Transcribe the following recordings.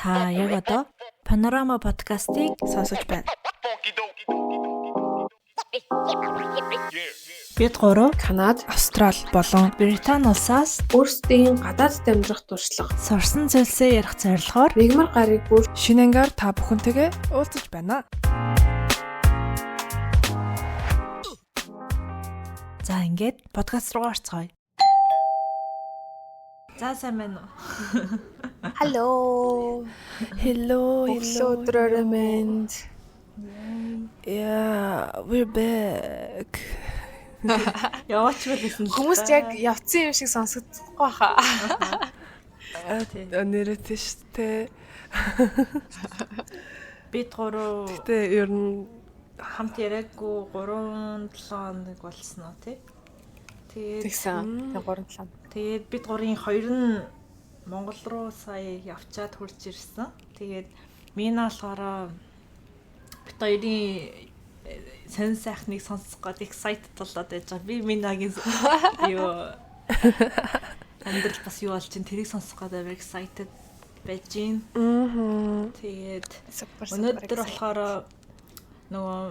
Та яг одоо Панорама подкастыг сонсож байна. Бид гурав Канад, Австрал болон Британи улсаас өөрсдийн гадаадд амьдрах туршлага, сурсан зүйлсээ ярих зорилгоор мягмар гарыг бүр шинэ ангаар та бүхэнтэйгээ уулзаж байна. За ингээд подкаст руу орцгоё. За сайн байна уу? Hello. Hello, Өглөө өдрөөрөө мэнд. Yeah, we're back. Яваач байсан л. Хүмүүст яг явцсан юм шиг сонсогдохгүй баха. Нэрээ тийш те. Бид гурав Гэтэ ер нь хамт яриаггүй 3 7 хоног болсон уу тий? Тэгээд Тэгсэн. Тэг 3 7. Тэгээд бид гурийн хоёр нь Монгол руу сая явчаад хурж ирсэн. Тэгээд Мина болохоор бид хоёрын сонь сайхныг сонсох гээд excited болоод байж байгаа. Би Минагийн юу амьдрал бас юу болж чинь тэрийг сонсох гээд амар excited байж гин. Тэгээд өнөөдөр болохоор нөгөө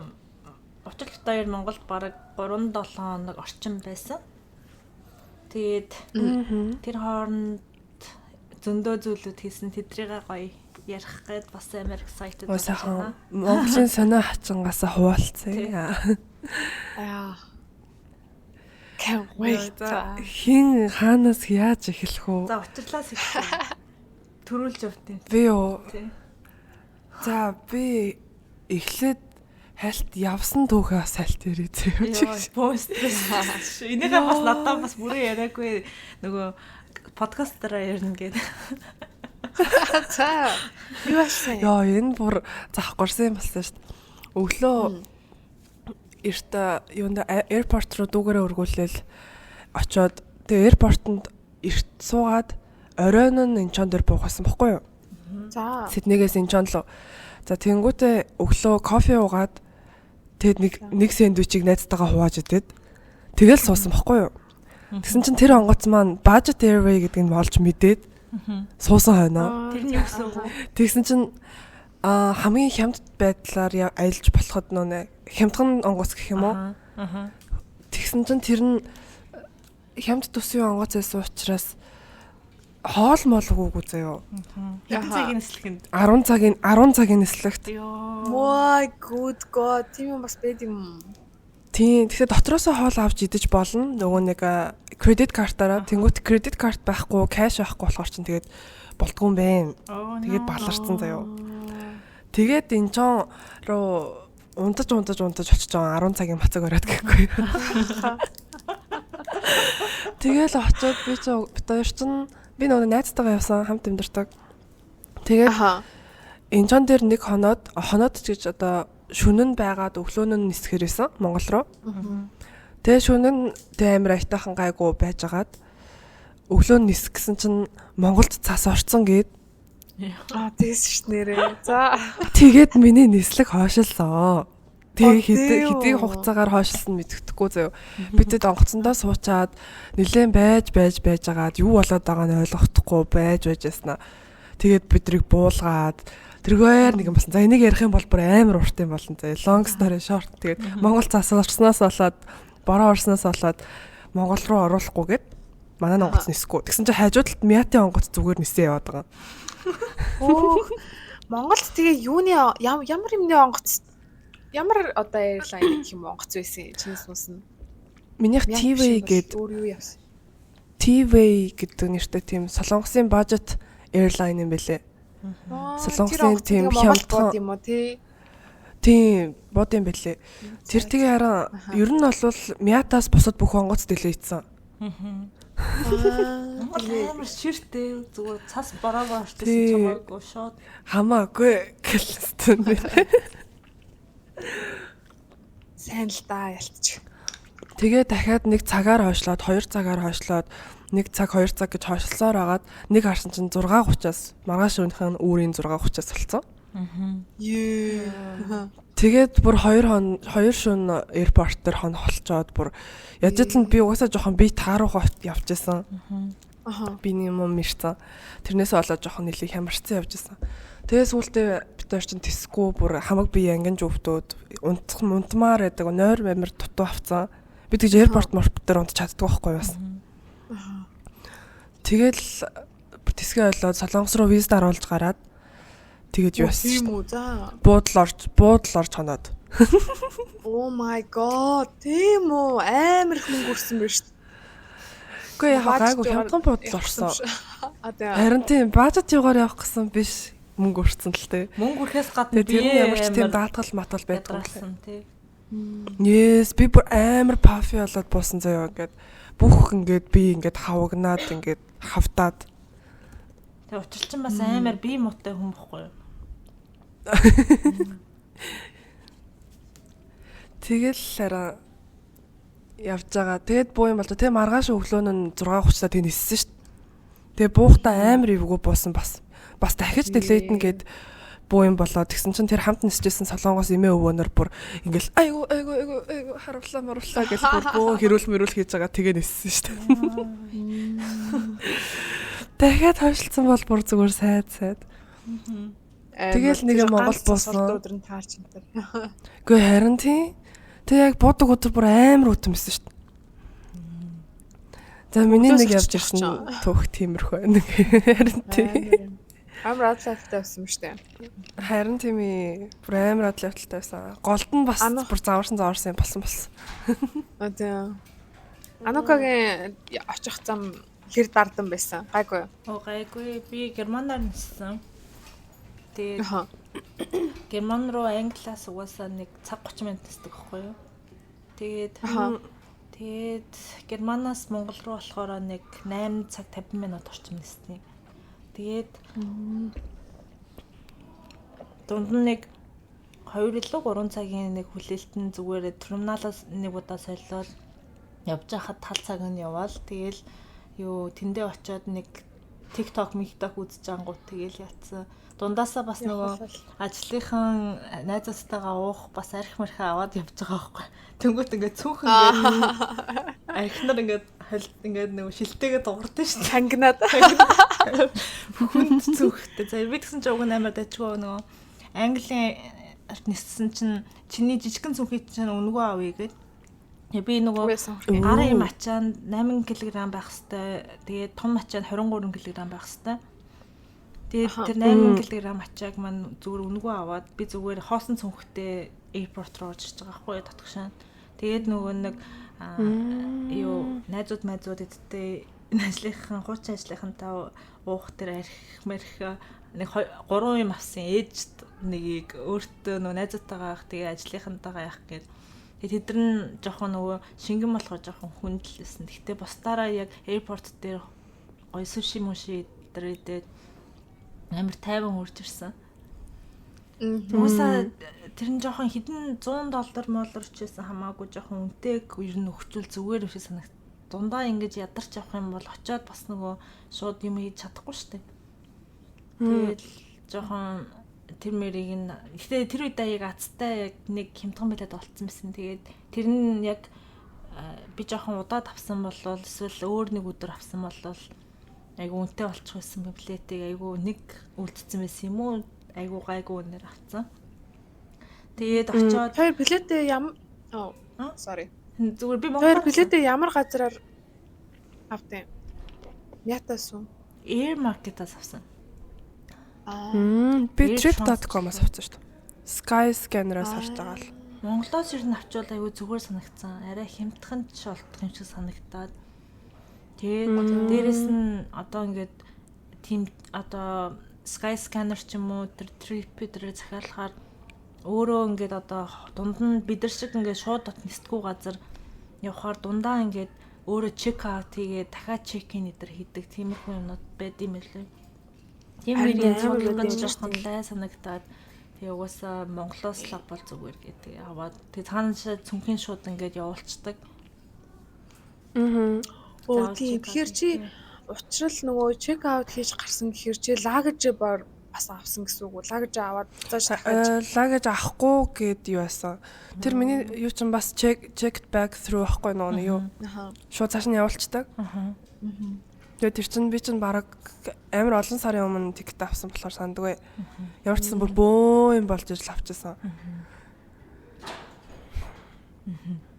учир бит хоёр Монголд бараг 3 7 хоног орчин байсан. Тэгээд тэр хооронд зөндөө зүйлүүд хийсэн, тэдрийгээ гоё ярих гээд бас амар excited болж байна. Монголын сонио хачингаасаа хуваалцъя. Аа. Can't wait. Хин хаанаас яаж эхлэх үү? За учирлаас эхлэе. Төрүүлж явтын. Би юу? За би эхлээд хальт явсан түүхээ бас хальт ярив зөө. Йоо, пост. Энийгээ бас надад бас бүрэн яриаггүй нөгөө подкастаараа ярина гэдэг. За. Юу болсон? Йоо, энэ бүр заах горсон юм болсон шүү дээ. Өглөө эрт юунд аэропорт руу дүүгээрээ өргүүлээл очоод тэгээ аэропортонд эрт суугаад оройн нь Инчон дээр буух байсан бохгүй юу? За. Сиднейгээс Инчон руу. За тэнгүүтээ өглөө кофе уугаад тэгээд нэг сэндвичийг найзтайгаа хувааж идээд тэгэл суусан бохгүй юу? Тэгсэн чинь тэр онгоц маань Budget Airway гэдгийг нь олж мэдээд суусан хойно. Тэр нь юу гэсэн үг вэ? Тэгсэн чинь хамгийн хямд байдлаар аялж болоход нөө хямдхан онгоц гэх юм уу? Тэгсэн чинь тэр нь хямд төсвийн онгоц байсан учраас хоол молгоогүй заяо. Хэдэн цагийн нислэгэнд? 10 цагийн нислэгт. Йоо. My good god, тийм юм бас байд юм. Тийм. Тэгэхээр дотроосоо хоол авч идэж болно. Нөгөө нэг кредит картаараа. Тэнгүүт кредит карт байхгүй, кэш байхгүй болохоор чинь тэгээд болдгоо юм бэ. Тэгээд баларцсан заяо. Тэгээд Инчон руу унтаж очиж байгаа 10 цагийн бацаг ороод гэхгүй. Тэгэл очиод би ч бит хоёр чинь би нөгөө найзтайгаа явсан, хамт амьдардаг. Тэгээд Инчон дээр нэг хоноод ч гэж одоо шөнө нь байгаад өглөө нь нисэхэр байсан Монгол руу. Тэгээ шөнө нь тэг амар аятайхан гайгүй байжгаад өглөө нь нисэх гэсэн чинь Монголд цас орцсон гээд. Аа тэгсэн ш нэрээ. За. Тэгээд миний нислэг хойшилсан. Тэгээ хэдий хугацаагаар хойшилсан мэддэхгүй заяа. Би тэд онгоцондоо суучаад нилээн байж байгаад юу болоод байгааг нь ойлгохдохгүй байж байжснаа. Тэгээд бидрийг буулгаад тэргээр нэг юм болсон. За энийг ярих юм бол бүр амар урт юм болно заяа. Long story short. Тэгээд Монгол цас орсноос болоод бороо орсноос болоод Монгол руу оруулахгүйгээд манай онгоц нисэхгүй. Тэгсэн чинь хажуудалд Миатын онгоц зүгээр нисээ яваад байгаа. Хөөх. Монголд тэгээ юуны ямар юмны онгоц ямар одоо airline гэх юм онгоц байсан чинь суусан. Минийх T-Way гэдэг өөр юу явсан? T-Way гэдэг нэртэй тийм Солонгосын budget airline юм бэлээ. Солонгосын тийм хямдхан юм уу тий? Тийм, бод юм бэлээ. Тэр тэгээ харин ер нь бол Миатаас бусад бүх онгоц дэлээдсэн. Монгол амар ширтэй зүгээр цас бороогоо орчихсон чамаагүй шууд хамаагүй гэлсэн нэр. Сайн л да ялтчих. Тэгээ дахиад нэг цагаар хойшлоод, 2 цагаар хойшлоод, 1 цаг 2 цаг гэж хойшлсоор агаад нэг харсан чинь 6:30-аас маргааш өнөх нь үүрийн 6:30-аас болсон. Тэгээд бүр 2 шөнө аэропорт дээр хонох болчоод бүр ядаж л би угаасаа жоохон би тааруугаа явж исэн. Би нэг юм мэрцэн. Тэрнээс болоод жоохон нэлээ хямарсан явж исэн. Тэгээ сүүлдээ бид хоёр чинь тэсгүй бүр хамаг бие ангинж өвдөөд унтах унтмаар байдаг. Нойр амир дутуу авцсан. Би тэгж airport морп дээр унтч чаддгүй байхгүй бас. Тэгэл тэсгээ болоод Солонгос руу виз даруулж гараад тэгээд юу яасан Тийм үү за. Буудал орж хоноод. Oh my god. Тийм үү? Амар их мөнгө өрсөн байж шүү. Үгүй яг гайгүй хямдхан буудал орсон. А тийм. Харин тийм бажет югаар явах гэсэн биш мөнгө өрсөн л тээ. Мөнгө өрхөөс гадна тэр нь ямар ч тийм даатгал матгал байдгүй л тий. Yes, би бүр амар пафи болоод буусан заяа ингээд бүх ингээд би ингээд хавагнаад ингээд хавтаад. Тэгээ учир чинь бас амар бие муутай хүн бохгүй юу? Тэгэл хараа явж байгаа. Тэгээд буу юм болоо. Тэгээ маргааш өглөө нь 6:30-аа тэг ниссэн шүү дээ. Тэгээ буухтаа амар эвгүй буусан бас. Бас дахиж дэлэйтэн гээд буу юм болоо. Тэгсэн чинь тэр хамт нисэжсэн Солонгос эмээ өвөөнөр бүр ингээл айгу айгу айгу айгу харууллаа марууллаа гэж бүр буу хэрүүл мөрүүл хийж байгаа. Тэгээ ниссэн шүү дээ. Дахиад хойшлцсан бол бүр зүгээр сайд сайд. Тэгэл нэг юм Монгол буусан. Өдөр нь таарч энэ төр. Үгүй харин тийм. Тэг яг буудаг өдөр бүр амар үтэн байсан шүү дээ. За миний нэг явж ирсэн түүх тиймэрхүү байна. Харин тийм. Амар адал явдалтай байсан юм шүү дээ. Харин тийм ээ. Бүр амар адал явдалтай байсан. Голд нь бас бүр заварсан юм болсон болсон. Аа тийм. Анукагийн очих зам хэр дардан байсан. Гайгүй. Оо гайгүй. Би Германаар ниссэн. Тэгээд Герман руу Англиас угаасаа нэг цаг 30 минут нисдэг байхгүй юу? Тэгээд тэгээд Германаас Монгол руу болохоор нэг 8 цаг 50 минут орчим нисдэг. Тэгээд дунд нь нэг 2 илүү 3 цагийн нэг хүлээлт нь зүгээр терминалаас нэг удаа солиод явж байхад тал цаг нь яваал. Тэгэл юу тэндээ очиод нэг TikTok, TikTok үзэж ангууд тэгэл ятсан. Дундаасаа бас нөгөө ажлынхан найзуудтайгаа уух бас арх мархаа аваад явж байгаа байхгүй. Тэнгүүт ингээд цөөхөн ингээд архинаар ингээд холд ингээд нөгөө шилтэйгээ дуурдсан шүү дээ. Хангинаад. Хүнд цөөхтэй. За би тэгсэн чинь уг нь амар дажгүй нөгөө Английн ниссэн чинь чиний жижигхэн цүнхийг чинь үнэгүй авъя гэд. Би нөгөө гарын юм ачаанд 8 кг байх хэвээр. Тэгээд том ачаанд 23 кг байх хэвээр. Тэгээд тэр 8 кг ачааг маань зүгээр үнэгүй аваад би зүгээр хоосон цүнхтэй airport руу орж ирж байгаа байхгүй юу дотгошоо. Тэгээд нөгөө нэг юу найзууд майзууд эдтэй ажлынхан хуучин ажлынхантаа уух тэр арх мэрх нэг 3 юм авсан ээж нэгийг өөртөө нөгөө найзуудтайгаа явах тэгээ ажлынхантайгаа явах гээд тэгээд тэд нар жоохон нөгөө шингэн болохоор жоохон хүндэлсэн. Гэхдээ бусдаараа яг airport дээр гоё суши муши дээр идээд амар тайван хурж ирсэн. Уусаа тэр нь жоохон хэдэн $100 моллор ч байсан хамаагүй жоохон үнэтэй ер нь өгчүүл зүгээр юм шиг санагд. Дундаа ингэж ядарч явах юм бол очиод бас нөгөө шууд юм хийж чадахгүй шүү дээ. Тэгэл жоохон тэр мэрийг нь гэтээ тэр үедээ яг азтай яг нэг хямдхан билет олцсон байсан. Тэгээд тэр нь яг би жоохон удаад авсан болвол эсвэл өөр нэг өдөр авсан болвол айгу үнэтэй болчих байсан билетийг айгу нэг үлдсэн байсан юм уу? Айгу гайгүй үнээр авцсан. Тэгээд очиод хоёр билетээ ям sorry. Зүгээр би Монгол хоёр билетээ ямар газараар автیں۔ Ятаас уу? Air Market-аас авсан. Би trip.com-аас авсан шүү дээ. Skyscanner-аас харж байгаа л. Монголоос ер нь авчвал айгүй зүгээр санагдсан. Арай хямдхан ч олдох юм шиг санагдаад. Тэгээд дээрэс нь одоо ингээд тийм одоо Skyscanner ч юм уу тэр trip дээр захиалахаар өөрөө ингээд одоо дунд нь бид нар шиг ингээд шууд дот нисдэггүй газар явхаар дундаа ингээд өөрөө чек аут хийгээд дахиад чек ин эдэр хийдэг тиймэрхүү юмнууд байд юм лээ. Тийм мөрийн цуглуулж жоохон лай санагдаад тэгээ угаасаа Монголоос л авбал зүгээр гэдэг аваад тэгээ цаанаа цүнхийн шууд ингээд явуулцдаг. Аа. Оо тийм. Тэгэхээр чи учрал нөгөө чек аут хийж гарсан гэхээр чи лагаж бас авсан гэсэн үг үү? Лагаж аваад буцааж дахиад лагаж авахгүй гэд юу яасан. Тэр миний юу ч бас checked back through байхгүй нөгөө юу. Шууд цааш нь явуулцдаг. Аа. Тэгээд тэр чинь би чинь бараг амар олон сарын өмнө ticket авсан болохоор сандаггүй. Ямар ч гэсэн бүр бөөн юм болж ижил авчихсан.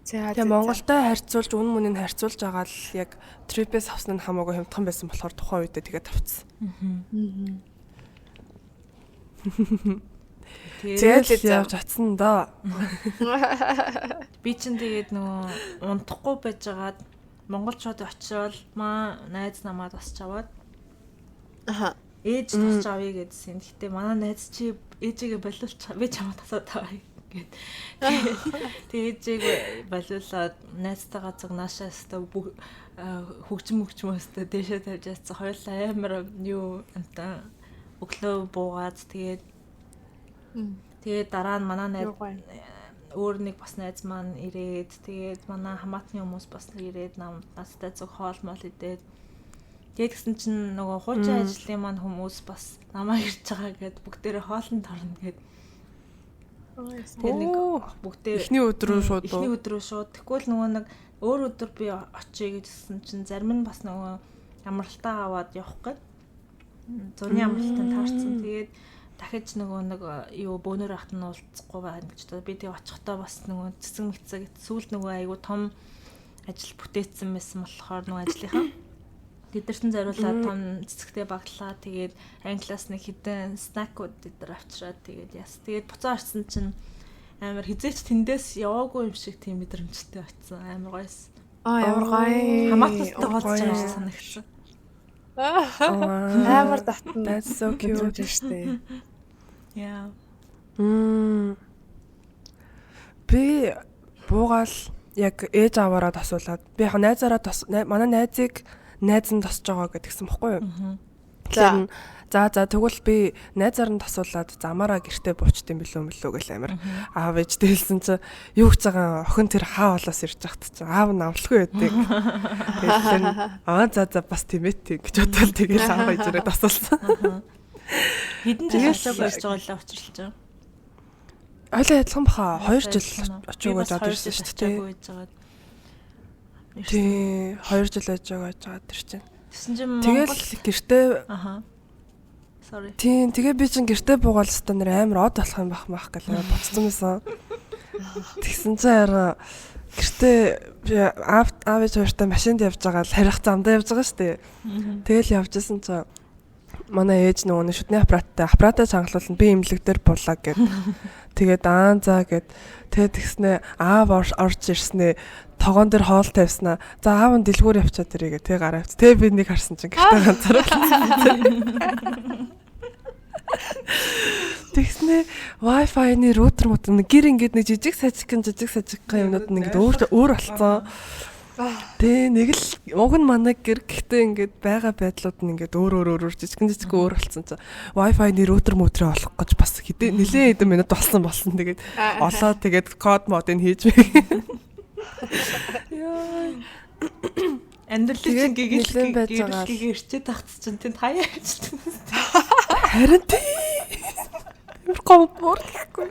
За Тэгээ Монголтой харьцуулж үн мөнийг харьцуулж байгаа л яг trip-ээс авсан нь хамаагүй хямдхан байсан болохоор тухайн үедээ тэгээд авчихсан. Тэгээд Тэгээд явж очсон доо. би чинь тэгээд нөгөө унтахгүй байжгаад монголчууд очиод маа найз намайг тасч аваад Аха. Ээж тасч авъя гэдсэн. Гэтэ манай найз чи ээжигээ болиулч би чамаа тасаад авъя гэд. Тэгээд ээжийг болиулаад найзтайгаа зугнаашаа өстө хөгжим мөгчмөөстө дээшээ тавьж яатсан. Хоёулаа амар юу амтан өглөө буугаад тэгээд тэгээд дараа нь манай найз өөр нэг бас найз маань ирээд тэгээд манай хамаатны хүмүүс бас ирээд нам надтай зүг хоол мол идээд тэгээд гисэн чинь нөгөө хуучин ажлын маань хүмүүс бас намайг ирж байгаа гэд бүгдээрээ хоолнд орно гэд. Тэгээд нэг бүгдээр эхний өдрөө шууд эхний өдрөө шууд тэгвэл нөгөө нэг өөр өдөр би очие гэжсэн чинь зарим нь бас нөгөө амралтаа аваад явах гээд зуны амралтанд таарсан. Тэгээд дахиж нөгөө нэг юу бөөнөр ахт нь уулзахгүй байна гэж бодоо. Би тэгээ очихдоо бас нөгөө цэцэг мэцэг сүүлд нөгөө айгу том ажил бүтээсэн байсан болохоор нөгөө ажлынхаа тэдэртэн зориулаад том цэцэгтэй багтлаа. Тэгээд англиас нэг хідэн снакууд тэд нар авчираад тэгээд яс. Тэгээд буцаа орсон чинь амар хизээч тэндээс яваагүй юм шиг тийм мэдрэмжтэй очсон. Амар гоёс. Аа ямар гоё. Хамаатантай уулзж байгаа шиг санагдсан. Амар татна. That's so cute штэ. Yeah. Би буугаал яг ээж аваараа тосуулаад би яг найзаараа тос манай найзыг найз нь тосж байгаа гэдгсэн бохгүй юу? Тэгэхээр за тэгвэл би найзаар нь тосуулаад замаараа гэртээ буучт юм билүү мөлөө гэл амар аав ээжтэй хэлсэн чинь юу гэж байгаа охин тэр хаа болоос ирж байхад чинь аав нь амлахгүй байдаг. Тэгэхээр аа за бас тийм ээ тийм гэж бодвол тэгэл аав ээжээрээ тосуулсан. Хэдэн жил очиог ирж байгаа лээ учралж байгаа. Ойлоо адилхан баха 2 жил очиог гэж бодож ирсэн шүү дээ. Тий, 2 жил очиог гэж байгаа тэр чинь. Тэгсэн чинь Монгол тэгэл гэртээ аха. Sorry. Тийм, тэгээ би чинь гэртээ буугаал өстө нэр амар од болох юм бах мах гэл буцсан байсан. Тэгсэн чинь харин гэртээ би аав ээж хоёртой машинд явж байгаа л харих замдаа явж байгаа шүү дээ. Тэгэл явж исэн чинь манай ээж нөгөө нэг шүдний аппараттай аппаратаа чангалуулна би имлэг дээр буулаа гэд. Тэгээд аа за гэд. Тэгээд тэгснэ аав орж ирснэ тогоон дээр хоол тавьснаа. За аав нь дэлгүүр явчаад ирээ гэ. Тэг гараа авч. Тэг би нэг харсан чинь гэртээ ганцаараа. Тэгснэ Wi-Fi-ны рутер мут нэг гэр ингээд нэг жижиг сажигхан юмнууд нь ингээд өөр болцсон. Тэ нэг л уг нь манай гэр гэхдээ ингээд байгаа байдлууд нь ингээд өөр жижигэн жижигэн өөр болсон чинь Wi-Fi-ны рутер мөтрөө олох гэж бас хэдэн нилээн хэдэн минут болсон. Тэгээд олоо тэгээд код модыг хийж мэг. Яа. Амьдралын чинь гэгэл гэгэрчээд тахц чинь тэнд хаяа ажилласан. Харин тий. Амар гомбор гэхгүй.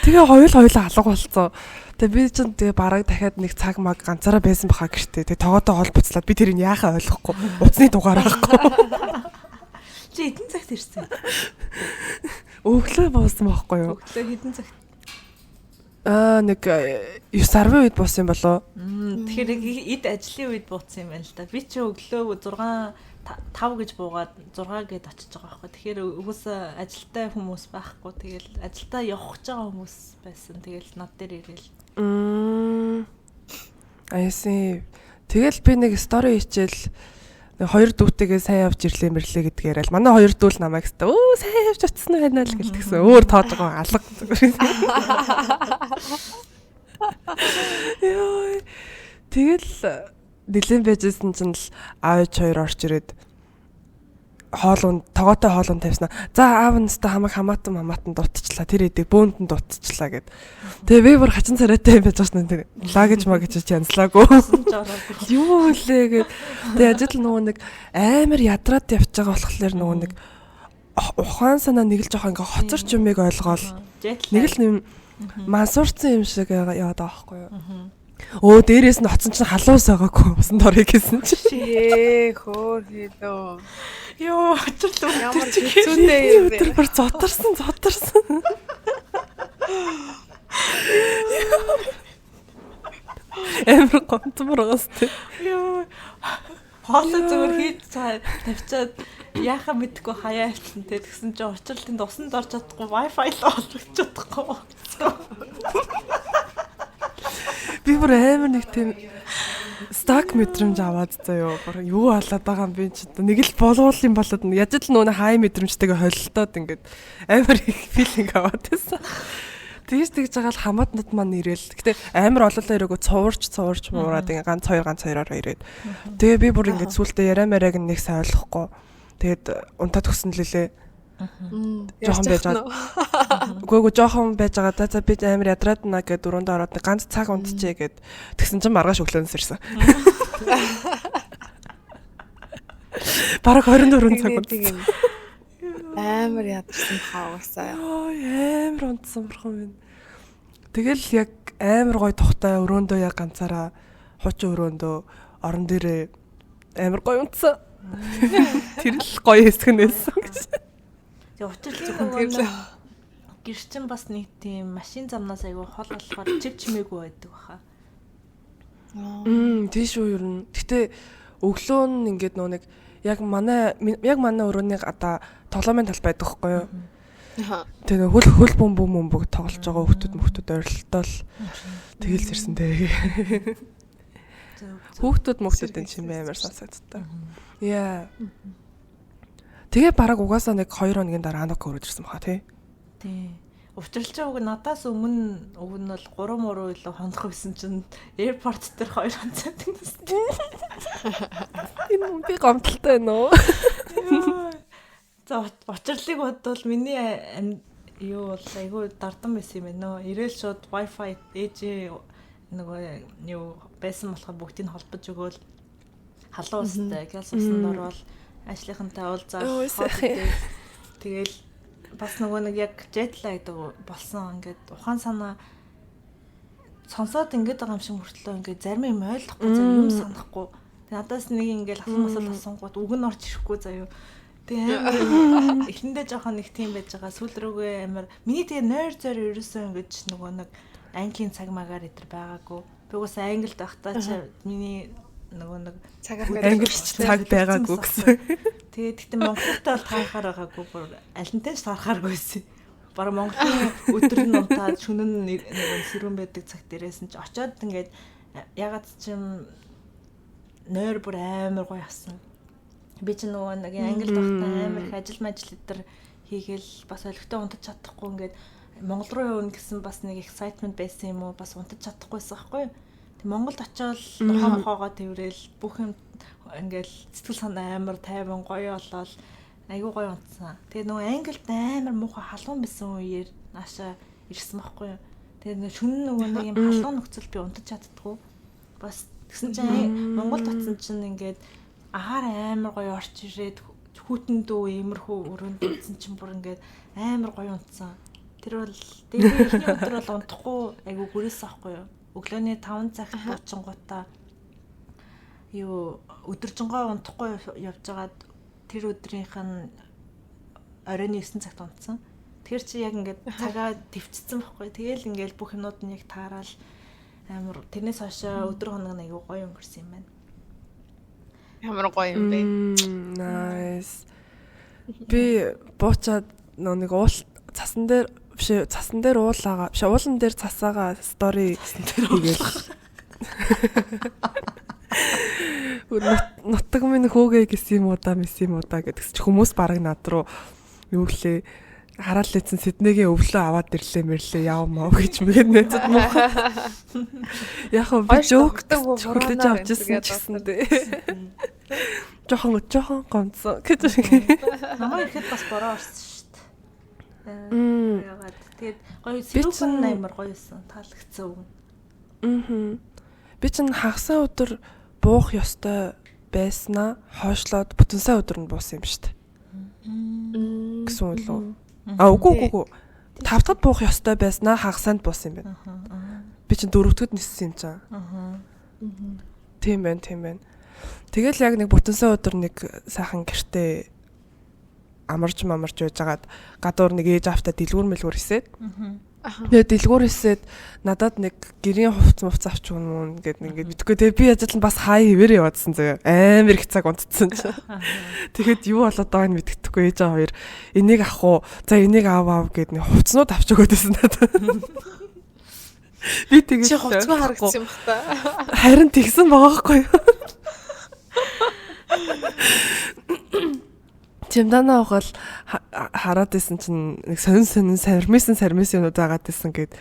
Тэгээ хоёул алга болцсон. Тэгээ би чинь тэгээ бараг дахиад нэг цаг маг ганцаараа байсан баха гэртээ. Тэгээ тогоотойгоо хол буцлаад би тэрийг яахаа ойлгохгүй. Утасны дугаар авахгүй. Чи хэдэн цагт ирсэн? Өглөө буусан байхгүй юу? Өглөө хэдэн цагт? Нэг 9:10 үед буусан юм болоо. Тэгэхээр эд ажлын үед буусан юм байна л да. Би чи өглөө 6 5 гэж буугаад 6 гэд очиж байгаа байхгүй. Тэгэхээр угсаа ажилтай хүмүүс байхгүй. Тэгэл ажилдаа явах гэж байгаа хүмүүс байсан. Тэгэл над дээр ирээл. I see. Тэгэл би нэг стори хийчихэл нэг хоёр дүүтэйгээ сайн явж ирлээ мэрлээ гэдгээр л манай хоёр дүүл намайг өстө өө сайн явж очсон байна л гэл тэгсэн. Өөр тоож байгаа алга. Йой. Тэгэл нэлээд байжсэн чинь л аав ээж хоёр орж ирээд хоолуун тогоотой хоолуун тавьснаа. За аав нь өстө хамаг хамаатан дутчихлаа. Тэр эдэг бөөнд нь дутчихлаа гэд. Тэгээ би бүр хачин царайтай юм байж байгаа шнэ. Лагэж магэж янзлаагүй. Юу үлээ гэд. Тэгээ ажил нөгөө нэг амар ядраад явж байгаа болохоор нөгөө нэг ухаан санаа нэг л жоохон ингээ хоцорч юмыг ойлгоол. Нэг л юм мансуурсан юм шиг яваад байгаа байхгүй юу. Өө, дээрээс нь оцсон чинь халуун ус байгаагүй, усанд орё гэсэн чинь. Ээ, хөөр хийлөө. Йоо, учрал Ямар өдөр чи хэцүүтэй юм бэ? Тэр бүр зотарсан, зотарсан. Амар гомдмор байгаас тэ. Йоо. Хоолой зүгээр хийж цаа тавьчаад яхаа мэдхгүй хаяа авчихсан те. Тэгсэн чинь учрал тэнд усанд орж чадахгүй, wifi л олгож чадахгүй. Би бүр амар нэг тийм стак мэдрэмж аваад заяо. Бүр юу болоод байгаа юм бэ чи, нэг л болвол юм болоод яаж л нүүнэ хай мэдрэмжтэйгээ холилдоод ингээд амар их филинг аваад байсан. Тэгж тэгж байгаа л хамаатнууд маань ирээл. Гэтэ амар олоолаа ирээгүй, цуурч цуурч муураад ингээ ганц хоёр ганц хоёроор ирээд. Тэгээ би бүр ингээд сүултээ яриа мариаг нэг сайн ойлгохгүй. Тэгээд унтаад өгсөн л лээ. Жохон байж байгаа. Үгүй үгүй, жоохон байж байгаа. За за, би амар ядраад на гэд дөрөндөө ороод нэг ганц цаг унтчихэ гэд. Тэгсэн чинь маргааш өглөөнөөс ирсэн. Бараг 24 цаг унтсан. Амар ядарсан хаа уусаа. Йоо, амар унтсан, бурхан минь. Тэгэл яг амар гоё тухтай өрөөндөө, яг ганцаараа хуучин өрөөндөө орон дээрээ амар гоё унтсан. Тэр л гоё хэсэг нь байсан гэж. Тэгээ учрал зөвхөн Тэр л гэр чин бас нэг тийм машин замнаас айгүй хол болохоор чив чимээгүй байдаг баха. Тийш үү ер нь. Гэтэ өглөө нь ингээд нөө нэг яг манай өрөөний гадаа тоглоомын талбай байдаг хгүй юу? Тэгээ хөл хөл бөм бөм бөм тоглож байгаа хүмүүс мөхтүүд ойролтоол тэгэл ирсэн дээ. Хүүхдүүд мөхтүүдийн чимээ амар сонсогддог. Яа. Тэгээ бараг угаасаа нэг 2 хоногийн дараа Анук өрөөд ирсэн баха тий. Тий. Учралч уг надаас өмнө уг нь бол 3 муруу илүү хонох байсан чинь airport дээр 2 хоног цайдаг. Энэ би гомдолтой байна уу? За, учрлыг бодвол миний юу бол айгүй дардан байсан юм байна нөө. Ирээл шууд wifi ээж нөгөө юу байсан болохоор бүгдийг холбож өгөөл, халуун устай гялс усанд орвол ажлынхантай уулзаад хоол. Тэгэл бас нөгөө нэг яг jet lag гэдэг болсон, ингээд ухаан санаа сонсоод ингээд байгаа юм шиг мөртлөө ингээд зарим юм ойлгохгүй заяа, юм санахгүй. Тэг надаас нэг ингээд асуу асуулт асуунгууд үг нь орж ирэхгүй заяа. Тэгээ амар эхэндээ жоохон нэг тийм байж байгаа. Сүүл рүүгээ амар миний тэгээ нойр зойр ерөөсөө ингэж нөгөө нэг Английн цаг магаар эдэр байгаагүй. Би угаасаа Англид байхдаа чи миний нөгөө нэг цагаар Англич цаг байгаагүй гэсэн. Тэгээ тэгтээ Монголтой бол таарахаар байгаагүй, бүр алинтай ч таарахааргүй байсан. Бараг Монголын өдөр нь унтаад шөнө нь нөгөө сэрүүн байдаг цаг дээрээс нь ч очиод ингээд ягаад ч юм нойр бүр амар гоё авсан. Би ч нөгөө нэг Англид байхдаа амар их ажил мажил эдэр хийгээл бас олигтой унтаж чадахгүй, ингээд Монгол руу явна гэсэн бас нэг excitement байсан юм уу, бас унтаж чадахгүйсэн байхгүй юу. Тэг Монголд очиод ухаан мохоогоо тэрвэл бүх юм ингээл сэтгэл санаа амар тайван гоё болоод айгүй гоё унтсан. Тэгээ нөгөө Англид амар муухай халуун байсан үеэр наашаа ирсэн байхгүй юу. Тэгээ нөгөө шөнө нөгөө нэг юм халуун нөхцөл би унтаж чаддгүй. Бас тэгсэн чинь Монголд очсон чинь ингээд агаар амар гоё орч ирээд, хүүтэн дүү иймэрхүү өрөөнд унтсан чинь бүр ингээд амар гоё унтсан. Тэр бол тэгээ эхний өдөр бол унтахгүй айгүй гүрээсэн байхгүй юу. Өглөөний 5 цагт буучингуудаа юу өдөржингөө унтахгүй явж байгаад тэр өдрийнх нь оройн 9 цагт унтсан. Тэр чи яг ингээд цагаа төвчсөн байхгүй. Тэгээл ингээд бүх юмнууд нь яг таараал амар тэрнээс хойш өдөр хоног нь айгүй гоё өнгөрсөн юм байна. Ямар гоё юм бэ? Nice. Би буучаад нэг уул цасан дээр биш, цасан дээр уулаага биш, уулан дээр цасаага story хийгээл. Нутаг минь хөөгэй гэсэн юм уу да, мэс юм уу да гэдгс чи хүмүүс бараг над руу юу гэлээ, хараал лээсэн Сиднейгийн өвлөө аваад ирлээ мэрлээ яв мав гэж мэгэ найзад муухай. Яг хөө би joke хүлээж авч ирсэн ч гэсэн дээ. Жохон жохон гомдсон гэж. Намайг ихэд бас бороо орсон шүү дээ. Ягаад тэгээд гоё сэрүүхэн амар гоё байсан. Таалагдсан үг. Аа. Би чинь хагасаа өдөр буух ёстой байснаа хойшлоод бүтэн сайн өдөр нь буусан юм шүү дээ. Гэсэн үү лөө? А, үгүй үгүй үгүй. Тав дахьд буух ёстой байснаа хагасаанд буусан юм байна. Би чинь дөрөвдөд ниссэн юм чам. Аа. Тийм байна, тийм байна. Тэгэл яг нэг бүтэнсэн өдөр нэг сайхан гэртээ амарч мамарч байжгаад гадуур нэг ээж автаа дэлгүүр мэлгүүр хийсээд. Тэгээ дэлгүүр хийсээд надад нэг гэрийн хувц мувц авч өгнө мөн гэд ингээд мэдгүй. Тэгээ би ажил нь бас хай хэвээр яваадсан заяа. Амар их цаг унтцсан чи. Тэгэхэд юу болоод байгааг нь мэддэхгүй ээж аа хоёр энийг авах уу? За энийг ав ав гэд нэг хувцнууд авч өгөөд байсан надад. Би тэгэж чи хувцгүй харагдсан юм бах та. Харин тэгсэн байгаа хгүй юу? Чимдана ухал хараад исэн чинь нэг сонин сонин сармисэн сармисэн юмнууд агаад исэн гэд.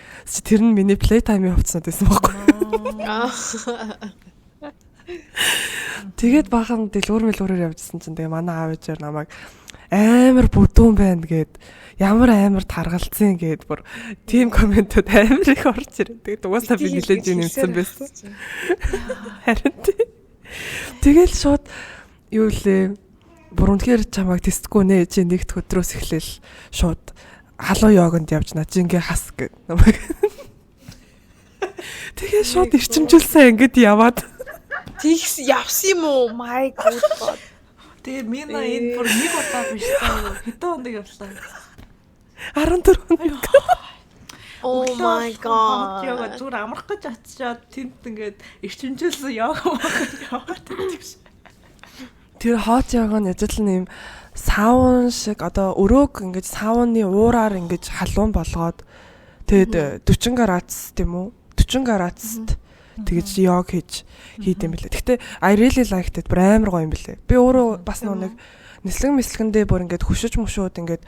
Тэр нь миний play time-ийн хувцснууд байсан байхгүй. Тэгээд бахан дэлгүүр мэлгүүрээр явжсэн чинь тэгээ манай аав ээжээр намайг амар бүдүүн байна гэд ямар амар таргалцсан гэд бүр тим комментууд амар их орж ирээ. Тэгээд угаасаа би нэлээд юм нэмсэн байсан. Харин тий. Тэгэл шууд юу лээ бүр үнэхээр чамайг тестгүй нэ чи нэгд өдрөөс эхлээл шууд халуун йогонд явж наа чи ингээ хас гэд намайг. Тэгээ шууд эрчимжүүлсэн ингээд яваад. Тэгс явсан юм уу? My god. Тэгээ Мина энэ бүр нэг удаа биш таа. Хэдэн хоног явлаа? 14 хоног. Oh my god. Йога зүгээр амрах гэж очиад тэнд ингээд эрчимжүүлсэн йога мага яваад байдаг шээ. Тэр хот йога нь яжил нь юм саун шиг одоо өрөөг ингэж сауны уураар ингэж халуун болгоод тэгээд 40 градус тийм үү? 40 градуст тэгэж йог хийж хийд юм бэлээ. Гэхдээ I really liked it. Бүр амар гоё юм бэлээ. Би өөрөө бас нэг нислэг мислэгэндээ бүр ингээд хөшөж мөшөөд ингээд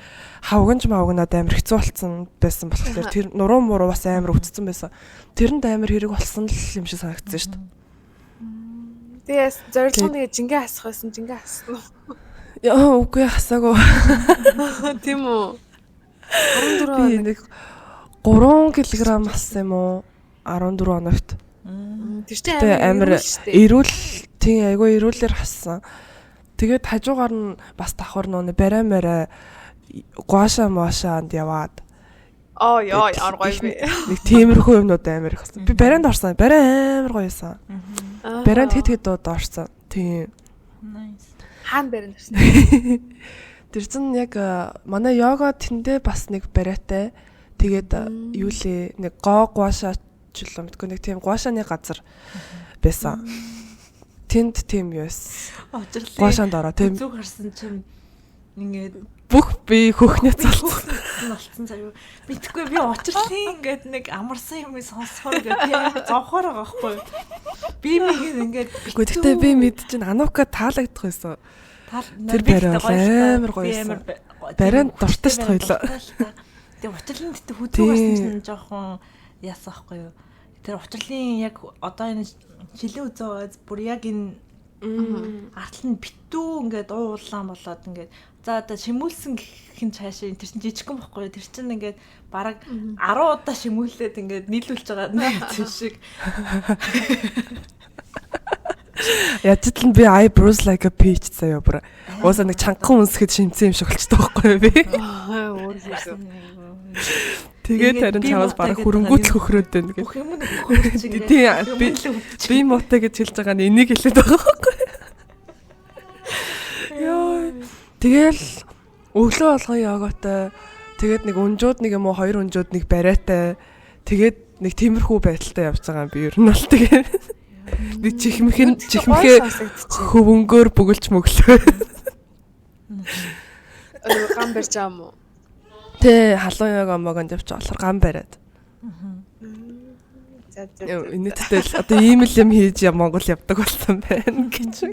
хавганж мавгнаад амар хэцүү болсон байсан болохоор тэр нуруу муруу бас амар өвдсөн байсан. Тэрэнд амар хэрэг болсон л юм шиг санагдсан шүү дээ. Тэгээс зорилго нэг жингээ хасах байсан, жингээ хассан уу? Яа, үгүй хасаагүй. Тийм үү? 14 хоног. Би нэг 3 кг хассан юм уу? 14 хоногт. Тэр чинь амар эрүүл тийм айгүй эрүүлэр хассан. Тэгээд хажуугаар нь бас давхар нууны барай марай гуаша муашаанд яваад. Аа яа яар гоё би. Нэг тиймэрхүү юмнууд амар их болсон. Би барайнд орсон. Барай амар гоё байсан. Барайнд хэд хэд удаа орсон. Тийм. Nice. Хаана барайнд орсон? Тэр чинь яг манай йога тэндээ бас нэг барайтай. Тэгээд юу лээ нэг гоо гуаша ч л мэдгүй нэг тийм гуашаны газар байсан. Тэнд тийм юу эс. Учрлаа. Гуашанд ороо тийм. Зүг харсан чинь ингээд бүх би хөхнөө цалцсан болцсон заяа. Мэдхгүй би учрлын ингээд нэг амарсан юм сонсохоор ингээд би амар зовхоор байгаа байхгүй юу. Би миг ингээд үгүй гэхдээ би мэд чинь Анука таалагдах байсан. Тэр барай бол амар гоё байсан. Барайнд дуртай шүү дээ хоёлаа. Тэгээ учрлын дэт хөдөө гарсан чинь жоохон яасан байхгүй юу. Тэр учрлын яг одоо энэ шилэн үзээ бүр яг энэ артл нь битүү ингээд уу улаан болоод ингээд за одоо шимүүлсэн гэх нь цаашаа тэр чинь жижигхэн бохгүй юу, тэр чинь ингээд бараг 10 удаа шимүүлээд ингээд нийлүүлж байгаа нэг тийм шиг. Ячид л би I bruise like a peach заяа бүр. Уусаа нэг чангахан үнсгэд шимцэн юм шиг болчихдог байхгүй юу би. Өөр юм. Тэгээд харин чамаас бараг хөрөнгүүтэл хөхрөөд байна гэх. Бүх юм нь хөхрөөч ингээд. Тийм би муутай гэж хэлж байгаа нь энийг хэлээд байгаа байхгүй. Йоо. Тэгэл өглөө болгон йогатай. Тэгээд нэг өнжүүд нэг юм уу хоёр өнжүүд нэг барайтай. Тэгээд нэг тиймэрхүү байдалтай явж байгаа юм би ер нь бол тэгээ. Нэг чихмхэн чихмхээ хөвөнгөөр бөглөж мөглөө. Гам барьж байгаа юм уу? Тэ халуун йога могонд явж болохоор гам бариад. За за. Энэтэй л одоо ийм л юм хийж Монгол явдаг болсон байна гэж.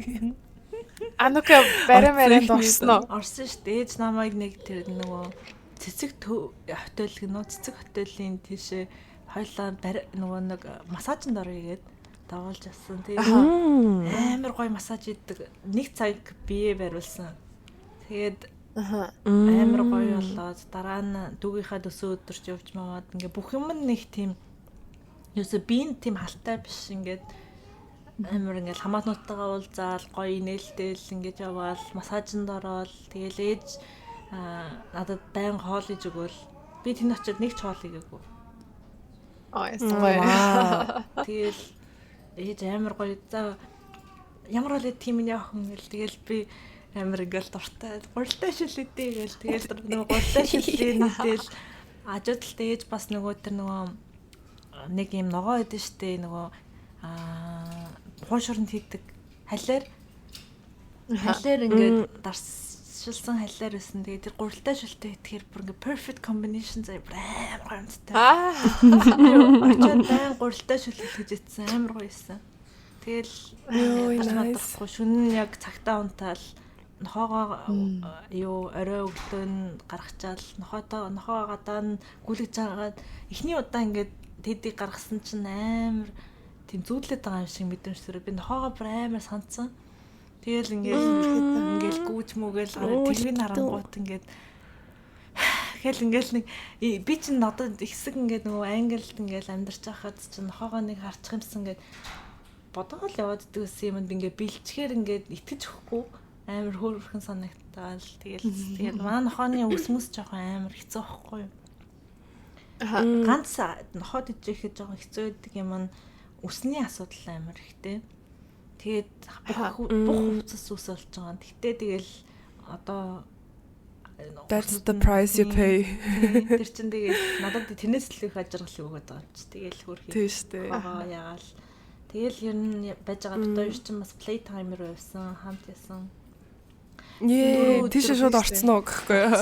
Анука барай барайд орсон уу? Орсон шүү дээ. Ээж намайг нэг тэр нөгөө цэцэг хотел гэнэ үү? Цэцэг хотелийн тийшээ хоёлаа нөгөө нэг массажинд орё гээд дагуулж авсан. Тэгээд амар гоё массаж хийдэг. Нэг цаг бие бариулсан. Тэгээд амар гоё болоод дараа нь дүүгийнхаа төсөө өдөрч явж маваад ингээ бүх юм нэг тийм юусе биеийн тийм халтай биш ингээд амар ингээл хамаатнуудтайгаа уулзаал гоё нээлтэл ингэж яваал массажинд ороод тэгэл ээж надад байн хоол хийж өгөөл би тэнд очиод нэг ч хоол хийгээгүй. Аа, яасан гоё. Тэгэл ээж амар гоё. За ямар бол тийм миний охин гэл тэгэл би амар ингээл дуртай. Гурилтай шил идэ гэл тэгэл нөгөө гурилтай шилээ нэгтэл ажуу талд ээж бас нөгөө тэр нөгөө нэг юм ногоо идэв штэ нөгөө хуушурнд хийдэг халиар ингээд даршилсан халиар байсан. Тэгээд тэр гурилтай шилтэй идэхээр бүр ингээд perfect combination заяа бүр амар гоё амттай. Очоод байн гурилтай шил гэж идсэн амар гоё байсан. Тэгэл ядарч мадрахгүй шөнө нь яг цагтаа унтаал нохоогоо юу орой өглөө нь гаргачаал нохоотоо нохоо гадаа нь гүйлгэж агаад эхний удаа ингээд тэдийг гаргасан чинь амар тийм зүүдлээд байгаа юм шиг мэдрэмж төрөө би нохоогоо бүр амар сандсан. Тэгэл ингээд гүүж мүгээл тэргийг харангуут ингээд тэгэл ингээл нэг би чинь одоо хэсэг ингээд нөгөө англид ингээд амьдарч байхад чинь нохоогоо нэг харчих юмсан ингээд бодоол яваад идэгсэн юмд ингээд бэлчгээр ингээд итгэж өгөхгүй амар хөөрхөн санагтаал тэгэл тэгээд манай нохооны өсмөс жоохон амар хэцүү байхгүй юу. Ганц нохоод ижихэд жоохон хэцүү байдаг юм нь үсний асуудал амар ихтэй. Тэгээд бүх хувцас ус болж байгаа. Гэтэ тэгэл одоо That's the price you pay. Тэр чин тэгээд надад тэрнээс л их ажиргал өгöd байгаа юм чи. Тэгэл хөөрхий. Тийм шүү дээ. Ягаал. Тэгэл ер нь байж байгаа бит хоёр чинь бас play timer байсан, хамт ясан. Нээ, тийш шууд орцсон уу гэхгүй юу?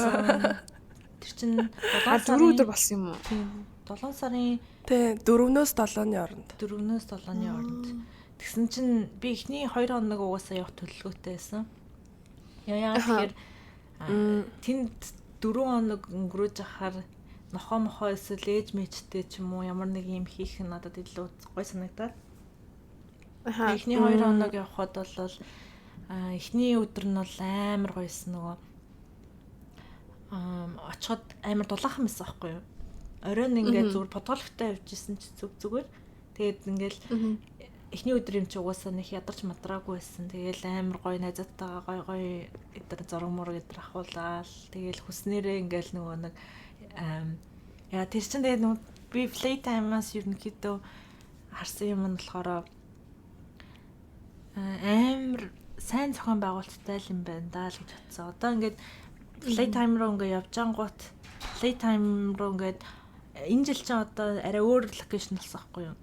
Тэр чин 7 сарын өдөр болсон юм уу? Тийм. 7 сарын Тий, 4-өөс 7-ны хооронд. 4-өөс 7-ны хооронд. Тэгсэн чинь би эхний 2 хоног угаасаа явах төлөвлөгөөтэй байсан. Яа тэгэхээр тэнд 4 хоног өнгөрөөж ахаар нохоо мохоо эсвэл ээж мэжтэй ч юм уу ямар нэг юм хийх нь надад илүү гоё санагдаад. Эхний 2 хоног явхад бол эхний өдөр нь бол амар гоёсэн нөгөө очиход амар дулаахан байсан байхгүй юу? Оройн ингээд зүгээр подголовтой явж исэн чи зүг зүгээр. Тэгээд ингээл эхний өдөр юм чи угаасаа нэг ядарч мадраагүй байсан. Тэгэл амар гоё найзуудтайгаа гоё гоё эдэр зураг мураг эдэр ахуулаад тэгэл хүснээрээ ингээл нөгөө нэг яа тэр чин тэгээд нөгөө би play time-аас ерөнхийдөө харсан юм нь болохоор амар сайн зохион байгуулалттай л юм байна даа л гэж бодсон. Одоо ингээд play time руу ингээд явж ангуут play time руу ингээд энэ жил чинь одоо арай өөр location болсон байхгүй юу?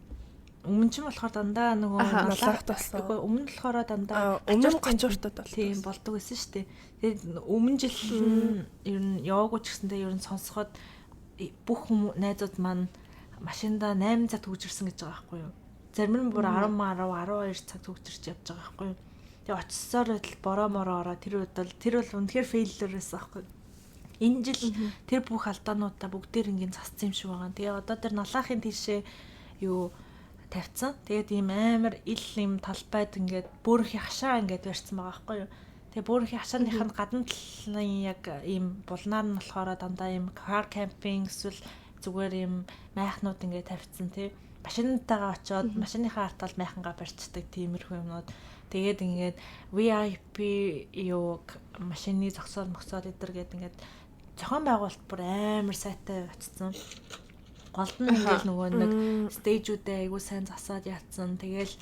Өмнө чинь болохоор дандаа нөгөө налаахт болсон. Үгүй өмнө нь болохоор дандаа өмнө нь гажууртад болсон. Тийм болдог байсан шүү дээ. Тэгээд өмнө жил нь ер нь яваагүй ч гэсэндээ ер нь сонсоход бүх найзууд маань машиндаа 8 цаг түгжирсэн гэж байгаа байхгүй юу? Зарим нь бүр 10 10 12 цаг түгжирч явж байгаа байхгүй юу? Тэгээ очсоор байтал бороо мороо ороо тэр үед бол тэр бол үнэхээр failure байсан байхгүй юу? Энэ жил тэр бүх алдаануудаа бүгдээр ингийн зассан юм шиг байгаа. Тэгээ одоо тэр налаахын тийшээ юу тавьсан. Тэгээд ийм амар ил юм талбайд ингээд бөөрөнхий хашаа ингээд барьсан байгаа байхгүй юу? Тэгээ бөөрөнхий хашааных нь гадна талын яг ийм булнаар нь болохоор дандаа ийм car camping эсвэл зүгээр ийм майхнууд ингээд тавьсан тий. Машинтайгаа очиод машиныхаа артал майхангаа барьцдаг тиймэрхүү юмнууд. Тэгээд ингээд VIP юу машины зогсоол мөксөөл эдэр гээд ингээд зохион байгуулалт бүр амар сайтай очсон. Голд нь ингээл нөгөө нэг stage үүдээ айгуу сайн засаад яатсан. Тэгэл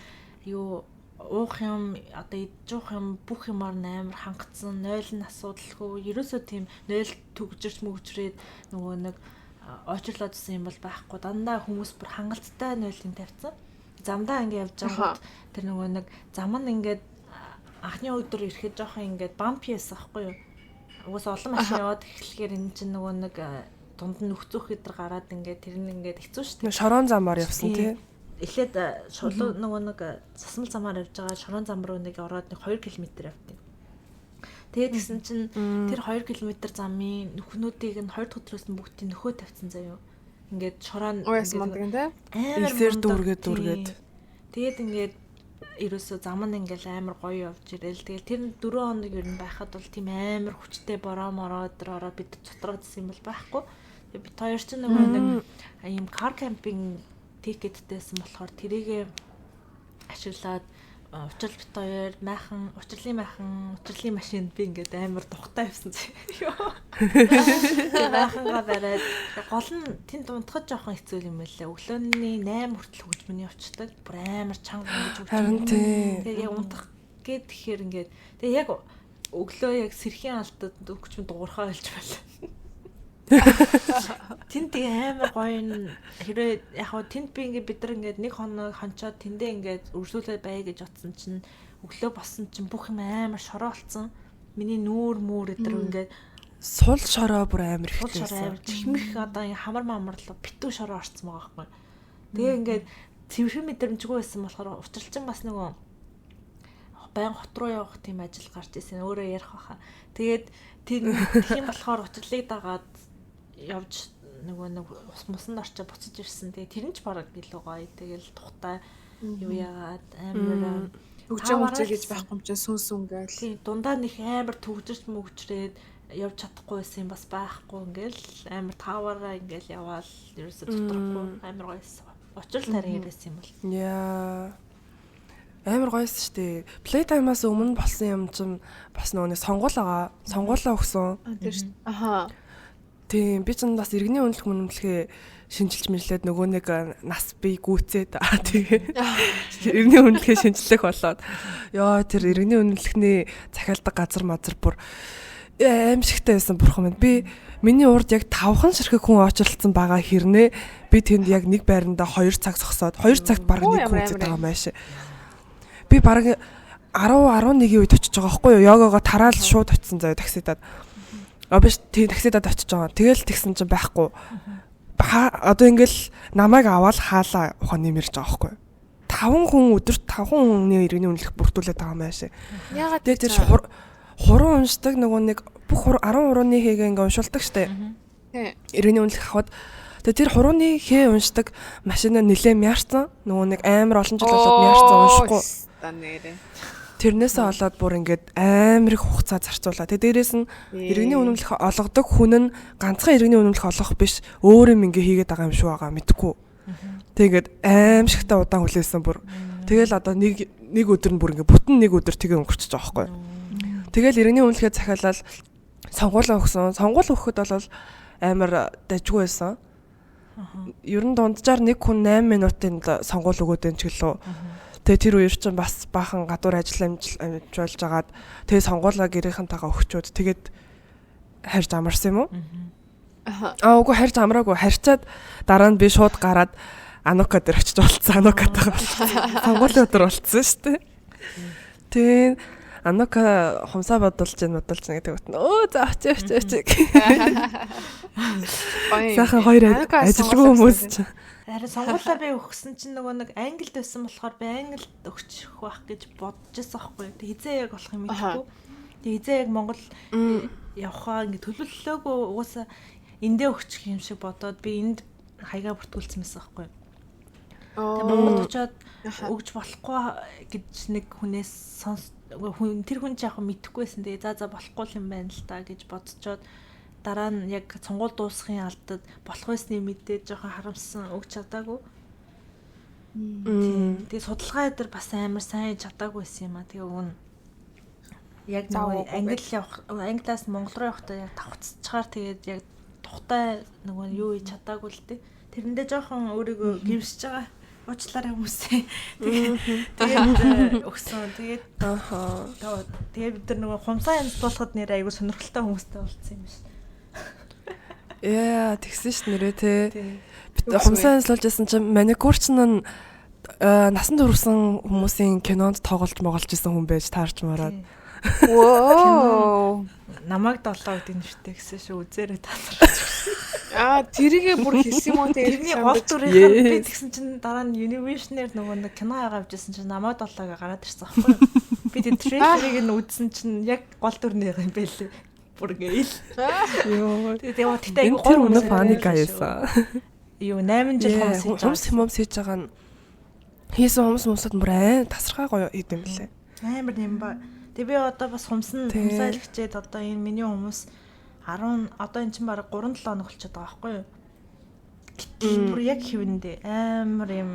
юу уух юм одоо идэж уух юм бүх юмар амар хангацсан. 0 нь асуудалгүй. Ерөөсөө тийм 0 төгжирч мөгжрээд нөгөө нэг очрлоодсон юм бол байхгүй. Дандаа хүмүүс бүр хангалттай нойлын тавьсан. Замдаа ингээ явж байгаад тэр нөгөө нэг зам нь ингээд анхны өдөр ирэхэд жоохон ингээд bumpy байсан байхгүй юу? Угсаа олон машин яваад эхлэхээр энэ чинь нөгөө нэг дунд нь нөхцөх өдр гараад ингээд тэр нь ингээд хэцүү шүү дээ. Шорон замаар явсан тий. Эхлээд шулуу нөгөө нэг сасмал замаар явж байгаа шорон зам руу нэг ороод нэг 2 км явтыг. Тэгээд гисэн чинь тэр 2 км замын нүхнүүдийг нь 2 дахь өдрөөс нь бүгдийг нөхөө тавьсан заяо. Ингээд шорон ингээд тий. Элсээр дүүргээд дүүргээд. Тэгээд ингээд ерөөсөө зам нь ингээл амар гоё явж ирэл. Тэгэл тэр 4 хоног ер нь байхад бол тийм амар хүчтэй бороо мороо өдр ороо бид цутраадсан юм бол байхгүй. Тэгээ бид хоёр чинь нөгөө нэг ийм car camping ticket тэйсэн болохоор тэрийгэ ашиглаад Учрал бит хоёр, майхан, учрлын майхан, учрлын машинд би ингээд амар тухтай явсан заяа. Тэгээ майхангаа бариад гол нь тэнд унтахад жоохон хэцүү юм байлээ. Өглөөний 8 хүртэл хөгжмөний явцдаг. Бүр амар чанга ингэж хөгжмөн. Харин тий. Тэгээ яг унтах гээд тэгэхээр ингээд тэгээ яг өглөө яг сэрхийн алдад хөгжмөн дуурхаа болж байлаа. Тэнд тэгээ амар гоё нь хэрвээ яг хоо тэнд би ингээд бид нар ингээд нэг хоног хончоод тэндээ ингээд өрсүүлээ бай гэж бодсон чинь өглөө болсон чинь бүх юм амар шороо болсон. Миний нүүр мүр өдр ингээд сул шороо бүр амар их байсан. Амар чихмэх одоо ингээ хамар мамарлаа битүү шороо орцсон байгаа байхгүй. Тэгээ ингээд цэвэрхэн мэдрэмжгүй байсан болохоор учралчин бас нөгөө байн хот руу явах тийм ажил гарч ирсэн. Өөрөө ярих баха. Тэгээд тийм болохоор учрлыг дагаад явж нөгөө нэг ус мусанд орчоо буцаж ирсэн. Тэгээ тэр нь ч бараг илүү гоё. Тэгэл тухтай юу яагаад амар төгжөө мөчөө гэж байхгүй юм чинь сүн сүн гээл. Тийм дундаа нэг амар төгжирч мөгжрээд явж чадахгүй байсан юм бас байхгүй ингээл амар тааваараа ингээл яваал ерөөсө доторхгүй амар гоёсэн. Учрал тарин яриасан юм бол. Яа. Амар гоёсэн шүү дээ. Playtime-аас өмнө болсон юм чинь бас нөгөө нэг сонгуул байгаа. Сонгуулаа өгсөн. Тэр шүү. Аха. Тийм, би чинь бас иргэний үнэлэх үнэмлэхээ шинжилж мэрлээд нөгөө нэг нас би гүцээд тэгээ иргэний үнэлэхээ шинжлэх болоод ёо тэр иргэний үнэлэхний захиалдаг газар мазар бүр аимшигтай байсан бурхан минь. Би миний урд яг 5хан ширхэг хүн очрлцсан байгаа хэрнээ би тэнд яг нэг байранда 2 цаг зогсоод 2 цагт бараг нэг хүн үзээд байгаа юм ааш. Би бараг 10 11-ийн үед очиж байгаа байхгүй юу? Йогоогоо тараал шууд очисон заяа таксидад. А биш тийм таксидад очиж байгаа. Тэгэл тэгсэн чинь байхгүй. Одоо ингээл намайг аваад хаалаа ухаан нэмэрж байгаа байхгүй юу? 5 хүн өдөрт 5 хүний иргэний үнэлэх бүртгүүлээд байгаа юм ааш. Яагаад тэр хуруу уншдаг нөгөө нэг бүх 10 хурууны хийгээ ингээ уншуулдаг штэ. Иргэний үнэлэх авахад тэгээ тэр хурууны хээ уншдаг машина нилээ мяарсан. Нөгөө нэг амар олон жил болоод мяарсан уншихгүй. Тэрнээсээ болоод бүр ингээд амар их хугацаа зарцуулаа. Тэгээ дээрээс нь иргэний үнэмлэх олгодог хүн нь ганцхан иргэний үнэмлэх олгох биш өөр юм ингээ хийгээд байгаа юм шүү байгаа мэдгүй. Тэг ингээд аимшигтай удаан хүлээсэн бүр. Тэгэл одоо нэг өдөр нь бүр ингээ бүтэн нэг өдөр тэгээ өнгөрчихөж байгаа байхгүй. Тэгэл иргэний үнэмлэхээ захиалал сонгуулаа өгсөн. Сонгуул өгөхөд бол амар дажгүй байсан. Ер нь дунджаар нэг хүн 8 минутын сонгуул өгөөд энэ ч гэлөө. Тэгээ тэр үер чинь бас баахан гадуур ажил амжуулж агаад тэгээ сонгуулаа гэрийнхэнтэйгээ өгчөөд тэгээд харж амарсан юм уу? Аа үгүй харж амраагүй. Харьцаад дараа нь би шууд гараад Анука дээр очиж болцсон. Анукатайгаа болцсон. Сонгуулийн өдөр болцсон шүү дээ. Тэгээ Анука хумсаа бодулж гин гэдэг утна. Өө за очи. Сайхан хоёр ажилгүй хүмүүс чинь. Харин сонгуулаа би өгсөн чинь нөгөө нэг англид байсан болохоор би англид өгчих байх гэж бодож байсан байхгүй. Тэг хизээ яг болох юм мэдэхгүй. Тэг хизээ яг Монгол явхаа ингэ төлөвлөлөөгүй угаасаа эндээ өгчих юм шиг бодоод би энд хаягаа бүртгүүлсэн байсан байхгүй. Тэг Монголд очиод өгч болохгүй гэж нэг хүнээс тэр хүн ч яг мэдэхгүйсэн. Тэгээ за болохгүй юм байна л та гэж бодцоод дараа нь яг сонгуул дуусахын алдад болох байсны мэдээд жоохон харамссан өгч чадаагүй. Тэгээ судалгаа өдр бас амар сайн чадаагүй байсан юм а. Тэгээ өгнө. Яг нөгөө англи явах англиас монгол руу явахдаа яг давхцчихаар тэгээд яг тухтай нөгөө юу хийж чадаагүй л дээ. Тэрэндээ жоохон өөрийгөө гимшиж байгаа. Уучлаарай хүмүүсээ. Тэгээд өгсөн. Тэгээд тэгээд бид нар нөгөө хумсаа янзлуулахад нэр айгүй сонирхолтой хүмүүстэй болцсон юм шиг. Яа, тэгсэн ш нэрээ те. Хумсаа янзлуулж байсан чинь маникюрч нь насан турш хүмүүсийн кинонд тоглож моголж исэн хүн байж таарч мараад. Воо. Намайг долоо гэдэг нэртэй гэсэн шүү үзээрэй та нар. Аа, тэрийгээ бүр хэлсэн юм уу те. Тэрний гол дүрийнх нь би тэгсэн чинь дараа нь Univision-ээр нөгөө нэг кино хагаа авчихсан чинь намайг долоог гараад ирсэн аахгүй юу? Би тэр трейлерыг нь үзсэн чинь яг гол дүрнийх юм байлээ. Бүр гээл. Йоо. Тэгээ тэгтээ айгу тэр үнэ паника хийсэн. Юу 8 жил хумс хийж байгаа. Хумс хийж байгаа нь хийсэн хумс мумсад бүр айн тасархай гоё идэм блэ. Амар юм ба. Тэгээ би одоо бас хумсан хумсаа илгэчээд одоо энэ миний хүмүүс 10 одоо эн чинь бараг 3-7 хоног болчиход байгаа байхгүй юу? Гэтэл бүр яг хэвэндээ амар юм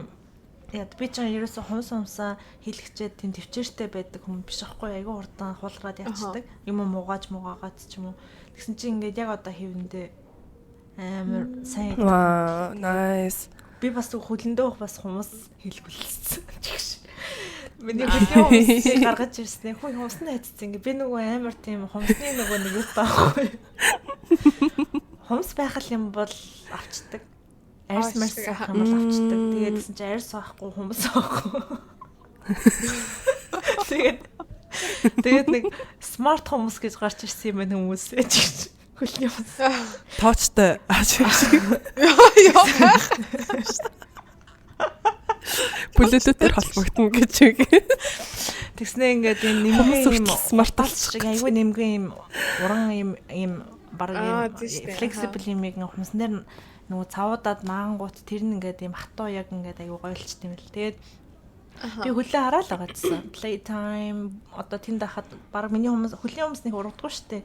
Яа би ч ерөөсө хумс хумсаа хийлгчээд тийм төвчээртэй байдаг хүн биш аахгүй айгүй хурдан хулгараад явцдаг. Юм муугааж муугаагаад ч юм уу. Тэгсэн чинь ингээд яг одоо хэвэндээ амар сайн. Ваа, nice. Би бас хөлөндөө бас хумс хийлгүүлсэн. Миний хөлийн хумсыг гаргаж ирсэн. Хүй хумсны хайцсан. Ингээ би нөгөө амар тийм хумсны нөгөө нэг юу таахгүй. Хумс байх юм бол авчдаг. Арьс марс авах юм бол авчдаг. Тэгээд гэсэн чинь арьс авахгүй хумс авахгүй. Тэгээд нэг смарт хумс гэж гарч ирсэн юм байна хүмүүсээ ч хөлний хумс. Тоочтой. Йоо байх. Бүлээлэтээр холбогдно гэж үг. Тэгснэ ингээд энэ нэмгэн юм смарт шиг айгүй нэмгэн юм уран юм юм баг юм flexible юм яг хумсан дээр нөгөө цавуудаад маангуут тэр нь ингээд юм хатуу яг ингээд айгүй гоёлчт юм л. Тэгээд би хөлөө хараал байгаа гэсэн. Playtime одоо тэнд хахад баг миний хүмүүс хөлийн хүмүүс нэг урдгүй штэ.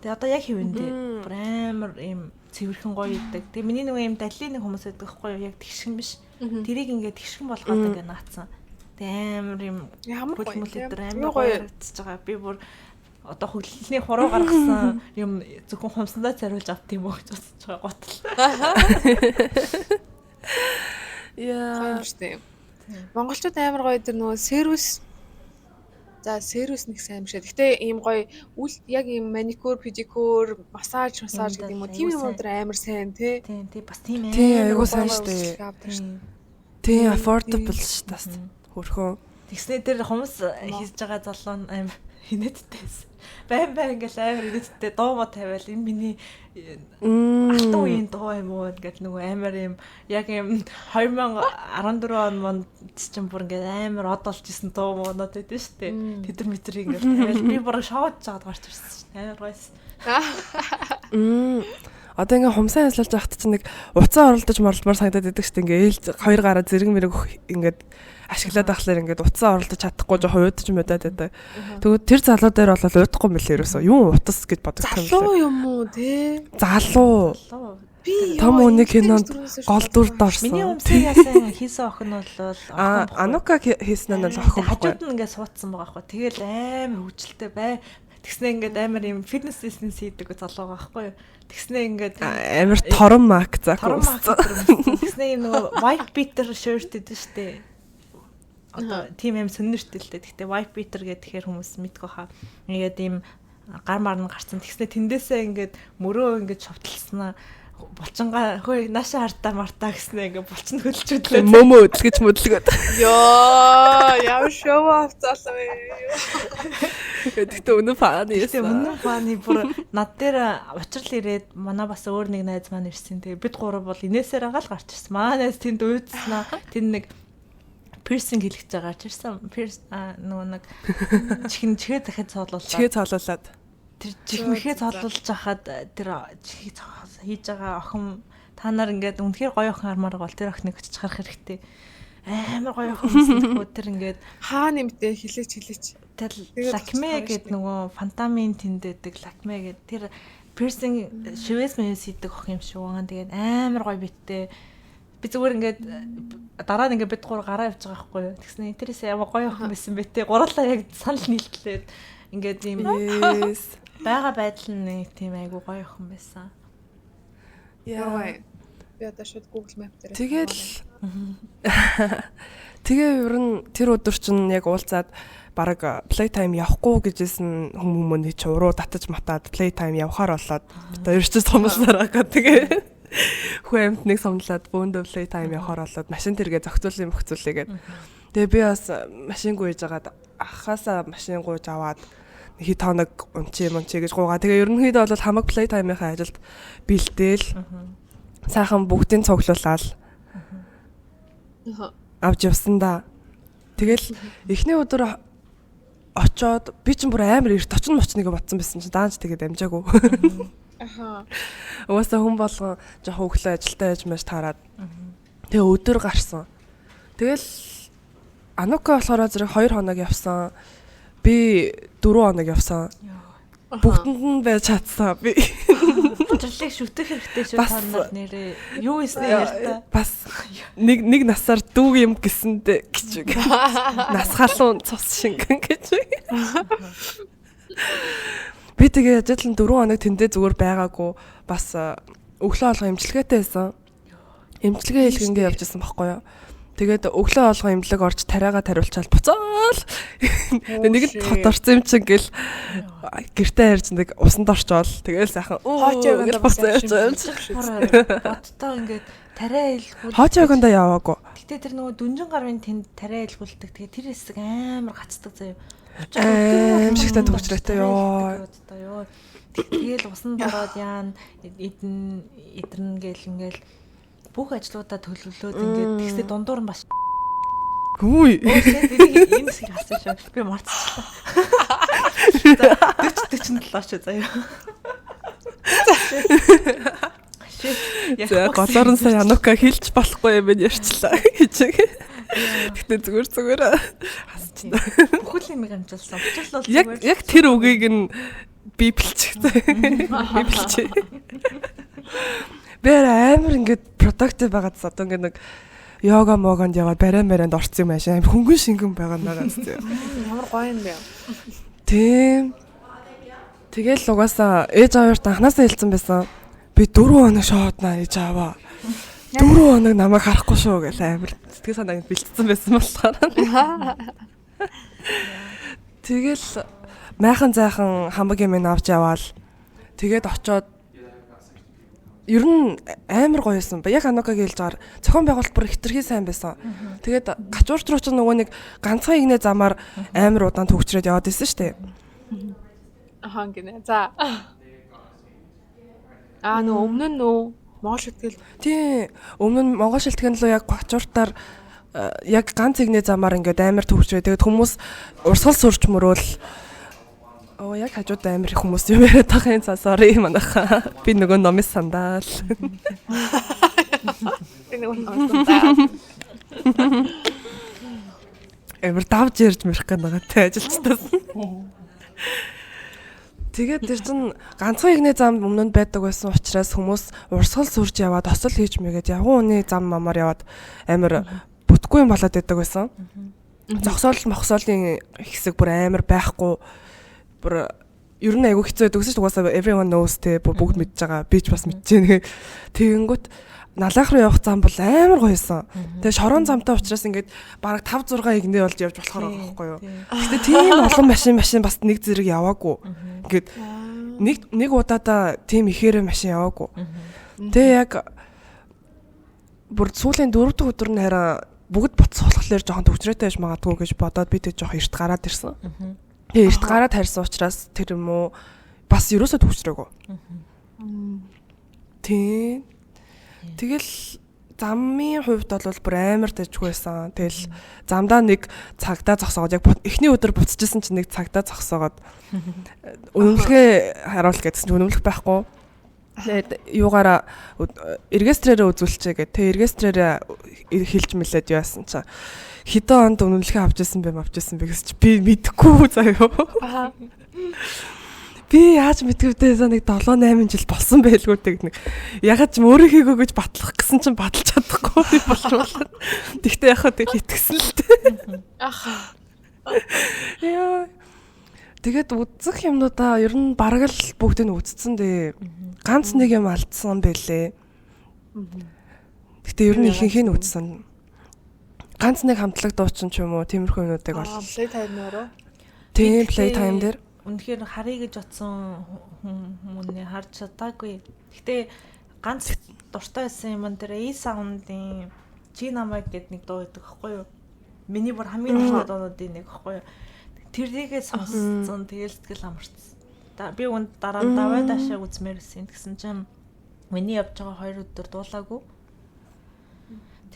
Тэгээ одоо яг хэвэндээ бүр амар юм цэвэрхэн гоё идэг. Тэгээ миний нөгөө юм далийн нэг хүмүүс байдаг хгүй юу яг тэгшгэн биш. Тэрийг ингээд тэгшгэн болгоод ингээд наацсан. Тэгээ амар юм ямар гоё амар гоё харагдчихж байгаа. Би бүр одоо хөглөлний хуруу гаргасан юм зөвхөн хумсандаа зориулж авт юм уу гэж бодож байгаа готл. Яа. Гоё юм штэ. Монголчууд амар гоё тэр нөгөө сервис. За сервис нэг сайн биш. Гэхдээ ийм гоё үл яг ийм маникюр, педикюр, массаж гэдэг юм уу. Тийм юм өндөр амар сайн тий. Тийм тий бас тийм ээ. Тий айгуу сайн штэ. Тий affordable штэ бас. Хөрхөн. Тэгснэ тэр хумс хийж байгаа залуу нь амар инээдтэйсэн. Байн байн ингээл амар инээдтэй дуу мо тавиал энэ миний алтан үеийн дуу юм уу ингээл нөгөө амар юм яг юм 2014 он монд чинь бүр ингээд амар од болж исэн дуу моонод байдэн штэ. Тэдэр мэтрийг ингээл тавиал би бүр шоуж жаад гарч ирсэн шин. Амар гоёс. Одоо ингээ хумсаа янзлуулж байхад чинь нэг уцаа оролдож моролдмоор санагдаад идэг штэ. Ингээ ээлж хоёр гараа зэрэг мэрэг ингээд ашиглаад ахлаар ингээд уцаа оролдож чадахгүй жоохон уйдаж мудаад байдаг. Тэгвэл тэр залуу дээр бол уйдахгүй мөлий ерөөсөө. Юу утас гэж бодогдсон юм. Залуу юм уу те? Залуу. Би том үний кинонд гол дүрд орсон. Миний өмсөй яасан хийсэн охин бол Анука хийсэн нь бол охин байхгүй. Хажууд нь ингээд суудсан байгаа хгүй. Тэгэл амар хөвчлөлтэй бай. Тэгснэ ингээд амар юм фитнес бизнес хийдэг залуу байгаа байхгүй юу. Тэгснэ ингээд амар торон мак зак. Тэгснэ юм нөгөө white beater shirt гэдэг штэ. Одоо тийм юм сонирхолтой л дээ. Тэгтээ white beater гэхээр хүмүүс мэдгүй хаа. Ингээд ийм гар мар нь гарцсан. Тэгснэ тэндээсээ ингээд мөрөө ингээд шовтлснаа булчингаа хөөе наашаа хартаа мартаа гэснэ ингээд булчин хөлчөдлөө. Мөмө өдлөж мөдлөгөөд. Йоо, ямар шоу авцаалаа вэ. Тэгтээ үнэн фаны. Тэгтээ үнэн фаны бүр над дээр учрал ирээд манай бас өөр нэг найз маань ирсэн. Тэгээ бид гурав бол инээсээр байгаа л гарч ирсэн. Манай найз тэнд уйдснаа. Тэнд нэг пирсинг хийлгэж байгаа гарч ирсэн. Пирс нөгөө нэг чихэн чихээ дахиад цоолуулаад. Чихээ цоолуулаад. Тэр чихмэхээ цоолуулж хахад тэр чихийг хийж байгаа охин та нар ингээд үнэхээр гоё охин хармаар бол тэр охиныг очиж харах хэрэгтэй. Амар гоё охин гэсэн төхөө тэр ингээд хаа нэмтэй хилээч хилээч. Тэр лакме гэдэг нөгөө фантамын тэнд байдаг лакме гэдэг тэр пирсинг шивэс мэвэс хийдэг охин юм шиг байгаа. Тэгээд амар гоё биттэй. Би зүгээр ингээд дараа нь ингээд бид гур гараа явж байгаа байхгүй юу. Тэгсэн тэрээс ямар гоё охин байсан бэ те. Гурлаа яг санал нийлтлээд ингээд ийм байгаа байдал нь нэг тийм айгу гоё охин байсан. Яа. Би одоо шууд Google Map дээр. Тэгэл тэгээ ер нь тэр өдөр чинь яг уулзаад бараг playtime явахгүй гэжсэн хүмүүний чи уруу татаж матаад playtime явахаар болоод бид хоёр ч сумлсаар байгаа. Тэгээ хүү амтныг сумлаад бөөндөө playtime явахаар болоод машин тэргээ зохицуулын мөхцүүлээ гээд. Тэгээ би бас машин гүйж агаад ахаасаа машин гуйж аваад хэд хоног унчи мунчи гэж гуугаа. Тэгээ ерөнхийдөө бол хамаг playtime-ийнхаа ажилд бэлдээл сайхан бүгдийг цуглуулаад авч явсан да. Тэгэл эхний өдөр очоод би ч бүр амар эрт очин мочныг бодсон байсан чинь даанч тэгээд амжаагүй. Аха. Угаасаа хүн болгон жоохон өглөө ажилдаа яж маш таарад. Тэгээ өдөр гарсан. Тэгэл Анука болохоор зэрэг 2 хоног явсан. Би 4 хоног явсан. Бүгдэнд нь байж чадсан би. Учрлыг шүтэх хэрэгтэй шүү та нар нэрээ. Юу хийснээ ярьта. Бас нэг нэг насаар дүүг юм гэсэндээ гэж. Нас халуун цус шингэн гэж. Би тэгээ яжаалан 4 хоног тэндээ зүгээр байгаагүй бас өглөө алга имчилгээтэй байсан. Имчилгээ хийлгэнгээ явж исэн байхгүй юу? Тэгээд өглөө алга имлэг орж тариагаа тариулчаал буцаал. Тэгээд нэг нь хот орсон юм чинь гэл гэртээ харж нэг усанд орчоол. Тэгэл сайхан өө буцаа явж. Бодтоо ингээд тариа илгүүл. Хооч яганда яваагүй. Гэтэ тэр нөгөө дүнжин гарвын тэнд тариа илгүүлдэг. Тэгээ тэр хэсэг амар гацдаг заяа. Аимшигтай төвчрээтэй ёо. Тэгэл усанд ороод яан идэн идэрнэ гэл ингээл бүх ажлуудаа төлөвлөөд ингээд тэгсээ дундуур нь бас Гүй. Энэ хэсгийг хассан шүү. Би мартчихлаа. За 40 47 шүү заяа. За голоор нь сая Анука хэлж болохгүй юм ярьчлаа гэж. Гэтэ зүгээр зүгээр хасчихна. Бүхэл юмыг амжилсан. Учир л зүгээр. Яг тэр үгийг нь библчихсэн. Библч. Би амар ингээд productive байгаад одоо ингээд нэг йога могонд яваад барай барайнд орсон юм аашаа. Амар хөнгөн шингэн байгаа надад зү. Ямар гоё юм бэ. Тийм. Тэгэл угаасаа ээж аваарт анханасаа хэлсэн байсан. Би 4 хоног шооднаа ээж аваа. 4 хоног намайг харахгүй шүү гэл амар сэтгэл санааг бэлтцсэн байсан болохоор. Тэгэл майхан зайхан хамаг юм авч яваал. Тэгээд очоод ер нь амар гоё байсан. Яг Анукагийн хэлж байгаагаар зохион байгуулалт бүр хэтэрхий сайн байсан. Тэгээд гачуурч руу ч нөгөө нэг ганцхан игнэ замаар амар удаан төвчрээд яваад исэн шүү дээ. Ахаа гинэ. За. Аа нөө өмнө нь нөө Монгол шилтгэл. Тийм. Өмнө нь Монгол шилтгэн лөө яг гачууртаар яг ганц игнэ замаар ингээд амар төвчрээ. Тэгээд хүмүүс урсгал сурч мөрөөл оо яг хажууд амар их хүмүүс юм яриад байгаа юм. За sorry манайхаа. Би нөгөө номын сандал. Би нөгөө номын сандал. Амар давж ярьж мэрэх гээд байгаа те ажилчдаас. Тэгээд тэр чин ганцхан игнэ зам өмнө нь байдаг байсан учраас хүмүүс урсгал сүрж яваад осол хийж мэгээд явган үний зам мамаар яваад амар бүтгүй юм болоод байдаг байсан. Зогсоол мохсоолын хэсэг бүр амар байхгүй. Бүр ер нь айгүй хэцүү байдаг гэсэн чинь угаасаа everyone knows те бүгд мэдж байгаа. Би ч бас мэдж байна. Тэгэнгүүт налаах руу явах зам бол амар гоёсэн. Тэгээ шорон замтай учраас ингээд бараг 5 6 игнэ болж явж болохоор байгаа байхгүй юу. Гэтэ тийм олон машин бас нэг зэрэг яваагүй. Ингээд нэг удаадаа тийм ихээр машин яваагүй. Тэгээ яг бүр сүүлийн 4 дахь өдөр нь харин бүгд буцах болохоор жоохон төвчрээтэй байж магадгүй гэж бодоод би тэг жоохон эрт гараад ирсэн. Тэгээ эрт гараад харьсан учраас тэр юм уу бас ерөөсөө төвчрээгүй. Тийм. Тэгэл замын хувьд бол бүр амар дажгүй байсан. Тэгэл замдаа нэг цагдаа зогсоогоод яг эхний өдөр буцчихсан чинь нэг цагдаа зогсоогоод үнэмлэхээ харуулах гэсэн чинь үнэмлэх байхгүй. Тэгээд юугаараа регистрээрээ үзүүлчихэ гэх. Тэгээ регистрээрээ хэлж мэлээд яасан чинь хэдэн онд үнэмлэхээ авч ирсэн бэ гэсэн чи би мэдэхгүй заяа. Би яаж мэдгэвдээ нэг 7 8 жил болсон байлгүй тэг нэг. Ягаад ч өөрийнхөө гэж батлах гэсэн чинь баталж чадахгүй болчихвол. Тэгтээ яхаа тэг итгэсэн л дээ. Ах. Яа. Тэгээд үзэх юмнуудаа ер нь бараг л бүгдийг нь үзсэн дээ. Ганц нэг юм алдсан байлээ. Гэтэ ер нь ихэнх нь үзсэн. Ганц нэг хамтлаг дуучин ч юм уу тиймэрхүү юмнуудыг бол play time дээр. Тийм play time дээр. Үнэхээр харъя гэж бодсон хүмүүний харж чадаагүй. Гэтэ ганц дуртай байсан юм дээр A Sound-ын Чи намайг гэд нэг дуу байдаг байхгүй юу? Миний бүр хамгийн дуртай дуунуудын нэг байхгүй юу? Тэрийгээ сонссон. Тэгэл сэтгэл амарцсан. Би үнд дараа нь давай даашаа үзмээр байсан. Тэгсэн чинь миний явж байгаа 2 өдөр дуулаагүй.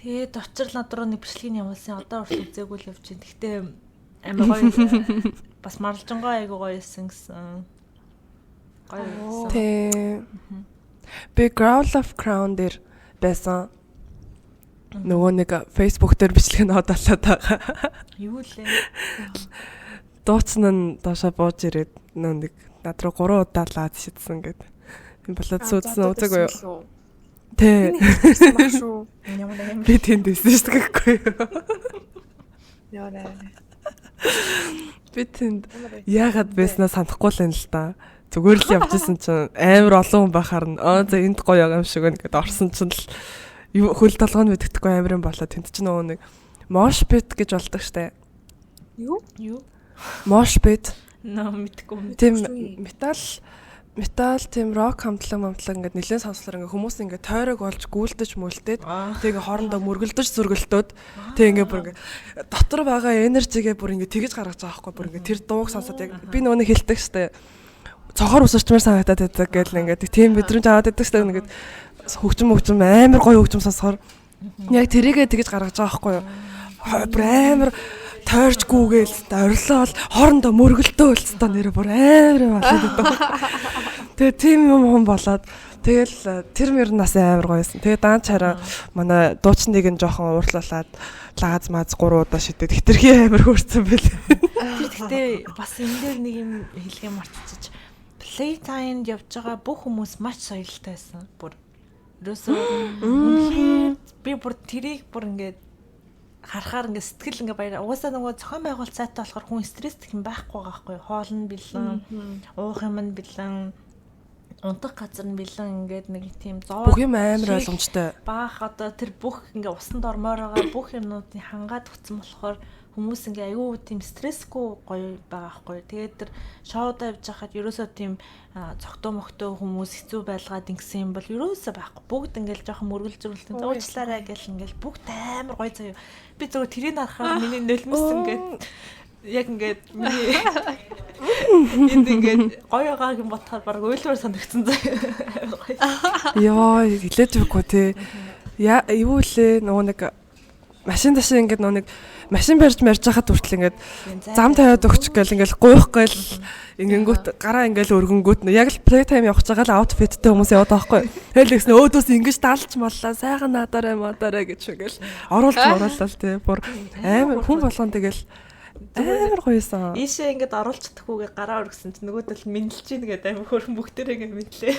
Тэгээд учир над руу нэг бичлэгийг явуулсан. Одоо хүртэл үзээгүй л явж байна. Гэтэ амар гоё бас марлжингоо айгуу гоё байсан гэсэн. Гоё байсан. Тийм. Би Growl of Crown дээр байсан. Нөгөө нэг Facebook дээр бичлэг нь одоолоод байгаа. Юу лээ? Дуучин нь доошо бууж ирээд нөө нэг над руу 3 удаа лаад шидсэн гэд. Юм болоод суудсан үзээгүй юу? Тэ. Шүү. Ямар нэг юм. Би тэнд байсан шүү дээ гэхгүй юу? Яа. Би тэнд яагаад байснаа санахгүй л юм л да. Зүгээр л явж исэн чинь амар олон хүн байхаар нь аа за энд гоё байгаа юм шиг байна гэдээ орсон чинь л юу хөл толгой нь мэддэхгүй амар юм болоо. Тэнд чинь нөгөө нэг mosh pit гэж болдог штэ. Юу? Юу? Mosh pit. Нөө мэдгүй. Тийм металл металл тийм рок хамтлаг мамтлаг ингээд нэлээд сонслоор ингээд хүмүүс ингээд тойрог болж гүйлдэж мүлдээд тэг ингээд хоорондоо мөргөлдөж зүргэлтөөд тэг ингээд бүр ингээд дотор байгаа энержигээ бүр ингээд тэгэж гаргаж байгаа байхгүй бүр ингээд тэр дууг сонсоод яг би нөгөө нэг хэлдэг штэ цохор үсэрчмээр санагдаад байдаг гэл ингээд тийм мэдрэмж аваад байдаг штэ ингээд хөгжим хөгжим амар гоё хөгжим сонсохоор яг тэрийгээ тэгэж гаргаж байгаа байхгүй юу бүр амар тойрч гүгээл та орилоол хоорондоо мөргөлдөө л та нэрэ бүр амар юм болоод байдаг. Тэгээ тийм юм хүн болоод тэгэл тэр мөр нас амар гоёсэн. Тэгээ даан чараа манай дуучныг нь жоохон уурлуулад лагаз маз 3 удаа шидэд хитрхи амар хөөрцөн байл. Тэр гэхдээ бас энэ дээр нэг юм хэлгээ мартчих. Playtime-д явж байгаа бүх хүмүүс маш соёлтой байсан. Бүр ерөөсөө үнэхээр би бүр тэрийг бүр ингээд харахаар ингээд сэтгэл ингээд баяр. Угаасаа нөгөө зохион байгуулалт сайтай болохоор хүн стрессдэх юм байхгүй байгаа байхгүй. Хоол нь бэлэн, уух юм нь бэлэн, унтах газар нь бэлэн ингээд нэг тийм зоо Бүх юм амар ойлгомжтой. Баах одоо тэр бүх ингээ усанд ормоор байгаа бүх юмнуудыг хангаад өгсөн болохоор хүмүүс ингээ аюу тийм стрессгүй гоё байгаа байхгүй. Тэгээд тэр шоудаа явж байхад ерөөсөө тийм цогтөө могтөө хүмүүс хэцүү байлгаад ингэсэн юм бол ерөөсөө байхгүй. Бүгд ингээл жоохон мөргөл зөргөлтөн уучлаарай гэл ингээл бүгд амар гоё заяа. Би зөвхөн тэрийг харахаар миний нулимс ингээд яг ингээд миний энд ингээд гоё байгааг юм бодохоор баг уйлмаар санагдсан заяа. Йоо, хэлээд өгөхгүй те. Яа, юу лээ нөгөө нэг машин ташаа ингээд нөгөө нэг машин барьж марж байхад хүртэл ингээд зам тавиад өгч гээл ингээд гуйх гээл ингэнгүүт гараа ингээд өргөнгүүт яг л play time явах байгаа л outfitтэй хүмүүс яваад байгаа байхгүй. Тэгэл тэгсэн өөдөөс ингэж далж маллаа сайхан наадаарай мадаарай гэж ингээл оруулж оруулаад тий бүр амар хүн болгон тэгэл амар гоёсан. Ийшээ ингээд оруулж чадахгүйгээ гараа өргөсөн чинь нөгөөдөл мэдлж ийн гэдэг амар хөөрхөн бүгдээрээ ингээд мэдлээ.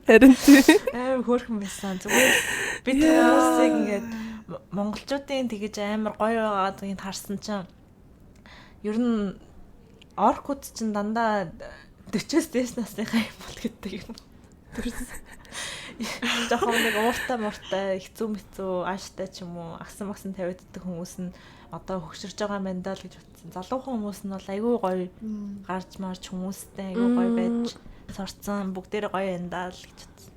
Харин тий. Амар хөөрхөн байсан. Зүгээр би тэр хүмүүсийг ингээд монголчуудын тэгэж амар гоё байгааг харсан чинь ер нь оркууд чинь дандаа 40-оос дээш насныхаа юм бол гэдэг юм. Жохон нэг ууртай мууртай хэцүү мэцүү ааштай ч юм уу агсан магсан тавиаддаг хүмүүс нь одоо хөгшөрж байгаа юм байна даа л гэж бодсон. Залуухан хүмүүс нь бол айгүй гоё гарч марч хүмүүстэй айгүй гоё байж сурцсан бүгдээрээ гоё юм даа л гэж бодсон.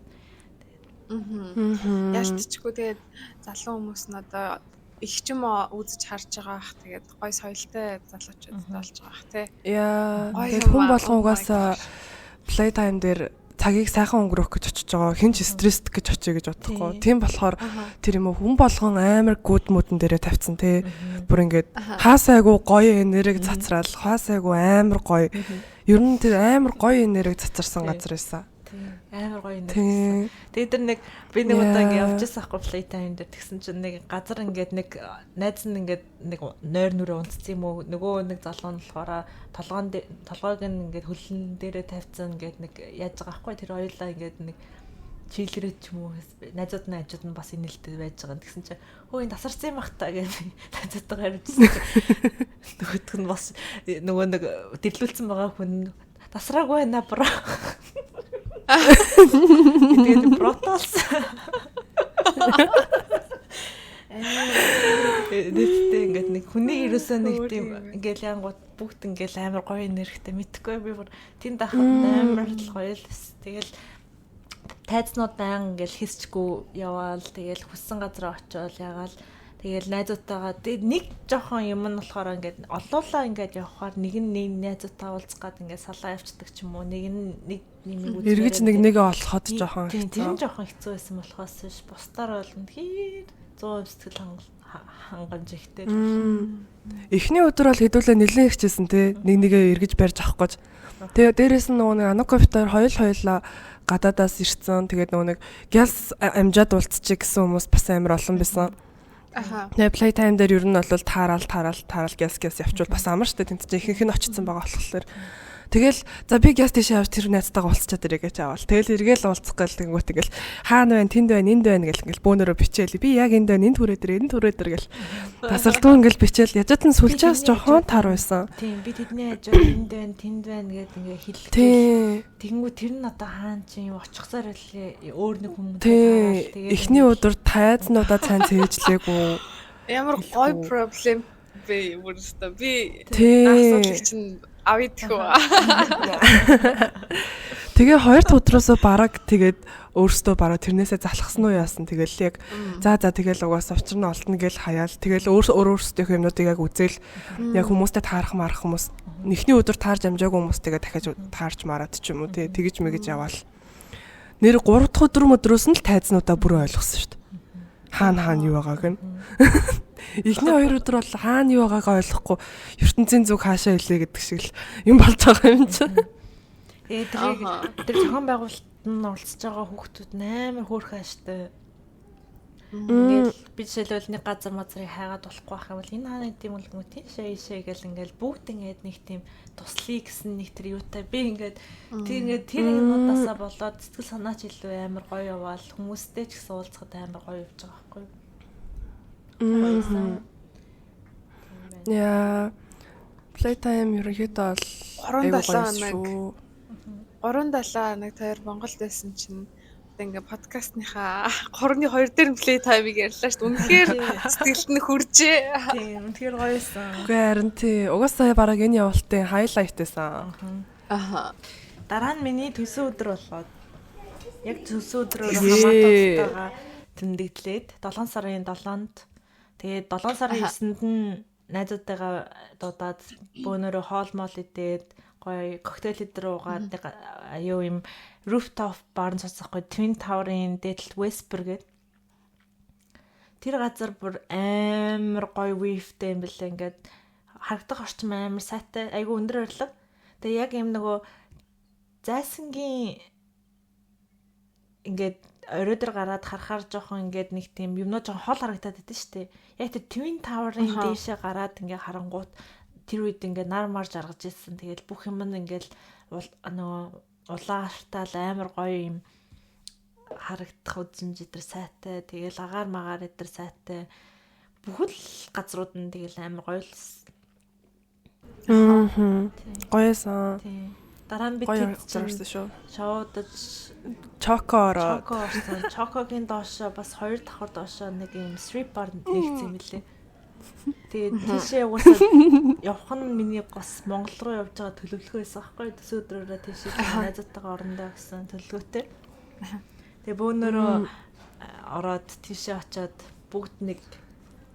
Ялтчгүй тэгээд залуу хүмүүс нь одоо их ч юм үзэж харж байгаа ах тэгээд гоё соёлтой залуучууд болж байгаа ах тий. Яа. Тэгээд хүн болгон угаасаа play time дээр цагийг сайхан өнгөрөөх гэж очиж байгаа. Хэн ч стресст гэж очие гэж бодохгүй. Тийм болохоор тэр юм уу хүн болгон амар гүд мүдэн дээрээ тавьсан тий. Бүр ингээд хаасайгүй гоё энерги цацраал, хаасайгүй амар гоё. Ер нь тэр амар гоё энерги цацарсан газар байсан. Амар гоё юм. Тэгээд тэр нэг би нэг удаа ингэ явж байсан хгүй play time дээр тэгсэн чинь нэг газар ингээд нэг найз нь ингээд нэг нойр нүрээ унтсан юм уу нөгөө нэг залуу нь болохоор толгоон толгойг нь ингээд хөлн дээрээ тавьсан ингээд нэг яаж байгаа хгүй тэр хоёулаа ингээд нэг чийлэрээ ч юм уу найзууд нь хажууд нь бас инээлтэй байж байгаа. Тэгсэн чинь хөө энэ тасарсан юм ах та гэж найзуудтайгаа ярьжсэн чинь нөгөөх нь бас нөгөө нэг дэрлүүлсэн байгаа хүн тасраагүй байна bro. Тэгээд броталс. Нийтдээ ингээд нэг хүний ерөөсөө нэг тийм ингээд янгууд бүгд ингээд амар гоё нэрхтээ мэдхгүй би бүр тэнд ахад амар л гоё л тэгэл тайзнууд баян ингээд хийсчгүй яваал тэгэл хүссэн газар очиод ягаал тэгэл найзуудтайгаа тэг нэг жоохон юм нь болохоор ингээд олуулаа ингээд явхаар нэг нь нэг найзуудтай уулзах гад ингээд салаа явцдаг ч юм уу нэг нь нэг нэмийг үзмээр эргэж нэг нэгэ олоход жоохон хэцүү. Тэр нь жоохон хэцүү байсан болохоос биш бусдаар бол үнэхээр 100% сэтгэл хангамж ихтэй. Эхний өдөр бол хэдүүлээ нэлээд хичээсэн те нэг нэгэ эргэж барьж авах гэж. Тэгээ дээрэс нь нөгөө нэг Анукофтоор хоёулаа гадаадаас ирсэн. Тэгээд нөгөө нэг гялс амжаад уулзчих гэсэн хүмүүс бас амар олон байсан. Аха. Тэгээ play time дээр ер нь бол таараал гялс гялс явчвал бас амар штэ тэнд чинь ихэнх нь очсон байгаа болохоор. Тэгэл за би гяс тийшээ явж тэр найзтайгаа уулзчаад ирээ гэж авал. Тэгэл эргээл уулзах гэл тэнгүүт ингээл хаана байна, тэнд байна, энд байна гэл ингээл бөөнөрөө бичээл. Би яг энд байна, энд хүрээд ир, энд хүрээд ир гэл. Тасалдуу ингээл бичээл. Яжаад нь сүлжээс жоохон тар байсан. Тийм, би тэдний хажууд энд байна, тэнд байна гэд ингээ хэлэх. Тэгэнгүүт тэр нь одоо хаана чинь юм очихсаар байлээ өөр нэг хүмүүс хараад тэгээд эхний өдөр тайзнуудаа сайн цээжлээгүй. Ямар гоё проблем бэ бүр өстө. Би асуудлыг чинь авъя тэхүү. Тэгээ хоёр дахь өдрөөсөө бараг тэгээд өөрсдөө бараг тэрнээсээ залхсан уу яасан. Тэгэл яг за тэгэл угаасаа учир нь олдно гэл хаяал. Тэгэл өөр өөрсдийнхөө юмнуудыг яг үзэл яг хүмүүстэй таарах марах хүмүүс эхний өдөр таарж амжаагүй хүмүүстэйгээ дахиад таарч мараад ч юм уу тий тэгэж мэгэж яваал. Нэр 3 дахь өдөр мөдрөөс нь л тайзнуудаа бүрэн ойлгосон шүү дээ. Хаана хаана юу байгааг нь. Эхний хоёр өдөр бол хаана юу байгааг ойлгохгүй ертөнцийн зүг хаашаа илээ гэдэг шиг л юм болж байгаа юм чинь. Тэгээ тэр зохион байгуулалт нь оролцож байгаа хүүхдүүд амар хөөрхөн ааштай. Ингээл би жишээлбэл нэг газар мазрыг хайгаад болохгүй байх юм бол энэ хаана гэдэм бол гүн тийшээ ийшээ гэл ингээл бүгд ингээд нэг тийм туслая гэсэн нэг тэр юутай би ингээд тэр ингээд тэр юмудаасаа болоод сэтгэл санаач илүү амар гоё яваал хүмүүстэй ч гэсэн уулзахад амар гоё явж байгаа байхгүй юу? Яа. Playtime ерөнхийдөө бол 3 7 хоног 3 7 хоног тэр Монголд байсан чинь ингээ подкастныхаа 3-ны 2 дээр нь playtime-ыг ярьлаа шүү дээ. Үнэхээр сэтгэлд нь хүржээ. Тийм, үнэхээр гоёсэн. Үгүй харин тий. Угаасаа бараг энэ явуултын highlight байсан. Аха. Дараа нь миний төсөн өдөр болоод яг төсөн өдрөөр хамааталтайгаа тэмдэглээд 7 сарын 7-нд тэгээд 7 сарын 9-нд нь найзуудтайгаа дуудаад бөөнөрөө хоол моол идээд гоё коктейл өдр уугаад юу юм rooftop бар нь цоцохгүй Twin Tower-ын дээдэлт Whisper гэдэг тэр газар бүр амар гоё вейвтэй юм бэлээ. Ингээд харагдах орчим амар сайтай, айгүй өндөр ойрлог. Тэгээ яг юм нөгөө зайсангийн ингээд орой дээр гараад харахаар жоохон ингээд нэг тийм юмнууд жоохон хол харагдаад байдсан шүү дээ. Яг тэр Twin Tower-ын дээшээ гараад ингээд харангуут тэр үед ингээд нар мар жаргаж ирсэн. Тэгэл бүх юм нь ингээд нөгөө улаартаал амар гоё юм харагдах үзэмж өдр сайтай. Тэгэл агаар магаар өдр сайтай. Бүхэл газрууд нь тэгэл амар гоё л. Гоёсан. Дараа нь би тэд шүү. Шоудаж Чоко ороод. Чоко орсон. Чокогийн доошоо бас хоёр давхар доошоо нэг юм strip bar нэгцсэн юм лээ. Тэгээд тийшээ угаасаа явах нь миний бас Монгол руу явж байгаа төлөвлөгөө байсан байхгүй юу? Төсөө өдрөөрөө тийшээ найзуудтайгаа орондоо гэсэн төлөвлөгөөтэй. Тэгээ бөөнөрөө ороод тийшээ очиод бүгд нэг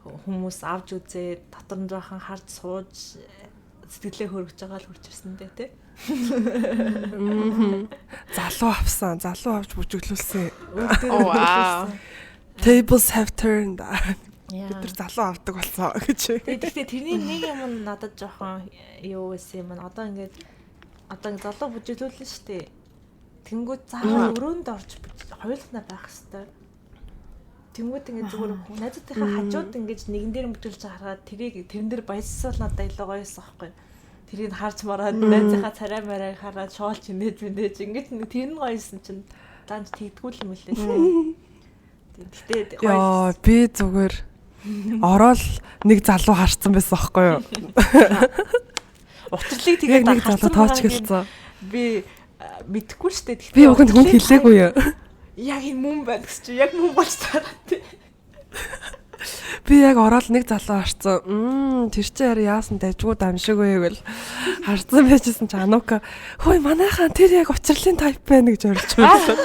хүмүүс авч үзээд дотор нь жоохон харж сууж сэтгэлээ хөргөж байгаа л хурж ирсэн дээ тий. Залуу авсан, залуу авч бүжиглүүлсэн. Вау. Tables have turned. Бид нар залуу авдаг болсон гэж. Тэгэхдээ тэрний нэг юм нь надад жоохон юу байсан юм. Одоо ингээд одоо залуу бүжиглүүлнэ шүү дээ. Тэнгүүд заавал өрөөнд орж хоёулахнаа байх хэвээр. Тэнгүүд ингээд зүгээр найзуудынхаа хажууд ингээд нэгэн дээр бүжиглж хараад тэрийг тэрэн дээр баясвал надад илүү гоёсэн байхгүй юу? Тэрийг харж мараад найзынхаа царай марайг хараад шоолч инээж мэдээж ингээд нэг тэр нь гоёсэн чинь даанч тэгдэггүй юм лээ. Гэтэ гоё. Яа, би зүгээр ороод нэг залуу харцсан байсан байхгүй юу? Учрлыг тэгээд нэг залуу тооч гэлцсэн. Би мэдэхгүй шүү дээ. Би уг нь хүн хэлээгүй юу? Яг энэ мөн байна гэсэн чи яг мөн болж таараа тий. Би яг ороод нэг залуу харцсан. Тэр чинь харин яасан дайжгүй дамшиг вэ гэл харцсан байжсэн чи Анука хөөе манайхан тэр яг учрлын тайп байна гэж ойлж байлаа.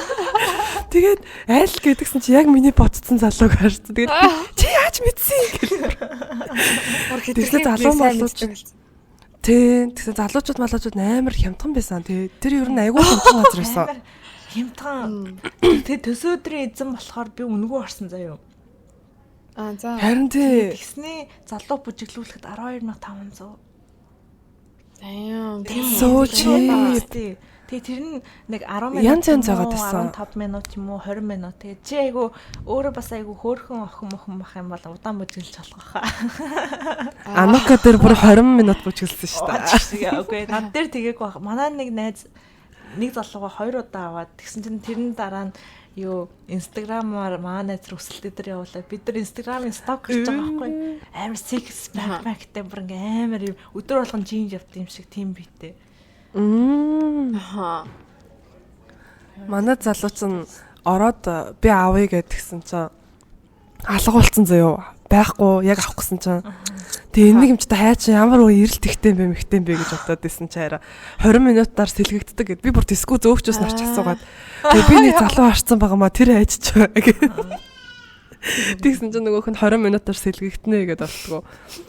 Тэгээд айл гэдгсэн чи яг миний бодсон залууг харцсан. Тэгээд чи яаж мэдсэн гэл. Тэгсэн залуу малууч. Тий, тэгсэн залуучууд малуучууд амар хямдхан байсан. Тий, тэр ер нь айгүй хямдхан газар байсан. Хямдхан. Тэгээ төсөө өдрийн эзэн болохоор би үнэгүй орсон заяа. Аа за. Харин тий. Тэгснээ залуу бүжиглүүлэхэд 12500. Damn. So cheap. Тэгээ тэр нь нэг 10 минут Янз янз байгаад байсан. 15 минут юм уу 20 минут. Тэгээ чи айгу өөрөө бас айгу хөөрхөн охин мохин бах юм бол удаан бүжиглж болох хаа. Анука дээр бүр 20 минут бүжиглсэн шүү дээ. Үгүй над дээр тэгээгүй баг. Манай нэг найз нэг залууга 2 удаа аваад тэгсэн чинь тэрэн дараа нь юу Instagram-аар манай найз руу өсөлт дээр явуулаад бид нар Instagram-ын сток хийж байгаа байхгүй амар six pack-тай бүр ингээ амар юм өдөр болгон жинж явд юм шиг тийм битэй. Аа. Манай залуу чинь ороод би авъя гэдгсэн чинь алга болцсон заяо. Байхгүй яг авах гэсэн чинь. Тэгээ энэ нэг юм чи та хай чи ямар үе эрэлт ихтэй юм бэ мэгтэй юм бэ гэж бодоод исэн чи хараа 20 минутаар сэлгэгддэг гэд би бүр диско зөөгчөөс нь орч асуугаад. Тэгээ би нэг залуу харцсан байгаа маа тэр хайчиж байгаа гэ. Тэгсэн чинь нөгөөх нь 20 минутаар сэлгэгдэнэ гэдээ болтгоо.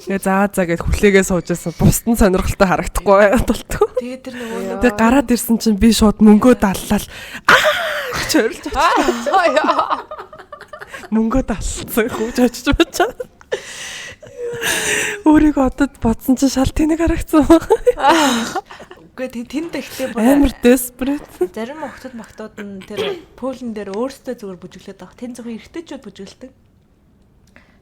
Тэгээ заа заа гэд хүлээгээ сууж исэн. Бусд нь сонирхолтой харагдахгүй болтгоо. Тэгээ тэр нөгөө Тэгээ гараад ирсэн чинь би шууд мөнгөө даллал аа гэж орилж очсон. Мөнгөө даллсан хүүж очиж бачаа. Өөрийгөө одод бодсон чинь шал тэнэг харагдсан. Үгүй тэнд ихтэй бүр амар desperate. Зарим охтод магтууд нь тэр пүүлэн дээр өөрсдөө зүгээр бүжиглээд байгаа. Тэн зөвхөн эрэгтэйчүүд бүжиглэдэг.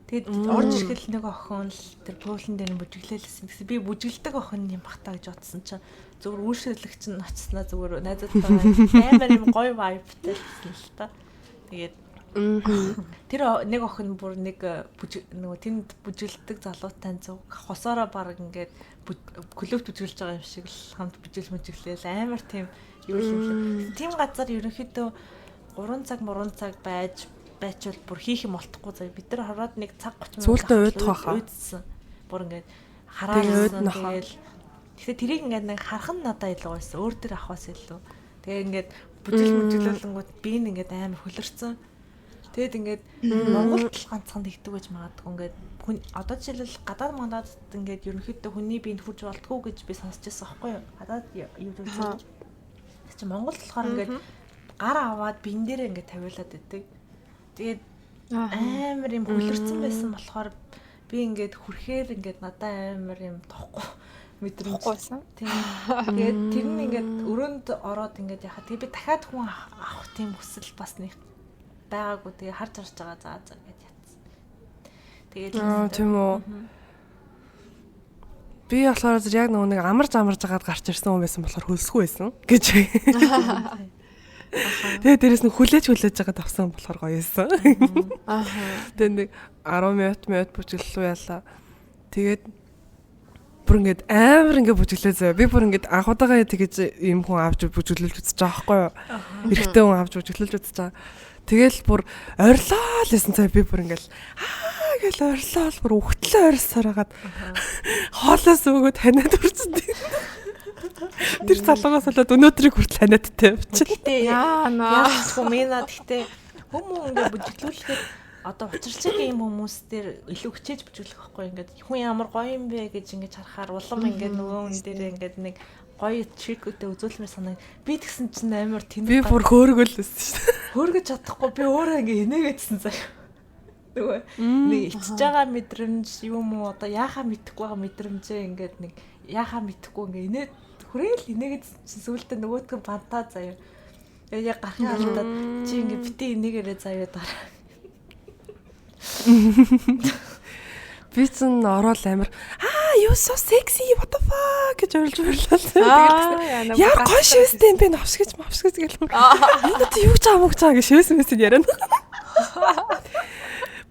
Тэгээд орж ирэхэл нэг охин л тэр пүүлэн дээр нь бүжиглээлсэн. Тэгсэн би бүжиглэдэг охин юм бах та гэж бодсон чинь зүгээр үйлчлэгч нь очсноо зүгээр найзуудтайгаа амар юм гоё vibe-тай л л та. Тэгээд тэр нэг охин бүр нэг нөгөө тэнд бүжиглэдэг залуутай зүг хосоороо баг ингээд клубт бүжиглэж байгаа юм шиг л хамт бүжиглэл мүжиглээл амар тийм юу юм. Тийм газар ерөнхийдөө 3 цаг 3 цаг байж байчвал бүр хийх юм олдохгүй заяа. Бид нар хороод нэг цаг 30 минут сүултээ уйдах байхаа. Уйдсан. Бүр ингээд хараад тэгэл. Гэхдээ тэрийг ингээд нэг харах нь надад илүү байсан. Өөр дээр авахаас илүү. Тэгээ ингээд бүжиглэл мүжиглэлэнгүүд би ингээд амар хөлөрцөн. Тэгээд ингээд Монголд л ганцхан тэгдэг гэж магадгүй ингээд хүн одоо жишээлбэл гадаад мандад ингээд ерөнхийдөө хүний биед хүрж болдгоо гэж би сонсч байсан байхгүй юу? Гадаад юу зүйл. Тэг чи Монголд болохоор ингээд гар аваад биен дээрээ ингээд тавиулаад байдаг. Тэгээд амар юм хөлөрцөн байсан болохоор би ингээд хүрхээр ингээд надад амар юм тохгүй мэдрэмж байсан. Тийм. Тэгээд тэр нь ингээд өрөөнд ороод ингээд яхаа тэгээ би дахиад хүн авах тийм хүсэл бас нэг байгаагүй тэгээ харж харж байгаа заа заа гэж ятсан. Тэгээд тийм үү. Би болохоор яг нөгөө нэг амарч амарч жагаад гарч ирсэн хүн байсан болохоор хөлсгүй байсан гэж. Тэгээ дээрэс нь хүлээж хүлээж жагаад авсан болохоор гоё байсан. Тэгээ нэг 10 минут бүжиглэлүү ялаа. Тэгээд бүр ингээд амар ингээд бүжиглээ заяа. Би бүр ингээд анх удаага тэгэж ийм хүн авч бүжиглүүлж үзэж байгаа байхгүй юу? Эрэгтэй хүн авч бүжиглүүлж үзэж байгаа. Тэгэл бүр орилоо л гэсэн цаа би бүр ингээл аа гэл орилоо л бүр үхтлээ орилсоор хагаад хоолоос өгөө таниад үрсэн. Тэр залуугаас болоод өнөөдрийг хүртэл ханиадтай явчих. Гэтэ яа наа. Яасгүй мина гэтэ хүмүүс ингээд бүжиглүүлэхэд одоо учирчиг ийм хүмүүс дээр илүү хичээж бүжиглэх байхгүй ингээд хүн ямар гоё юм бэ гэж ингээд харахаар улам ингээд нөгөө хүн дээр ингээд нэг гоё трикүүдээ үзүүлмээр санаа. Би тэгсэн чинь амар тэнэг. Би бүр хөөргөл байсан шүү дээ. Хөөргөж чадахгүй би өөрөө ингээ инээгээдсэн заяа. Нөгөө нэг ичж байгаа мэдрэмж юм уу одоо яахаа мэдэхгүй байгаа мэдрэмжээ ингээд нэг яахаа мэдэхгүй ингээ инээ хүрээл инээгээдсэн чинь сүултээ нөгөөтгөн бантаа заяа. Тэгээ яг гарахын алдаад чи ингээ бити инээгээрээ заяа дараа. Би чинь ороод амар аа you so sexy what the fuck гэж орилж өрлөө. Тэгээд яар гоё шивэстэй юм бэ навшгэж мавшгэж гэл. Энэ одоо юу ч амууг чаа гэж шивэс мэс яриана.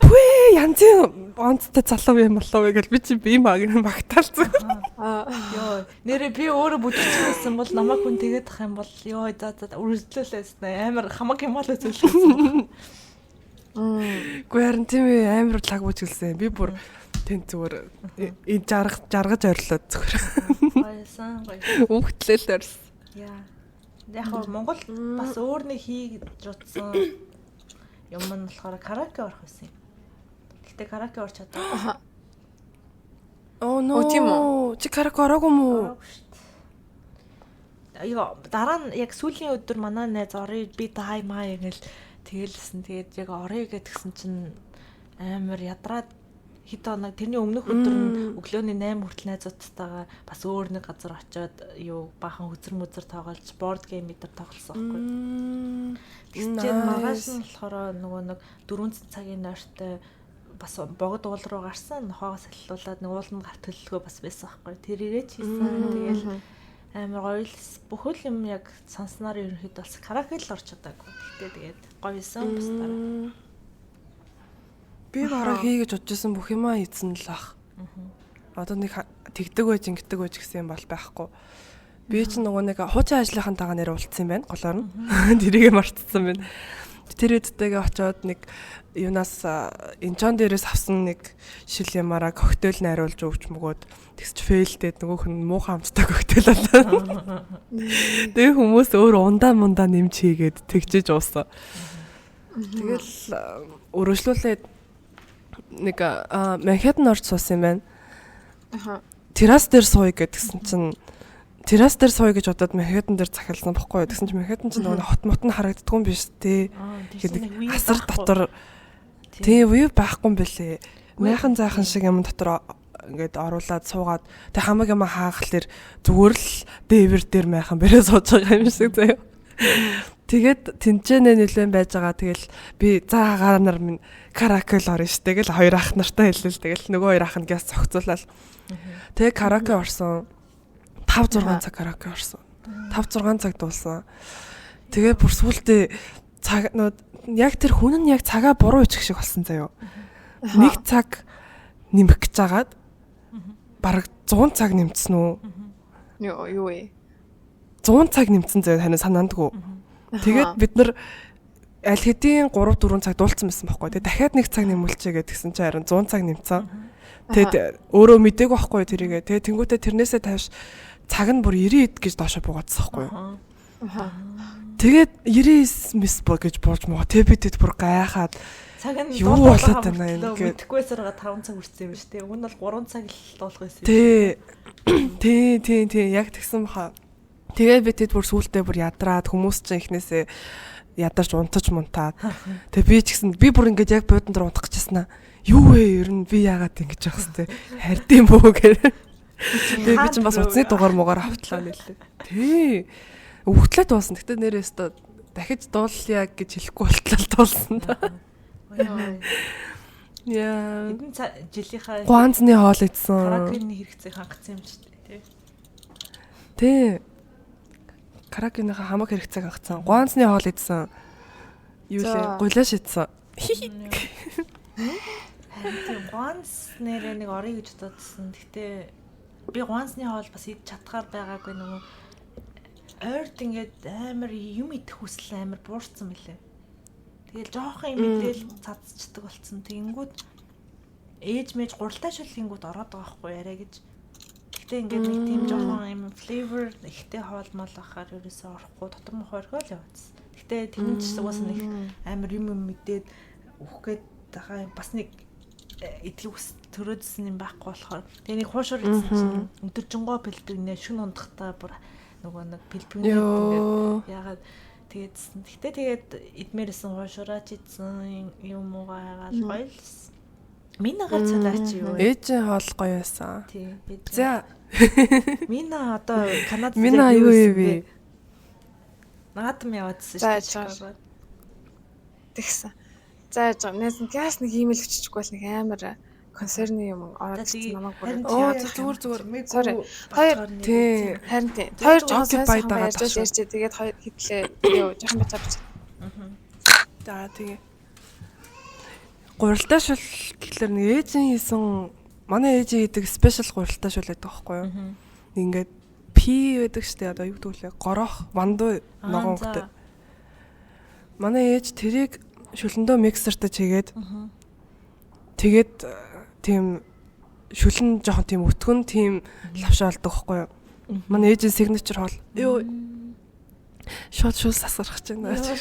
Пүү янзын онцтой залуу юм болов уу гэж би чи би маг магтаал зү. Йоо нэрээ би өөрөө бүжигч байсан бол намайг хүн тэгээд ах юм бол ёо за за үргэлжлүүлээсэн амар хамаг юм аа л үзүүлсэн. Үгүй харин тийм ээ амар лаг бүжиглсэн. Би бүр тэнд зүгээр жаргаж орилоо зүгээр. Гоёсан гоё. Үхтлэл орсон. Яа. Яг нь Монгол бас өөр нэг хий гэж утсан юм нь болохоор караоке орох байсан юм. Гэтэ караоке орч чадаагүй. Oh no. Тийм үү? Чи караоке ороогүй юм уу? Аюу дараа нь яг сүүлийн өдөр манай найз орё би дай маа гэл тэгэлсэн. Тэгээд яг орё гэдгсэн чинь амар ядраад Хэд хоног тэрний өмнөх өдөр нь өглөөний 8 хүртэл найзуудтайгаа бас өөр нэг газар очиод юу баахан хөзөр мөзөр тоглож, board game эдэр тоглосон байхгүй. Тэгсэн чинь маргааш нь болохоор нөгөө нэг 4 цагийн нойртой бас богд уул руу гарсан, нохоогоос саллуулаад нэг ууланд гар төлөлгөө бас байсан байхгүй. Тэрийгээ ч хийсэн. Тэгэл амар гоё л бүхэл юм яг санснаар ерөнхийдөө бас караоке л орч чадаагүй. Гэтэ тэгээд гоё исэн бусдаараа. Би бараг хий гэж бодож исэн бүх юмаа хийсэн л ах. Одоо нэг тэгдэг байж ингэдэг байж гэсэн юм бол байхгүй. Би ч нөгөө нэг хуучин ажлынхантайгаа нэр уулзсан юм байна голоор нь. Тэрийгэ мартсан байна. Тэр үедтэйгээ очиод нэг юунаас Инчон дээрээс авсан нэг шил ямаараа коктейл найруулж өгч мөгөөд тэгсч фейлдээд нөгөөх нь муухай амттай коктейл болоо. Тэгээ хүмүүс өөр ундаа мундаа нэмж хийгээд тэгжиж уусан. Тэгэл өргөжлүүлээд нэг Манхэттен орж суусан юм байна. Аха. Террас дээр сууя гэдгсэн чинь террас дээр сууя гэж бодоод Манхэттен дээр захиалсан бохгүй юу. Тэгсэн чинь Манхэттен чинь нөгөө хот мот нь харагддаггүй юм биш үү? Тэгээд асар дотор тий view байхгүй юм бэлээ. Майхан зайхан шиг юм дотор ингээд оруулаад суугаад тэг хамаг юм хаахлаар зүгээр л дээвэр дээр майхан бэрээ сууж байгаа юм шиг заяа. Тэгээд тэнцэнэ нэлээд байж байгаа. Тэгэл би за агаар нар минь караоке л орно ш. Тэгэл хоёр ах нартай хэлэл. Тэгэл нөгөө хоёр ах нь гяс зохицуулаад. Тэгээ караоке орсон. 5 6 цаг караоке орсон. 5 6 цаг дуулсан. Тэгээ бүр сүултээ цаг нөө яг тэр хүн нь яг цагаа буруу ичих шиг болсон заяо. Нэг цаг нэмэх гэж агаад бараг 100 цаг нэмсэн үү? Юу вэ? 100 цаг нэмсэн заяа тань санаандгүй. Тэгээд бид нар аль хэдийн 3 4 цаг дуулсан байсан байхгүй. Тэгээд дахиад нэг цаг нэмүүлчихье гэдгсэн чинь харин 100 цаг нэмсэн. Тэгээд өөрөө мдээгүй байхгүй тэрийгээ. Тэгээд тэнгуүтээ тэрнээсээ тавьш цаг нь бүр 90 хэд гэж доошо буугаадсан байхгүй. Тэгээд 99 мис бо гэж бууж муу. Тэгээд би тэд бүр гайхаад цаг нь юу болоод байна юм гээд мэдхгүйсээр 5 цаг хүрсэн юм шүү дээ. Уг нь бол 3 цаг л дуулах байсан юм. Тий. Тий, тий, тий. Яг тэгсэн баха. Тэгээ би тэд бүр сүултээ бүр ядраад хүмүүс чинь эхнээсээ ядарч унтаж мунтаад. Тэгээ би ч гэсэн би бүр ингээд яг буудан дээр унтах гэжсэн аа. Юу вэ ер нь би яагаад ингэж явах хэвтэй хард юм бөө гэх. Тэгээ би чинь бас утасны дугаар муугаар автлаа нэлээ. Тий. Өвгтлээ дуусан. Гэтэ нэрээ өстө дахиж дуулъя гэж хэлэхгүй болтлоо дуулсан да. Яа. Хэдэн жилийнхаа гуанзны хоол идсэн. Караокены хэрэгцээг хангацсан юм шүү дээ, тий. Тий. Караокеныхаа хамаг хэрэгцээг хангацсан. Гуанзны хоол идсэн. Юу лээ? Гулааш идсэн. Харин тийм гуанз нэрээ нэг орё гэж бодсон. Гэтэ би гуанзны хоол бас идэж чадхаар байгаагүй нөгөө ойрд ингээд амар юм идэх хүсэл амар буурсан мөлий. Тэгэл жоохон юм идээл цацчдаг болцсон. Тэгэнгүүт ээж мэж гуралтай шүлгэнгүүт ороод байгаа байхгүй яриа гэж. Гэтэ ингээд нэг тийм жоохон юм flavor ихтэй хоол мол ахаар ерөөсөө орохгүй дотор мох орхиол явуулсан. Гэтэ тэр нь ч угаасаа нэг амар юм юм мэдээд өөх гээд байгаа юм бас нэг идлэг ус төрөөдсөн юм байхгүй болохоор тэгээ нэг хуушуур идсэн чинь өдөржингөө бэлтгэнэ шүн ундахтаа бүр нөгөө нэг бэлтгэнэ ингээд яагаад тэгээдсэн. Гэтэ тэгээд идмээрсэн хуушураач идсэн юм уугаа хайгаал гоё л. Минагаар цалаач юу вэ? Ээжийн хоол гоё байсан. Тий. За. Мина одоо Канадад Мина юу вэ? Наадам яваадсэн шүү дээ. Тэгсэн. За яж байгаа. Найз нь газ нэг имэйл өччихгүй бол нэг амар концерны юм ороод ирсэн намайг бүр. Оо зүгээр зүгээр. Sorry. Хоёр тий. Харин тий. Хоёр жоохон сайн сайхан ярьж ярьж тэгээд хоёр хэдлээ. Юу жоохон бачаа бич. За тэгээ. Гуралтай шул гэхлээр нэг ээжийн хийсэн манай ээжийн хийдэг спешиал гуралтай шул гэдэг байхгүй юу? Ингээд пи байдаг штэ одоо юу гэдэг вэ? Горох, вандуу ногоон өнгөтэй. Манай ээж тэрийг шүлэндөө миксертэй чигээд тэгээд тийм шүлэн жоохон тийм өтгөн тийм лавшаа олдог байхгүй юу? Манай ээжийн signature хоол. Йоо шууд шул сасгарах гэж байна.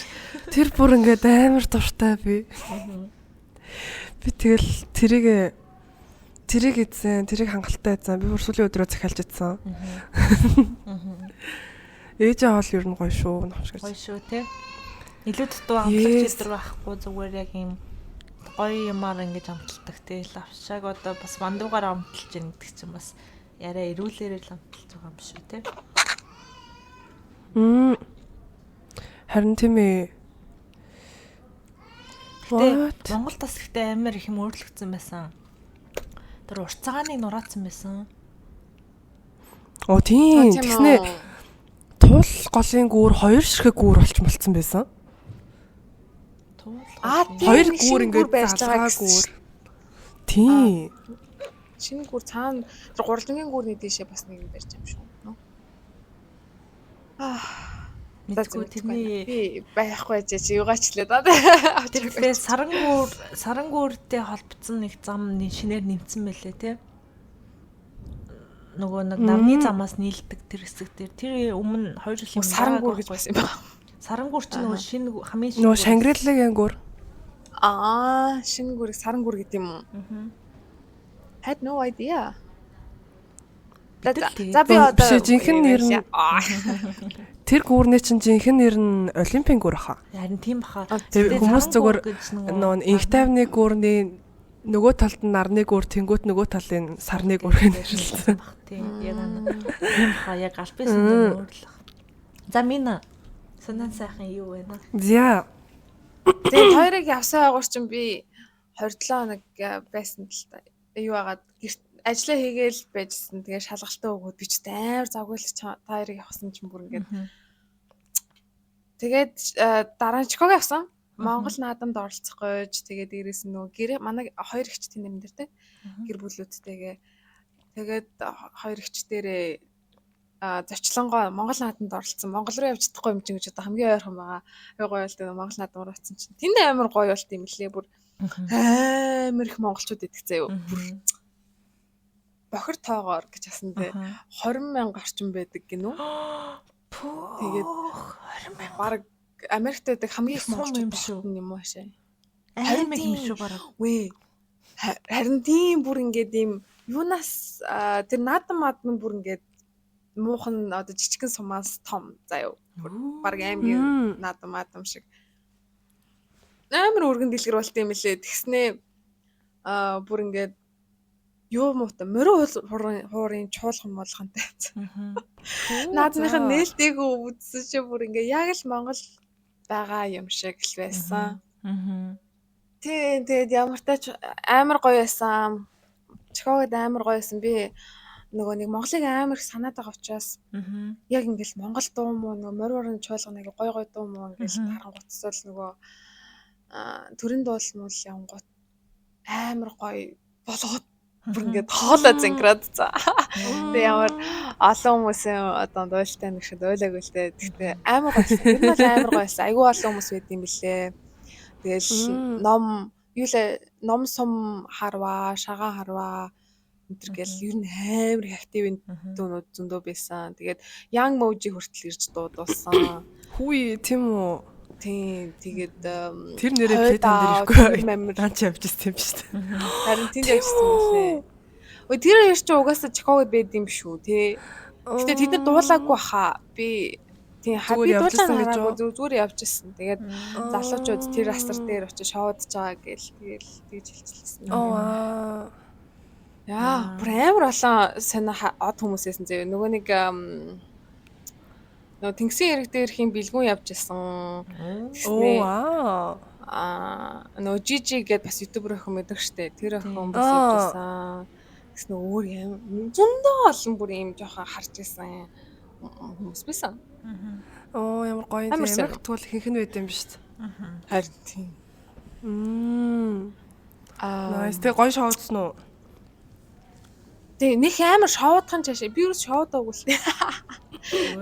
Тэр бүр ингээд амар дуртай би. Би тэгэл тэрийг идсэн, тэрийг хангалттай идсэн. Би бүр сүүлийн өдрөө захиалж идсэн. Ээжийн хоол ер нь гоё шүү, номшгаж. Гоё шүү, тий. Илүү дутуу амтлагч өдр байхгүй зүгээр яг юм гоё юмар ингэж амталдаг те. Лавшааг одоо бас мандуугаар амталж ийн гэдэг чинь бас яриа эрүүлээрээ л амталж байгаа юм шүү те. Харин тийм ээ. Гэтэ Монголд бас ихтэй амар их юм өөрчлөгдсөн байсан. Тэр урт цагааныг нураацсан байсан. Оо тийм. Тэгснэ туул голын гүүр хоёр ширхэг гүүр болцсон байсан. Туул хоёр гүүр ингээд барьж байгаа гүүр. Тийм. Шинэ гүүр цаана тэр гурлангийн гүүрний дээшээ бас нэг юм барьж юм шүү. Аа. Мэдгүй тэрний би байхгүй байж чи югаачлаа да. Тэр ихтэй сарангүүртэй холбогдсон нэг зам шинээр нэмсэн байлээ те. Нөгөө нэг нарны замаас нийлдэг тэр хэсэг дээр тэр өмнө 2 жилийн өмнө сарангүүр гэж байсан юм ба. Сарангүүр чинь нөгөө шинэ хамгийн шинэ нөгөө Шангрилагийн гүүр. Аа, шинэ гүүрийг сарангүүр гэдэг юм уу? Had no idea. За би одоо жинхэнэ нэр нь тэр гүүрний чинь жинхэнэ нэр нь Олимпийн гүүр баха. Харин тийм баха. Тэгээ хүмүүс зүгээр нөгөө инх тайвны гүүрний нөгөө талд нь нарны гүүр, тэнгуут нөгөө талын сарны гүүр гэж нэрлэсэн. Тийм яг тийм баха. Яг албан ёсны өөрлөх. За минь санаа сайхан юу вэ? За. Тэгээ хоёрыг явсан байгуур чинь би 27 хоног байсан л та. Юу агаад гэрт ажлаа хийгээл байжсэн. Тэгээ шалгалтаа өгөөд би ч амар завгүй л та хоёрыг явсан чинь бүр ингээд. Тэгээд дараа нь Чикаго явсан. Монгол наадамд оролцох гойж тэгээд дээрээс нь нөгөө гэр манай хоёр эгч тэнд амьдардаг. Гэр бүлүүдтэйгээ. Тэгээд хоёр эгч дээрээ зочлонгоо Монгол наадамд оролцсон. Монгол руу явж чадахгүй юм чинь гэж одоо хамгийн ойрхон байгаа. Аюу гоё л дээ Монгол наадам руу очсон чинь. Тэнд амар гоё болт юм лээ бүр амар их монголчууд идэх заяа. Бүр бохир тоогоор гэж хасан те 20 мянга орчим байдаг гинүү. Тэгээд 20 мянга бараг Америкт байдаг хамгийн их монголчууд монголчууд юм шүү. юм уу хашаа. Амар юм шүү бараг. Үгүй. Харин тийм бүр ингээд ийм юунаас тэр наадам мадам бүр ингээд муухан одоо жижигхэн сумаас том заяа. Бараг аймгийн наадам мадам шиг. Амар өргөн дэлгэр болт юм лээ. Тэгснээ бүр ингээд юу муута морин хуурын чуулган молгонтой байсан. Наадмынх нь нээлттэйг үзсэн чи бүр ингээ яг л Монгол байгаа юм шиг л байсан. Тийм тэгээд ямар тач амар гоё байсан. Чикагод амар гоё байсан. Би нөгөө нэг Монголыг амар их санаад байгаа учраас яг ингээл Монгол дуу муу нөгөө морин хуурын чуулган нэг гоё гоё дуу муу ингээл харангуутсал нөгөө төрийн дуул муул явангуут амар гоё болгоод бүр ингээд хоолой зинкрад за. Тэгээ ямар олон хүмүүсийн одоо дуйлтай нэг шиг дуйлаагүй л дээ. Гэхдээ амар гоё. Тэр нь бол амар гоё байсан. Айгүй олон хүмүүс байд юм билээ. Тэгэл ном юу лээ ном сум харваа, шагаан харваа энэ гэл ер нь амар их актив дүүнүүд зөндөө байсан. Тэгээд Young Moji хүртэл ирж дуудуулсан. Хүү тийм үү? Тийм тэгээд тэр нэрээ тэнд ирэхгүй наа чи явж ирсэн юм шүү дээ. Харин тэнд явжсэн юм лээ. Өө тэр хоёр чи угаасаа Чикагод байд юм шүү тий. Гэтэ тэд нар дуулаагүй хаа. Би тийм би дуулаа хараагүй зүгээр явж ирсэн. Тэгээд залуучууд тэр асар дээр очиж шоудж байгаа гээл тэгэл тэгж хэлчихсэн. Оо. Яа, бүр амар олон сонио од хүмүүс байсан зөө. Нөгөө нэг нөгөө Тэнгисийн хэрэг дээр хин бэлгүүн явж исэн. Оо вау. Нөгөө Жижи гэдээ бас ютубер охин мэддэг штэ. Тэр охин бас явж исэн. Тэгсэн өөр юм зөндөө олон бүр юм жоохон харж исэн хүмүүс байсан. Оо ямар гоё юм. Америкт бол ихэнх нь байд юм биш үү? Харин тийм. Nice. Тэг гоё шоудсан уу? Тэг нэг амар шоудхан чаашаа. Би юус шоудаагүй л.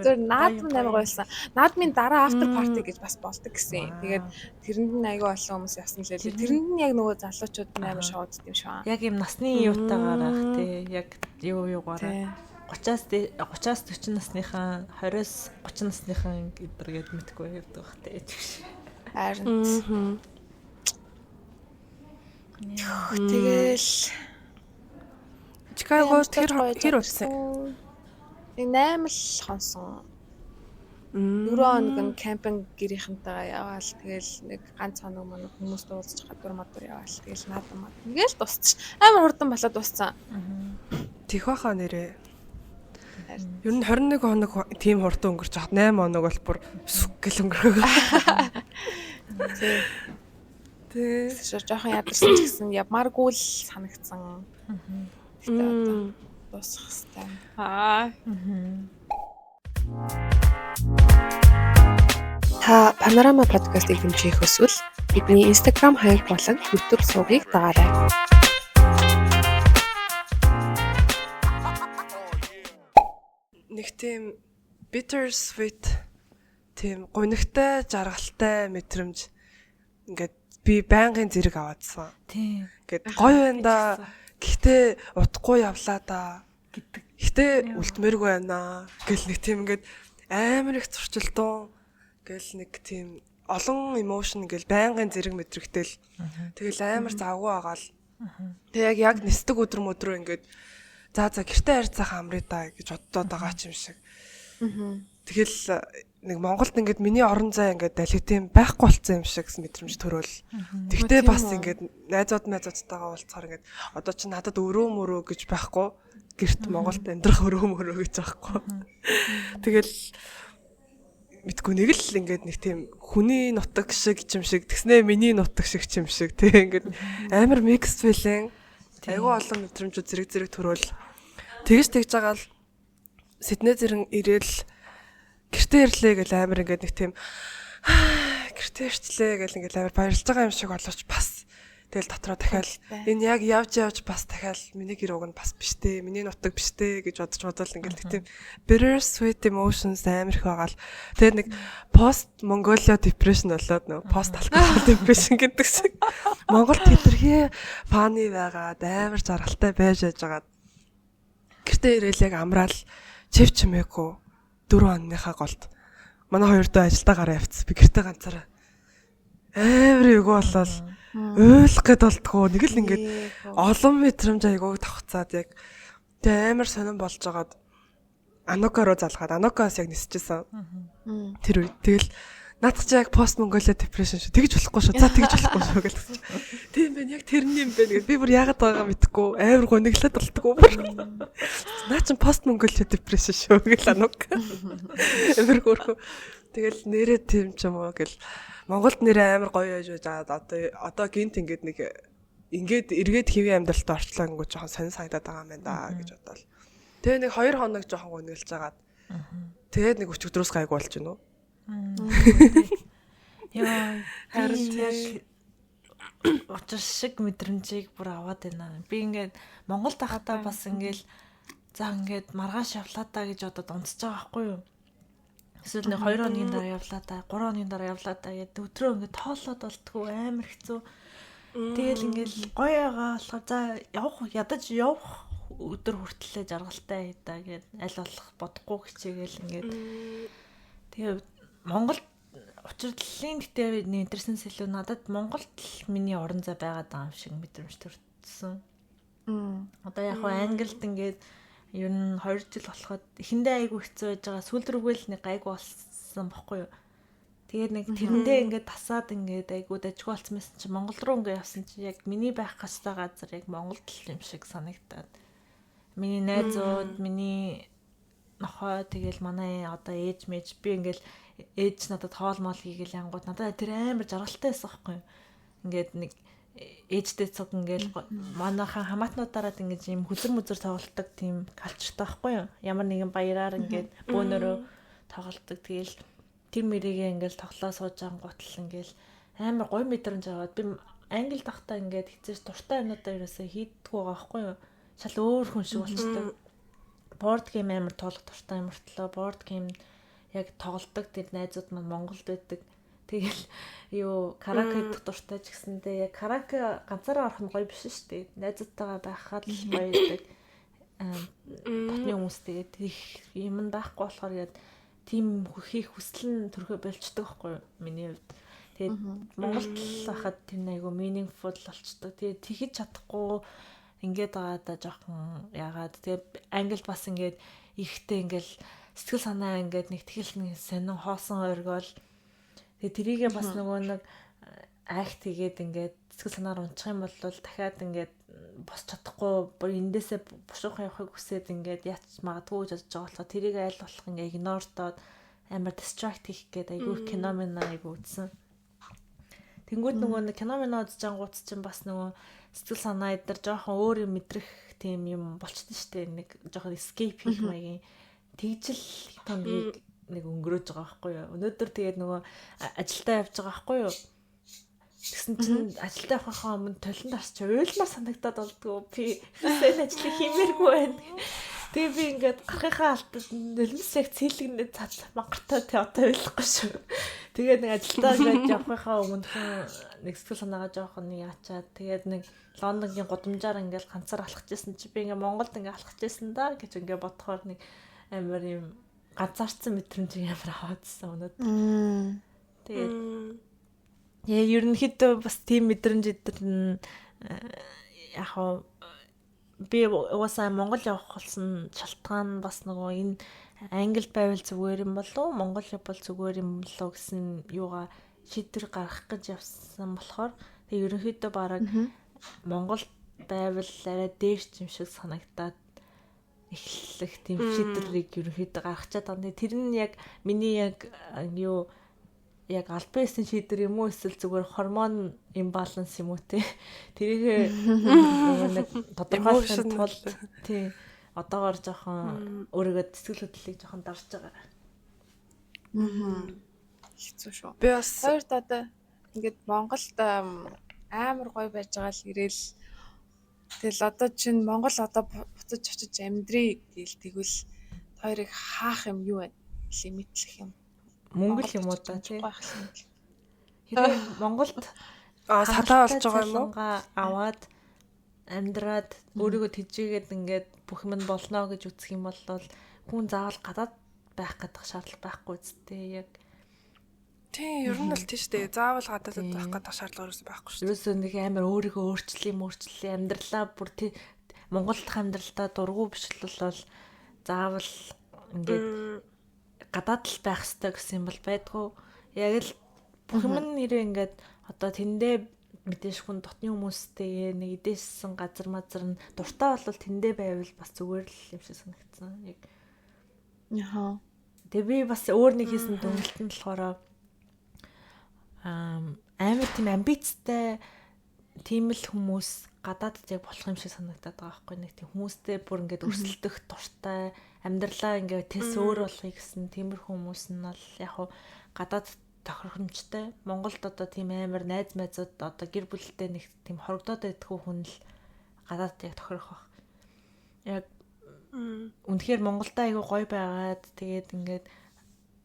Зөв наадам амар гоё байсан. Наадмын дараа after party гэж бас болдог гэсэн. Тэгээд тэрэнд нь айгүй олон хүмүүс явсан лээ. Тэрэнд нь яг нөгөө залуучууд нь амар шоудд юм шиг аа. Яг юм насны юутаагаар ах тий. Яг юу юугаараа 30-аас 30-аас 40 насныхаа 20-с 30 насныхаа гэдэр гээд мэдгүй явдаг бах тий. Харин. Тэгэл Чикаго тэр хэр утсан? 8 л хонсон. 4 хоног нь camping гэрийнхэнтэйгээ яваал, тэгэл нэг ганц хоног моног хүмүүст уулзч гадуур мадуур яваал, тэгэл наадам мад. Ингээл дуусчих. Амар хурдан болоод дууссан. Тех баха нэрээ. Ер нь 21 хоног тийм хурдан өнгөрч хаад 8 хоног бол бүр сүг гэл өнгөрөг. Тий. Тий. Жоохон ядарсан ч гэсэн явмааргүй л санагдсан. Гэтэ одоо дуусах хэвээр. Аа. Та Панорама подкастыг дэмжих хүсвэл бидний Instagram хаяг болон YouTube сувгийг дагаарай. Нэг тийм bitter sweet тийм гунигтай, жаргалтай мэдрэмж ингээд би байнгын зэрэг аваадсан. Тийм. Ингээд гоё байна да. Гэхдээ удахгүй явлаа да гэдэг. Гэтэ үлдмээргүй байна гэл нэг тийм ингээд амар их зурчилдун гэл нэг тийм олон emotion гэл байнгын зэрэг мэдрэгтэл тэгэл амар завгүй агаал. Тэг яг нисдэг өдөр мөдрөө ингээд за гэртээ харьцаахан амрыг да гэж боддоод байгаа ч юм шиг. Тэгэл нэг Монголд ингээд миний орон зай ингээд аль хэдийн байхгүй болсон юм шиг мэдрэмж төрөөл. Тэгтээ бас ингээд найзууд найзуудтайгаа уулзахаар ингээд одоо чи надад өрөө мөрөө гэж байхгүй. Гэрт Монголд амьдрах өрөө мөрөө гэж байхгүй. Тэгэл мэдгүй нэг л ингээд нэг тийм хүний нутаг шиг юм шиг тэгснээ миний нутаг шиг юм шиг тэг ингээд амар mixed feeling. Айгүй олон мэдрэмжүүд зэрэг зэрэг төрөөл. Тэгж тэгж байгаа л Сидней зэрэн ирээл гэртээ ирлээ гэл амар ингээд нэг тийм гэртээ ирчлээ гэл ингээд амар баярлж байгаа юм шиг боловч бас тэгэл дотроо дахиад энэ яг явж явж бас дахиад миний гэр уг нь бас биш дээ, миний нутаг биш дээ гэж бодож бодвол ингээд нэг тийм bitter sweet emotions амар их байгаа л. Тэгээд нэг post Mongolia depression болоод нөө post alcohol depression гэдэг шиг Монголд хэтэрхий funny байгаад амар жаргалтай байж яж байгаа. Гэртээ ирээл яг амраал чив чимээгүй 4 оныхаа голд манай хоёр дөө ажилдаа гараа явцсан. Би гэртээ ганцаараа амар эвгүй болол уйлах гээд болтгоо. Нэг л ингээд олон мэдрэмж айгуу тавхцаад яг тэг амар сонирн болж байгаад Анука руу залгаад Анукаас яг нисчихсэн. Тэр үед тэгэл наадах чи яг пост Mongolia depression шүү. Тэгж болохгүй шүү. За тэгж болохгүй шүү гэж. Тийм байх яг тэрний юм байна гэд би бүр яагаад байгаагаа мэдэхгүй амар гониглаад болтгоо бүр. Наа чин пост Mongolia depression шүү гэл Анук. Амар хөөрхөө. Тэгэл нэрээ тийм ч юм уу гэл Монголд нэрээ амар гоё яж байж одоо гинт ингээд нэг ингээд эргээд хэвийн амьдралд орчлоо гингүү жоохон сонь санагдаад байгаа юм байна да гэж бодоол. Тэгээ нэг 2 хоног жоохон гуниглж агаад. Тэгээд нэг өчигдрөөс гайгүй болж гинүү. Яа, Харин яг учир шиг мэдрэмжийг бүр аваад байна. Би ингээд Монголд байхдаа бас ингээд за ингээд маргааш явлаа та гэж бодоод унтж байгаа байхгүй юу? Эсвэл нэг 2 хоногийн дараа явлаа та, 3 хоногийн дараа явлаа та гэдэг өдрөө ингээд тоолоод болтгоо амар хэцүү. Тэгэл ингээд гоё байгаа болохоор за явах ядаж явах өдөр хүртлээ жаргалтай да гэд аль болох бодохгүй хичээгээл ингээд тэгээ Монголд учирлын гэтээ нэтэрсэн сэлүү надад Монголд л миний орон зай байгаад байгаа юм шиг мэдрэмж төрсөн. Одоо яг хаа Англид ингээд ер нь 2 жил болоход эхэндээ айгүй хэцүү байж байгаа. Сүүл рүүгээ л нэг гайгүй болсон бохгүй юу. Тэгээд нэг тэрэндээ ингээд тасаад ингээд айгүй дажгүй болсон байсан чи Монгол руу ингээд явсан чи яг миний байх гастай газар яг Монголд л юм шиг санагдаад. Миний найзууд, миний нохой тэгэл манай одоо ээж мэж би ингээд ээж надад хоол моол хийгээл янгууд надад тэр амар жаргалтай байсан байхгүй юу. Ингээд нэг ээжтэй цуг ингээл манайхан хамаатнуудаараа ингэж юм хүзэр мүзэр тоглолдог тийм калчртай байхгүй юу. Ямар нэгэн баяраар ингээд бөөнөрөө тоглолдог. Тэгэл тэр мэрийгээ ингээл тоглоо сууж ангуутал ингээл амар гоё мэдрэмж аваад би англи дахтаа ингээд хизээж дуртай юмнуудаа ерөөсөө хийдэггүй байгаа байхгүй юу. Шал өөр хүн шиг болчтой. Board game амар тоглох дуртай юм мөртлөө board game яг тоглолдог тэр найзууд маань Монголд байдаг. Тэгэл юу караоке идэх дуртай ч гэсэндээ яг караоке ганцаараа орох нь гоё биш шүү дээ. Найзуудтайгаа байхад л гоё байдаг. Дотны хүмүүс тэгээд их юм байхгүй болохоор яг тийм хийх хүсэл нь төрхөө болчдөг байхгүй юу миний хувьд. Тэгээд Монголд л байхад тэр айгу meaningful болчдөг. Тэгээд тэгэхэд чадахгүй ингээд байгаа да жоохон яагаад тэгээд Англид бас ингээд ихтэй ингээл Сэтгэл санаа ингээд нэг тэгэл нэг сонин хоосон оргиол. Тэгээ тэрийгээ бас нөгөө нэг акт хийгээд ингээд сэтгэл санаар унчих юм бол дахиад ингээд босч чадахгүй, бүр эндээсээ бушуухан явахыг хүсээд ингээд яач магадгүй гэж бодож байгаа болохоор тэрийг аль болох ингээд ignore доод амар distract хийх гээд айгүй кино минь айгүй үзсэн. Тэнгүүд нөгөө нэг кино минь үзэж ангууд чинь бас нөгөө сэтгэл санаа эдэр жоохон өөр юм мэдрэх тийм юм болчтой штэ, нэг жоохон escape хийх маягийн тэгжил томгийг нэг өнгөрөөж байгаа байхгүй юу. Өнөөдөр тэгээд нөгөө ажилдаа явж байгаа байхгүй юу. Тэгсэн чинь ажилдаа явахынхаа өмнө толинд арч уйлмаар санагдаад болдгоо. Би сайн ажлыг хиймээргүй байна. Тэгээ би ингээд гарахынхаа алтад нулимс яг цэлэгнээ цад мангартай тэ одоо ойлгохгүй шүү. Тэгээд нэг ажилдаа ингээд явахынхаа өмнөхөн нэг сэтгэл санаагаа жоохон нэг яачаад, тэгээд нэг Лондонгийн гудамжаар ингээд ганцаар алхаж исэн чи би ингээд Монголд ингээд алхаж исэн да гэж ингээд бодохоор нэг амар юм ганцаарцсан мэдрэмж амар аваадсан өнөөдөр. Тэгээд яа, ерөнхийдөө бас тийм мэдрэмж эдэр нь яг хаа би угаасаа Монгол явах болсон шалтгаан бас нөгөө энэ Англид байвал зүгээр юм болов уу, Монгол явбал зүгээр юм болов уу гэсэн юугаа шийдвэр гаргах гэж явсан болохоор тэгээ ерөнхийдөө бараг Монгол байвал арай дээрч юм шиг санагдаад эхлэх тийм шийдвэрийг ерөнхийдөө гаргачаад байгаа. Тэр нь яг миний яг юу яг албан ёсны шийдвэр юм уу, эсвэл зүгээр гормон imbalance юм уу те, тэрийг нэг тодорхойлохын тулд тий одоогоор жоохон өөрийгөө сэтгэл хөдлөлийг жоохон дарж байгаа. Аа. Хэцүү шүү. Би бас Хоёрт одоо ингээд Монголд амар гоё байж байгаа л ирээл, тэгэл одоо чинь Монгол одоо буцаж очиж амьдрий гээл, тэгвэл хоёрыг хаах юм юу вэ? Limit лэх юм. Мөнгө л юм уу да, тий. Хэрвээ Монголд а садаа болж байгаа юм уу? Аваад амьдраад өөрийгөө тэжээгээд ингээд бүх юм нь болно гэж үзэх юм бол хүн заавал гадаад байх гэдэг шаардлага байхгүй үстэй яг. Тийм, ер нь бол тийм шүү дээ. Заавал гадаадд байх гэдэг шаардлага ерөөсөө байхгүй шүү дээ. Ерөөсөө нэг амар өөрийгөө өөрчлөе, өөрчлөе, амьдралаа бүр тий Монгол дахь амьдралдаа дургу биш л бол заавал ингээд гадаад л байх хэрэгтэй гэсэн юм бол байдгүй. Яг л бүх юм нэрээ ингээд одоо тэндээ мэдээж хүн дотны хүмүүстэйгээ нэг идээссэн газар мазар нь дуртай бол тэндээ байвал бас зүгээр л юм шиг санагдсан. Яг. Яха. Тэгээ би бас өөр нэг хийсэн дүнэлт нь болохоор амар тийм амбицтай тийм л хүмүүс гадаадд яг болох юм шиг санагдаад байгаа байхгүй, нэг тийм хүмүүстэй бүр ингээд өрсөлдөх дуртай, амьдралаа ингээд тэс өөр болохыг гэсэн тиймэрхүү хүмүүс нь бол яг хуу гадаад тохиромжтой. Монголд одоо тийм амар найз майзууд, одоо гэр бүлтэй нэг тийм хорогдоод байдгүй хүн л гадаад яг тохирох бах. Яг үнэхээр Монголдо айгүй гоё байгаад, тэгээд ингээд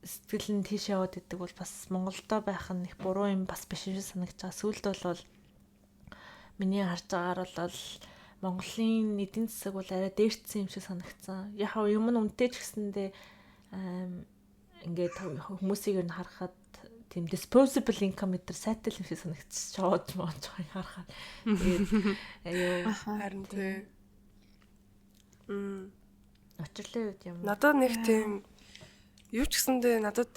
сэтгэл нь тийш яваад идэг бол бас Монголдо байх нь их буруу юм бас биш юм шиг санагдаж байгаа. Сүүлд бол миний харж байгаагаар бол Монголын эдийн засаг бол арай дээрцсэн юм шиг санагдсан. Яг юм нь үнэтэй ч гэсэндээ ингээд хүмүүсийг ер нь харахад тийм disposable income энэ сайтай юм шиг санагдчих шоож моож харахад. Тэгээд аюу харин тий. Учирлын үед юм. Надад нэг тийм юу ч гэсэндээ надад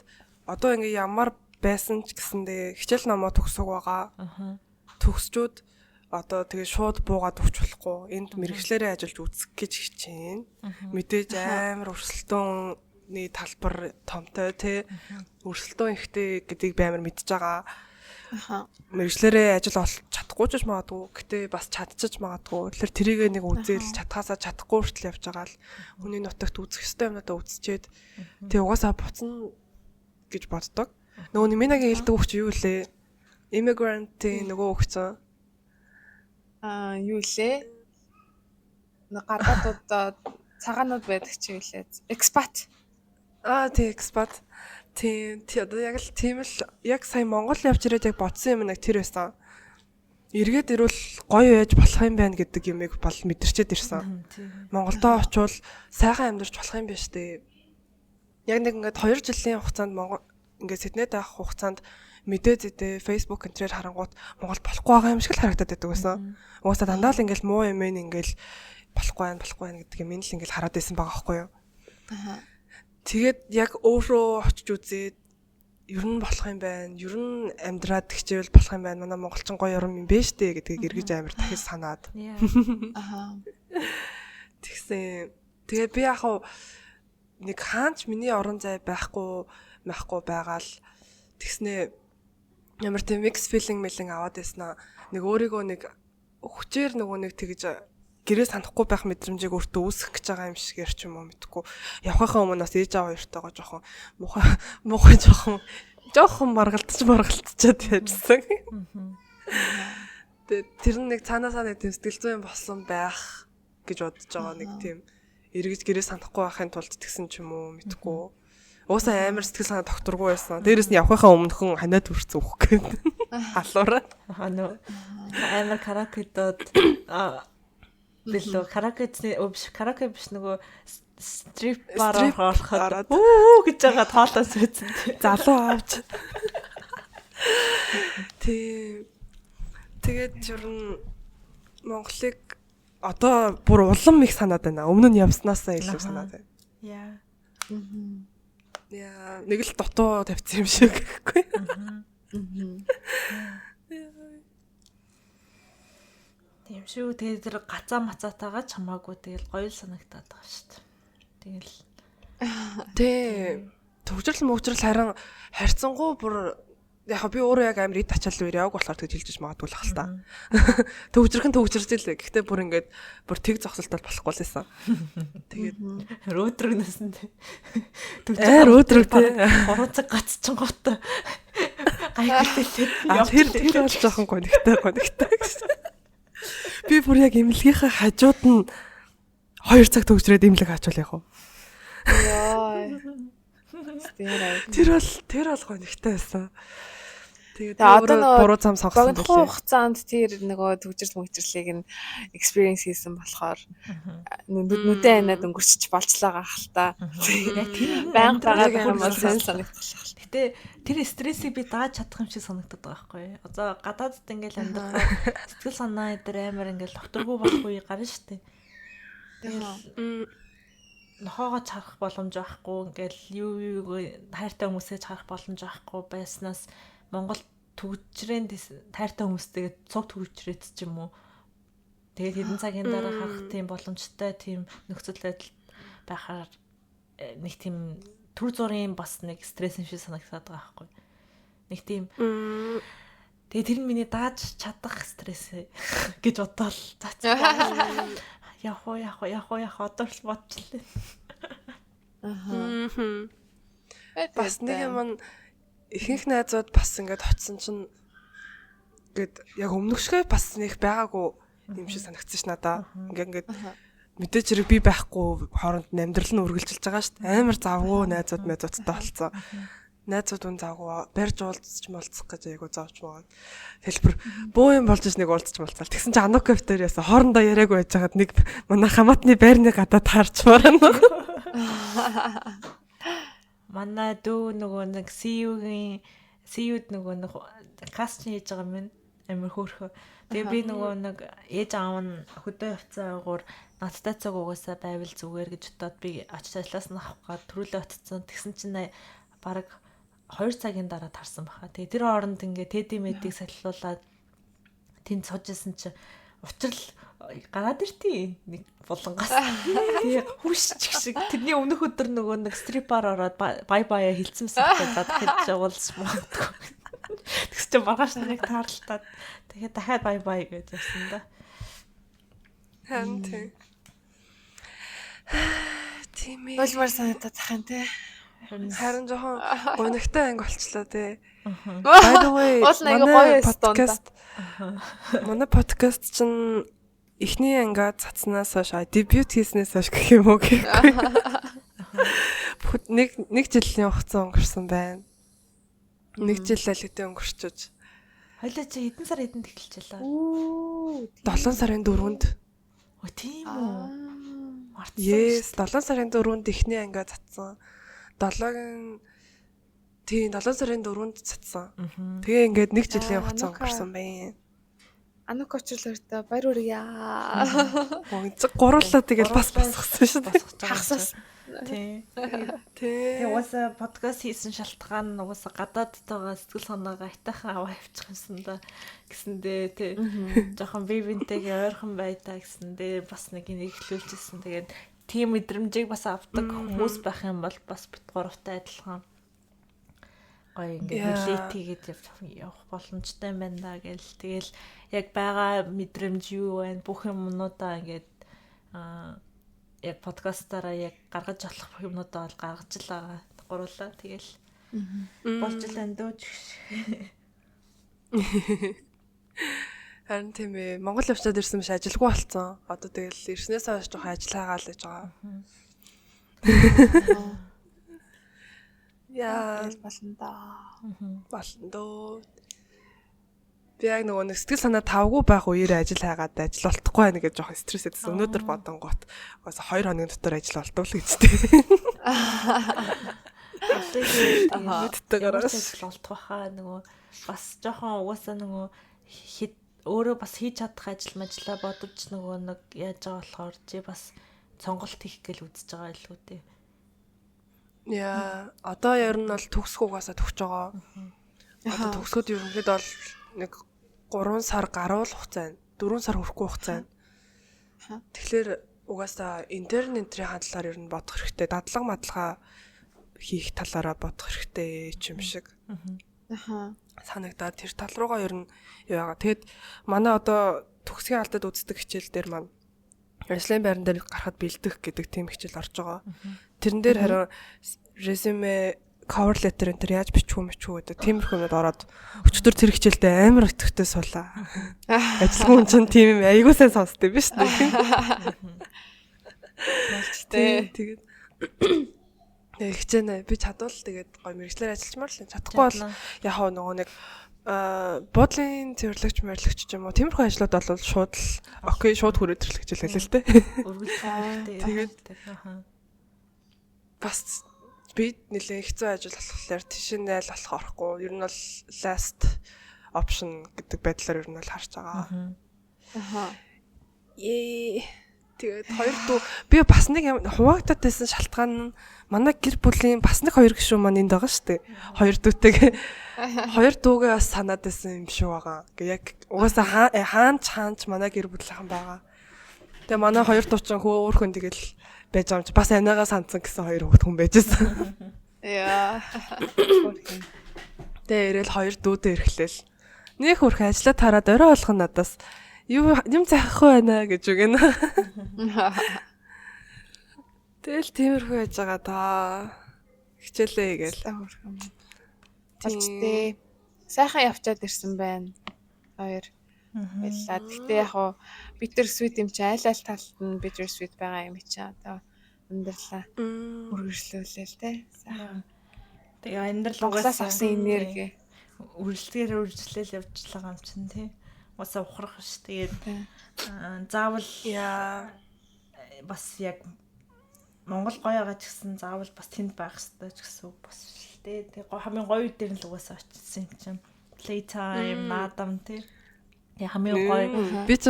одоо ингээ ямар байсан ч гэсэндээ хичээл номоо төгсөг байгаа. Төгсчүүд одоо тэгээ шууд буугаад өгч болохгүй. Энд мэрэгчлэрээ ажиллаж үзэх гэж хичээн. Мэдээж амар өрсөлдөөний талбар томтой тий. Өрсөлдөөн ихтэй гэдгийг би амар мэдж байгаа. Мэрэгчлэрээ ажил олж чадахгүй ч магадгүй. Гэтэ бас чадчих магадгүй. Тэгэхээр тэрийгэ нэг үзээл чадхаасаа чадахгүй хүртэл явж байгаа л хүний нутагт үзэх ёстой юмнуудаа үзчихэд тэгээ угаасаа буцна гэж боддог. Нөгөө Минагийн хэлдэг үг чи юу лээ? Immigrant-ийн нөгөө өгцөн. Аа, юу лээ? Нэг гадаадууд цагаанууд байдаг чи юу лээ? Expat. Аа тий, expat. Тийм, тий, одоо яг л тийм л, яг сая Монгол явж ирээд яг бодсон юм нэг тэр байсан. Эргээд ирвэл гоё байж болох юм байна гэдэг юмыг бол мэдэрчээд ирсэн. Монголдо очивол сайхан амьдарч болох юм байна штэ. Яг нэг ингээд 2 жилийн хугацаанд Монгол ингээд Сиднейд авах хугацаанд мэдээ зэдээ Facebook энтрээр харангуут Монгол болохгүй байгаа юм шиг л харагдаад байдаг байсан. Угаасаа дандаа л ингээд муу юм ээ, ингээд болохгүй байх, болохгүй байх гэдэг юм л ингээд хараад байсан байгаа байхгүй юу. Аа. Тэгээд яг өөрөө очиж үзээд ер нь болох юм байна. Ер нь амьдраад тэгчээвэл болох юм байна. Манай монголчин гоё юм бэ штэ гэдгийг эргэж амар дахиж санаад. Аха. Тэгсэн. Тэгээд би яг хав нэг хаанч миний орон зай байхгүй байгаа л тэгснээ ямар тийм mix feeling мэлэн аваад байснаа нэг өөрийгөө нэг хүчээр нөгөө нэг тэгж гэрээ санахгүй байх мэдрэмжийг өөртөө үүсгэх гэж байгаа юм шигээр ч юм уу мэдгүй. Явахынхаа өмнө бас ээж аав хоёртойгоо жоохон муухай жоохон маргалтчаад явжсан. Тэгээд тэр нэг цаанаасаа нэг тийм сэтгэл зүйн болсон байх гэж бодож байгаа нэг тийм эргэж гэрээ санахгүй байхын тулд тэгсэн ч юм уу мэдгүй. Уусаа амар сэтгэл санаа докторгүй байсан. Дээрээс нь явахынхаа өмнөхөн ханиад хүрсэн үх гээд халуураа. Амар караокедод билүү караокедний биш караоке биш нөгөө стрип бар ороход үү гэж байгаа тоолоос үзсэн. Залуу авч. Тийм. Тэгээд ер нь Монголыг одоо бүр улам их санаад байна. Өмнө нь явснаасаа илүү санаад байна. Яа. Яа, нэг л дутуу тавьсан юм шиг гэхгүй. Тийм шүү. Тэгээд тэр гацаа мацаатайгаа ч хамаагүй тэгэл гоё л санагтаад байгаа шүү дээ. Тэгэл тий. Төгжрөл мөгжрөл харин харьцангуй бүр яг би өөрөө яг амар эд ачаал үер яваг болохоор тэгж хэлж магадгүй л хэл та. Төгжрэх нь төгжирч л. Гэхдээ бүр ингээд бүр тэг зогсолтол болохгүй л байсан. Тэгээд рөөдрөгнөөс нь төгжрөх рөөдрөг тий. 3 цаг гацчин гот гайхалтай. Тэр бол жоохон гонигтай гэсэн. Би бүр яг эмнэлгийнхээ хажууд нь 2 цаг төгжрээд эмнэлэг ачуул яг уу. Йоо. Тэр бол гонигтай байсан. Тэгээд одоо буруу зам сонгосон байлээ. Богино хугацаанд тэр нөгөө төгжрөл мөгжрлийг нь experience хийсэн болохоор нүдэн айнад өнгөрчиж болцлоо гах л та. Баян байгаа юм бол сайн санагдах л. Гэтэ тэр стрессийг би дааж чадах юм шиг санагдаад байгаа байхгүй. Одоо гадаадд ингээл амьдрах сэтгэл санаа дээр амар ингээл докторгүй болох үе гарна шүү дээ. Тэгэл нохоогоо чарах боломж байхгүй ингээл юу хайртай хүмүүсээ чарах боломж байхгүй байснаас Монгол төгжрэн хайртай хүмүүстэйгээ цуг төгжрээд ч юм уу. Тэгээд хэдэн цагийн дараа харах тийм боломжтой тийм нөхцөл байдал байхаар нэг тийм төр зургийн бас нэг стресс юм шиг санагдаад байгаа байхгүй. Нэг тийм тэгээд тэр нь миний дааж чадах стресс гэж бодоол цац. Явах уу одоо л бодчихлээ. Аа. Бас нэг юм нь ихэнх найзууд бас ингээд очсон чинь ингээд яг өмнөх шигэ бас нэг байгаагүй юм шиг санагдсан ш надаа. Ингээд мэдээж хэрэг би байхгүй хооронд нь амьдрал нь үргэлжилж байгаа шүү дээ. Амар завгүй найзууд найзуудтай болцсон. Найзууд үн завгүй барьж уулзч молцох гэж айгу зовж байгаа. Хэлбэр бөө юм болж ш нэг уулзч молцол. Тэгсэн чинь Анук кафетериас яасан хоорондоо яриаг байж хагаад нэг манай хамаатны байрны гадаа таарч мараа. Манай дүү нөгөө нэг CU-гийн CU-д нөгөө нэг кастинг хийж байгаа юм амар хөөрхөө. Тэгээ би нөгөө нэг ээж аав нь хөдөө явцсан агуур надтай цаг угаасаа байвал зүгээр гэж бодоод би очиж ажиллаас нь авах гээд төрүүлээ очсон. Тэгсэн чинь бараг 2 цагийн дараа тарсан баха. Тэгээ тэр хооронд ингээ тэди мэдийг солилуулад тэнд сууж исэн чинь учрал гараад иртий нэг булангаас. Тэгээ хүшчих шиг тэрний өмнөх өдөр нөгөө нэг стрип бар ороод бай бая хэлсэн байсан байхгүй. Тэгэхэд жуулж магадгүй. Тэгс чинь маргааш нэг таарлтаад тэгээд дахиад бай бай гэж явсан да. Харин тий. Тийм ээ. Болмор санагдаад ах юм тий. Харин жоохон гонигтай анги болчлоо тий. By the way, манай подкаст манай подкаст чинь эхний ангиад цацнаас хойш дебют хийснээс хойш гэх юм уу гэхгүй. Нэг жилийн хугацаа өнгөрсөн байна. Нэг жил аль хэдийн өнгөрчөж. Хойлоо чи хэдэн сар хэдэнд эхэлчихлээ? 7 сарын 4-нд. Өө тийм үү? Мартсан. Yes, 7 сарын 4-нд эхний ангиад цацсан. 7 сарын 4-нд цацсан. Тэгээ ингээд нэг жилийн хугацаа өнгөрсөн байна. Анук очлоортой баяр хүргье. Гуруулаа тэгэл бас босгосон шүү дээ. Хагасаас. Тий. Тий. Тэгээ угаасаа подкаст хийсэн шалтгаан нь угаасаа гадаадтайгаа сэтгэл санаагаа айтайхан аваа явчих юмсан да гэсэндээ тий. Жохон бие биентэйгээ ойрхон бай та гэсэндээ бас нэг нэг эхлүүлжсэн. Тэгээд тийм мэдрэмжийг бас авдаг хүмүүс байх юм бол бас бит гуравтай адилхан гоё ингээд relate хийгээд явах боломжтой юм байна да гэл. Тэгэл яг байгаа мэдрэмж юу вэ? Бүх юмнуудаа ингээд яг подкастаараа яг гаргаж болох юмнуудаа бол гаргаж л байгаа. Гурлаа. Тэгэл болж л энэ дөө. Харин тийм ээ. Монгол явчаад ирсэн биш ажилгүй болцсон. Одоо тэгэл ирснээс хойш жоохон ажил хайгаал гэж байгаа. Яа, болно да. Болно дөө. Би яг нөгөө нэг сэтгэл санаа тавгүй байх үеэр ажил хайгаад ажил олдохгүй байна гэж жоохон стресс эдсэн. Өнөөдөр бодонгоот угаасаа 2 хоногийн дотор ажил олдов л гэж тээ. Мэдтэйгээр ажил олдох байхаа нөгөө бас жоохон угаасаа нөгөө хэд өөрөө бас хийж чадах ажил мажлаа бодож нөгөө нэг яаж байгаа болохоор чи бас сонголт хийх гээл үзэж байгаа илүү дээ. Яа, одоо ер нь бол төгсөх угаасаа төгсөж байгаа. Одоо төгсөхөд ерөнхийдөө бол нэг 3 сар гаруй л хугацаа байна. 4 сар хүрэхгүй хугацаа байна. Тэгэхээр угаасаа интерн энтрийн талаар ер нь бодох хэрэгтэй. Дадлага мадлага хийх талаараа бодох хэрэгтэй ч юм шиг. Санагдаад тэр тал руугаа ер нь юу яага. Тэгэд манай одоо төгсгийн алдад үздэг хичээл дээр маань ажлын байран дээр гарахад бэлдэх гэдэг тийм хичээл орж байгаа. Тэрэн дээр харин резюме, cover letter энэ төр яаж бичих үү мэчих үү гэдэг тиймэрхүү юмуд ороод өчтөр тэр хичээлдээ амар идэвхтэй суулаа. Ажилгүй хүн чинь тийм юм айгуу сайн сонсд юм биш үү? Болчтой. Тэгээд тэгээ хичээнэ би чадвал тэгээд гоё мэрэгчлэр ажиллачмаар л чадахгүй бол яг хаа нөгөө нэг буудлын цэвэрлэгч морилогч ч юм уу тиймэрхүү ажлууд бол шууд л окей шууд хүрээд ирлээ гэж хэлээ л дээ. Өргөлж Тэгээд бас би нэлээд хэцүү ажил болохоор тийш нь айл болох орохгүй. Ер нь бол last option гэдэг байдлаар ер нь бол харж байгаа. Аха. Ээ. Тэгээд хоёр дүү би бас нэг юм хуваагдаад байсан шалтгаан нь манай гэр бүлийн бас нэг хоёр гишүүн маань энд байгаа шүү дээ. Хоёр дүүтэйгээ хоёр дүүгээ бас санаад байсан юм шиг байгаа. Ингээ яг угаасаа хаанч манай гэр бүлийнхэн байгаа. Тэгээ манай хоёр дүү чинь хөө өөр хүн тэгэл байж байгаа юм чи бас аниагаа сандсан гэсэн хоёр хүүхэд хүн байж байсан. Яа. Тэгээ ирээл хоёр дүүдээ ирэхлээл. Нэг хөрх ажиллаа тараад орой болгон надаас юу юм захихгүй байна гэж үгэнэ. Тэгэл тиймэрхүү яж байгаа да. Хичээлээ гээл. Болчтой. Сайхан явчаад ирсэн байна. Хоёр. Баярлалаа. Гэхдээ яг хуу bitter sweet юм чи айл айл талд нь bitter sweet байгаа юм чи одоо амьдралаа үргэлжлүүлээл те. Сайхан. Тэгээ амьдрал Монголоос авсан энерги. Үргэлжлэгээр үргэлжлээл явж байгаа юм чинь тий. Уусаа ухрах ш. Тэгээд заавал бас яг Монгол гоё байгаа ч гэсэн заавал бас тэнд байх хэрэгтэй ч гэсэн үг бас шүү дээ. Тэгээ хамгийн гоё үе дээр нь л угаасаа очсон юм чинь. Playtime, наадам тий. Тэгээ хамгийн гоё би ч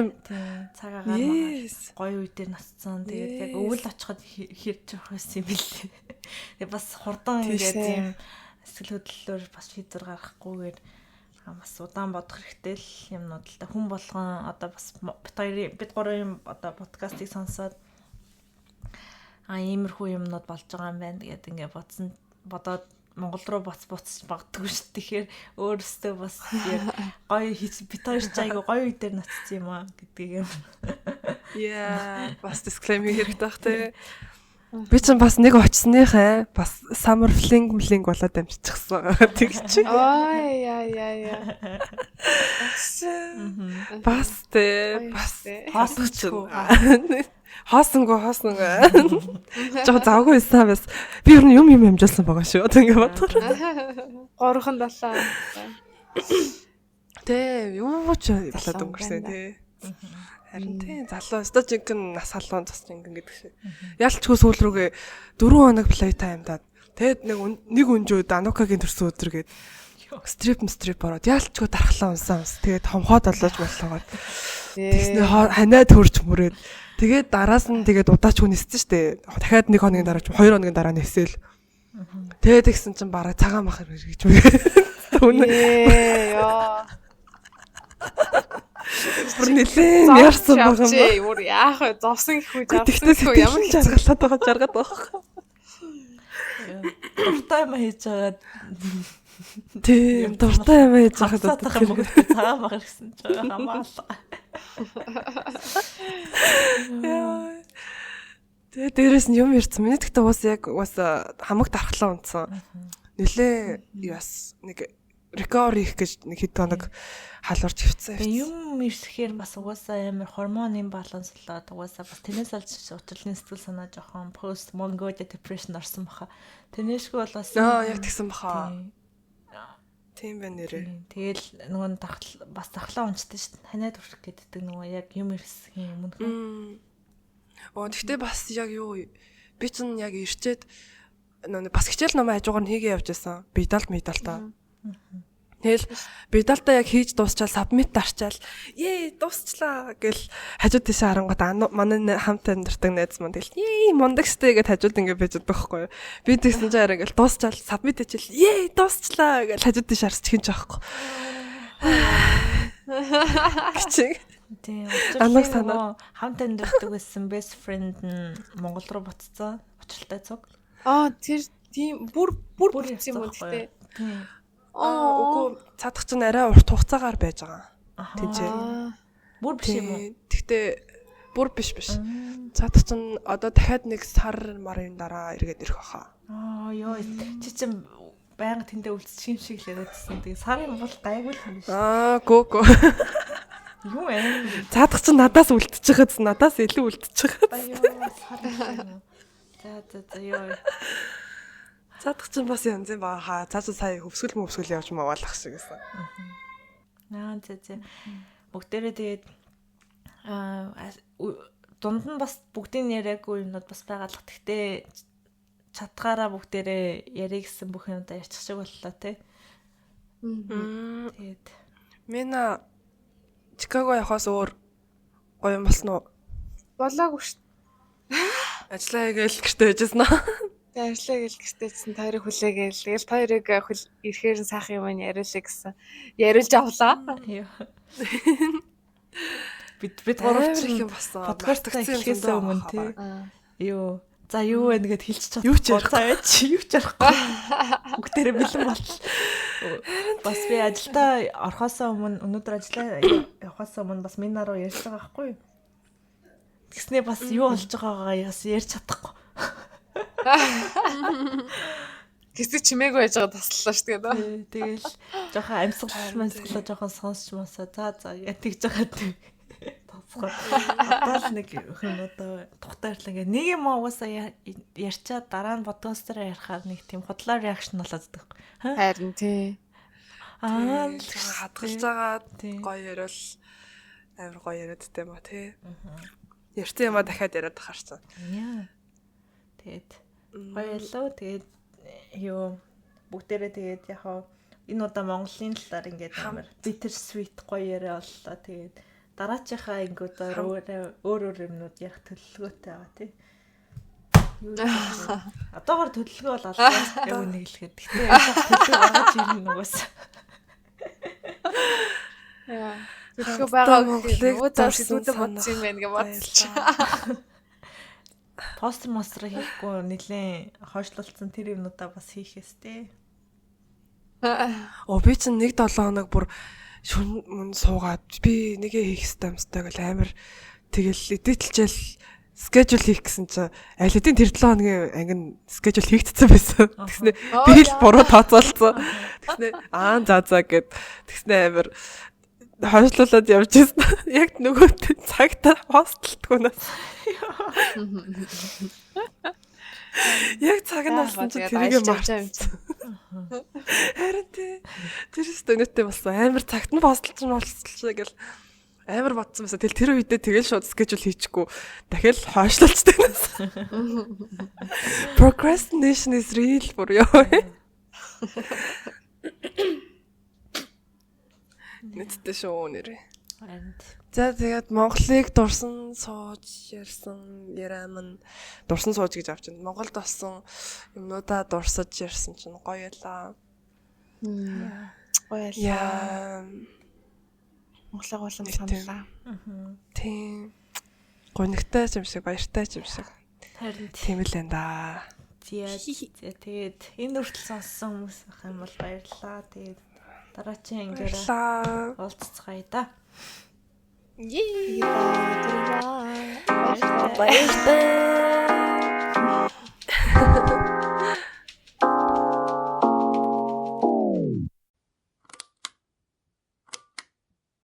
цаг агаар магаар гоё үе дээр насцсан. Тэгээд яг өвөл очиход хэрж явах байсан юм билээ. Тэгээ бас хурдан ингээд тийм сэтгэл хөдлөлөөр бас шийдвэр гаргахгүйгээр бас удаан бодох хэрэгтэй л юмнууд л да. Хүн болгон одоо бас бид гурвын одоо подкастыг сонсоод иймэрхүү юмнууд болж байгаа юм байна гэдэг ингээд бодоод Монгол руу буцаж магадгүй шүү. Тэгэхээр өөрөөсөө бас яг гоё бид хоёр ч айгүй гоё үе дээр ноцсон юм аа гэдгийг юм. Яа, бас disclaimer хэрэгтэй бах те. Би ч бас нэг очсныхаа бас summer fling млинг болоод амжчихсан. Тэг чи. Ой яа яа яа. Бас те бас хоосонгүй. Хоосонгүй. Жоо завгүй байсан бас. Би ер нь юм амжуулсан байгаа шүү. Одоо ингэ бодохоор. 3 7. Тэ юу ч болоод өнгөрсөн тий. Харин тий залуу өстой жинхэнэ нас халуун цус жинхэнэ гэдэг шиг. Ялчгүй сүүл рүүгээ 4 хоног play time даад тэгэд нэг өнжөө Данукагийн төрсөн өдөр гээд стрип ороод ялчгүй дархлаа унсан. Тэгээд хомхоод олож боллогоод. Тэгснэ ханаа төрж мөрөөд. Тэгээд дараас нь тэгээд удаачгүй ниссэн штэ. Дахиад 1 хоногийн дараа ч 2 хоногийн дараа нисээл. Тэгээд тэгсэн чинь бараг цагаан мах гэж мөрөө. Үнэ. Ёо. Бүр нэлээд ярьсан байгаа юм. Бүр яах вэ? Зовсон гэх үү, жаргасан гэх үү, ямар жаргалаад байгаа, жаргаад байгаа. Дуртай юм хийж байгаа. Тийм, дуртай юм хийж байхад тэр цагаан мах гэсэн чинь хамаалга. Яа. Тэгээ дээрээс нь юм ярьсан. Миний тэгтээ уус яг уус хамаг дархлаа унтсан. Нилээ яс нэг recovery хийх гэж нэг хэд хоног халуурч хөвцсөн. Юм ирсэхээр бас угаасаа амар гормон имбаланс болоод угаасаа бас тэрнээс олж учирлын сэтгэл санаа жоохон post Mongolia depression орсон баха. Тэрнээшгүй бол бас аа яг тэгсэн баха. Тийм байна нэрээ. Тэгэл нөгөө бас дархлаа унцдаг шүү дээ. Ханиад хүрэх гэдэг нөгөө яг юм ирсхийн өмнөх. Оо тэгтээ бас яг юу би чинь яг ирчээд нөгөө бас хичээл номоо хажуугаар нь хийгээ явж байсан. Бидалт медалтаа. Тэгэл бидалтаа яг хийж дуусчаал сабмит дарчаал ее дуусчлаа гэл хажууд тийшээ харангуут манай хамт амьдардаг найз маань тэгэл ее мундаг штэ гэд хажууд ингэ байж байгаа байхгүй юу. Би тэгсэн чинь арай ингээл дуусчаал сабмит хийчихэл ее дуусчлаа гэл хажууд тийшээ харсч хинч байхгүй. Гिचиг. Тийм. Анаг санаа хамт амьдардаг байсан best friend нь Монгол руу буцсан. Учралтай цуг. Аа тэр тийм бүр буцсан юм уу гэтээ. Тийм. Аа үгүй цаадах чинь арай урт хугацаагаар байж байгаа. Тинчээ. Бүр биш юм уу? Тэгтээ бүр биш. Цаадах чинь одоо дахиад нэг сар марын дараа эргээд ирэх баха. Аа ёо чи чинь байнга тэндээ үлдчих юм шиг л яриадсэн. Тэгээ сар юм бол гайгүй л юм биш. Аа гөө. Юу ээ? Цаадах чинь надаас үлдчихэц, надаас илүү үлдчихэц. Ёо сар юм. За ёо. Цаадах чинь бас янз юм баа хаа. Цаашаа сая хөвсгөл мөвсгөл явж маваалах шиг гэсэн. Аа зэ. Бүгдээрээ тэгээд дунд нь бас бүгдийн яриаггүй юмнууд бас байгаалах. Тэгтээ чадгаараа бүгдээрээ ярих гэсэн бүх юмудаа ярьчих шиг боллоо тий. Тэгээд Мина Чикаго явахаас өөр гоё юм болсон уу? Болоогүй шүү. Ажиллаа хийгээл гэртээ байжсэн аа. Тэгээ ажиллаа гэл гэртээсэн та хоёрыг хүлээгээл. Тэгэл та хоёрыг ирэхээр нь сайхан юм яриулъя гэсэн. Яриулж авлаа. Бид гурав ч юм болсон. Подкаст эхлэхээс өмнө тий. Юу. За юу вэ гэд хэлчих чадахгүй. Юу ч ярихгүй. Юу ч ярихгүй. Бүгдээрээ бэлэн боллоо. Бас би ажилдаа орохоос өмнө өнөөдөр ажиллаа явахаас өмнө бас минь наруу ярьж байгаа байхгүй юу? Тэгснээ бас юу болж байгаагаа бас ярьж чадахгүй. Гэсэг чимээгүй байж байгаа таслаа шүү дээ. Тэгэл жоохон амьсгал мансгалаа жоохон сонсч масаа. За яа тэгж байгаа тасгаа. Одоо л нэг юм одоо тухтай ярьлаа ингээ нэг юм угаасаа ярьчаад дараа нь подкастаараа ярихаар нэг тийм худлаа реакшн болоод байдаг. Харин тий. Аа хадгалж байгаа гоё яриул амар гоё яриад тээ ма тий. Ярьсан юмаа дахиад яриад тахаар чинь. Яа. Тэгээд гоё ялаа. Тэгээд юу бүгдээрээ тэгээд яг энэ удаа Монголын талаар ингээд амар bitter sweet гоё яриа боллоо. Тэгээд дараачихаа ингүүдээр өөр өөр юмнууд ярих төлөвлөгөөтэй байгаа тий. Юу одоогор төлөвлөгөө бол алгаа яг үнийг хэлэхэд. Гэтэ төлөвлөгөө гаргаж ирнэ угаас. Яа. Төлөвлөгөө байгаа Монголыг зурсан бодсон юм байна гэж бодчих. Постер мостер хийхгүй нэлээд хойшлолцсон тэр юмнуудаа бас хийх ёстой. Оо би чинь 1 7 хоног бүр шүн мөн суугаад би нэгэ хийх ёстой юмстай гэл амар тэгэл эдитэлжэл скежюл хийх гэсэн чинь аль хэдийн тэр 7 хоногийн анги нь скежюл хийгдсэн байсан. Тэгснэ би л буруу тооцоолцсон. Тэгснэ аа за за гэд тэгснэ амар хойшлуулад явж ирсэн. Яг нөгөө цагта хостлтгүй нас. Яг цаг нь болсон чинь тэрийг мартсан. Харин тий. Тэр өстө өнөөтэй болсон. Амар цагт нь постлж молцлоо гэл амар бодсон байсан. Тэгэл тэр үедээ тэгэл шууд скежюл хийчихгүй. Дахиад хойшлуулчтай нас. Procrastination is real бүр ёо. Мэдтэй шүү нэрээ. Харин За, тэгээд Монголыг дурсан сууж ярьсан яриа мань дурсан сууж гэж авчин. Монголд болсон юмнуудаа дурсаж ярьсан чинь гоё ялаа. Гоё ялаа. Яа. Монголыг улам Нэг тийм. саналаа. Тийм. Гонигтай ч юм шиг, баяртай ч юм шиг. Харин Тийм л энэ да. зя тэгээд энэ хүртэл сонссон хүмүүс ах юм бол баярлалаа. Тэгээд дараагийн ангиараа Баярлалаа. уулзцгаая да. Yay. Баярлалаа.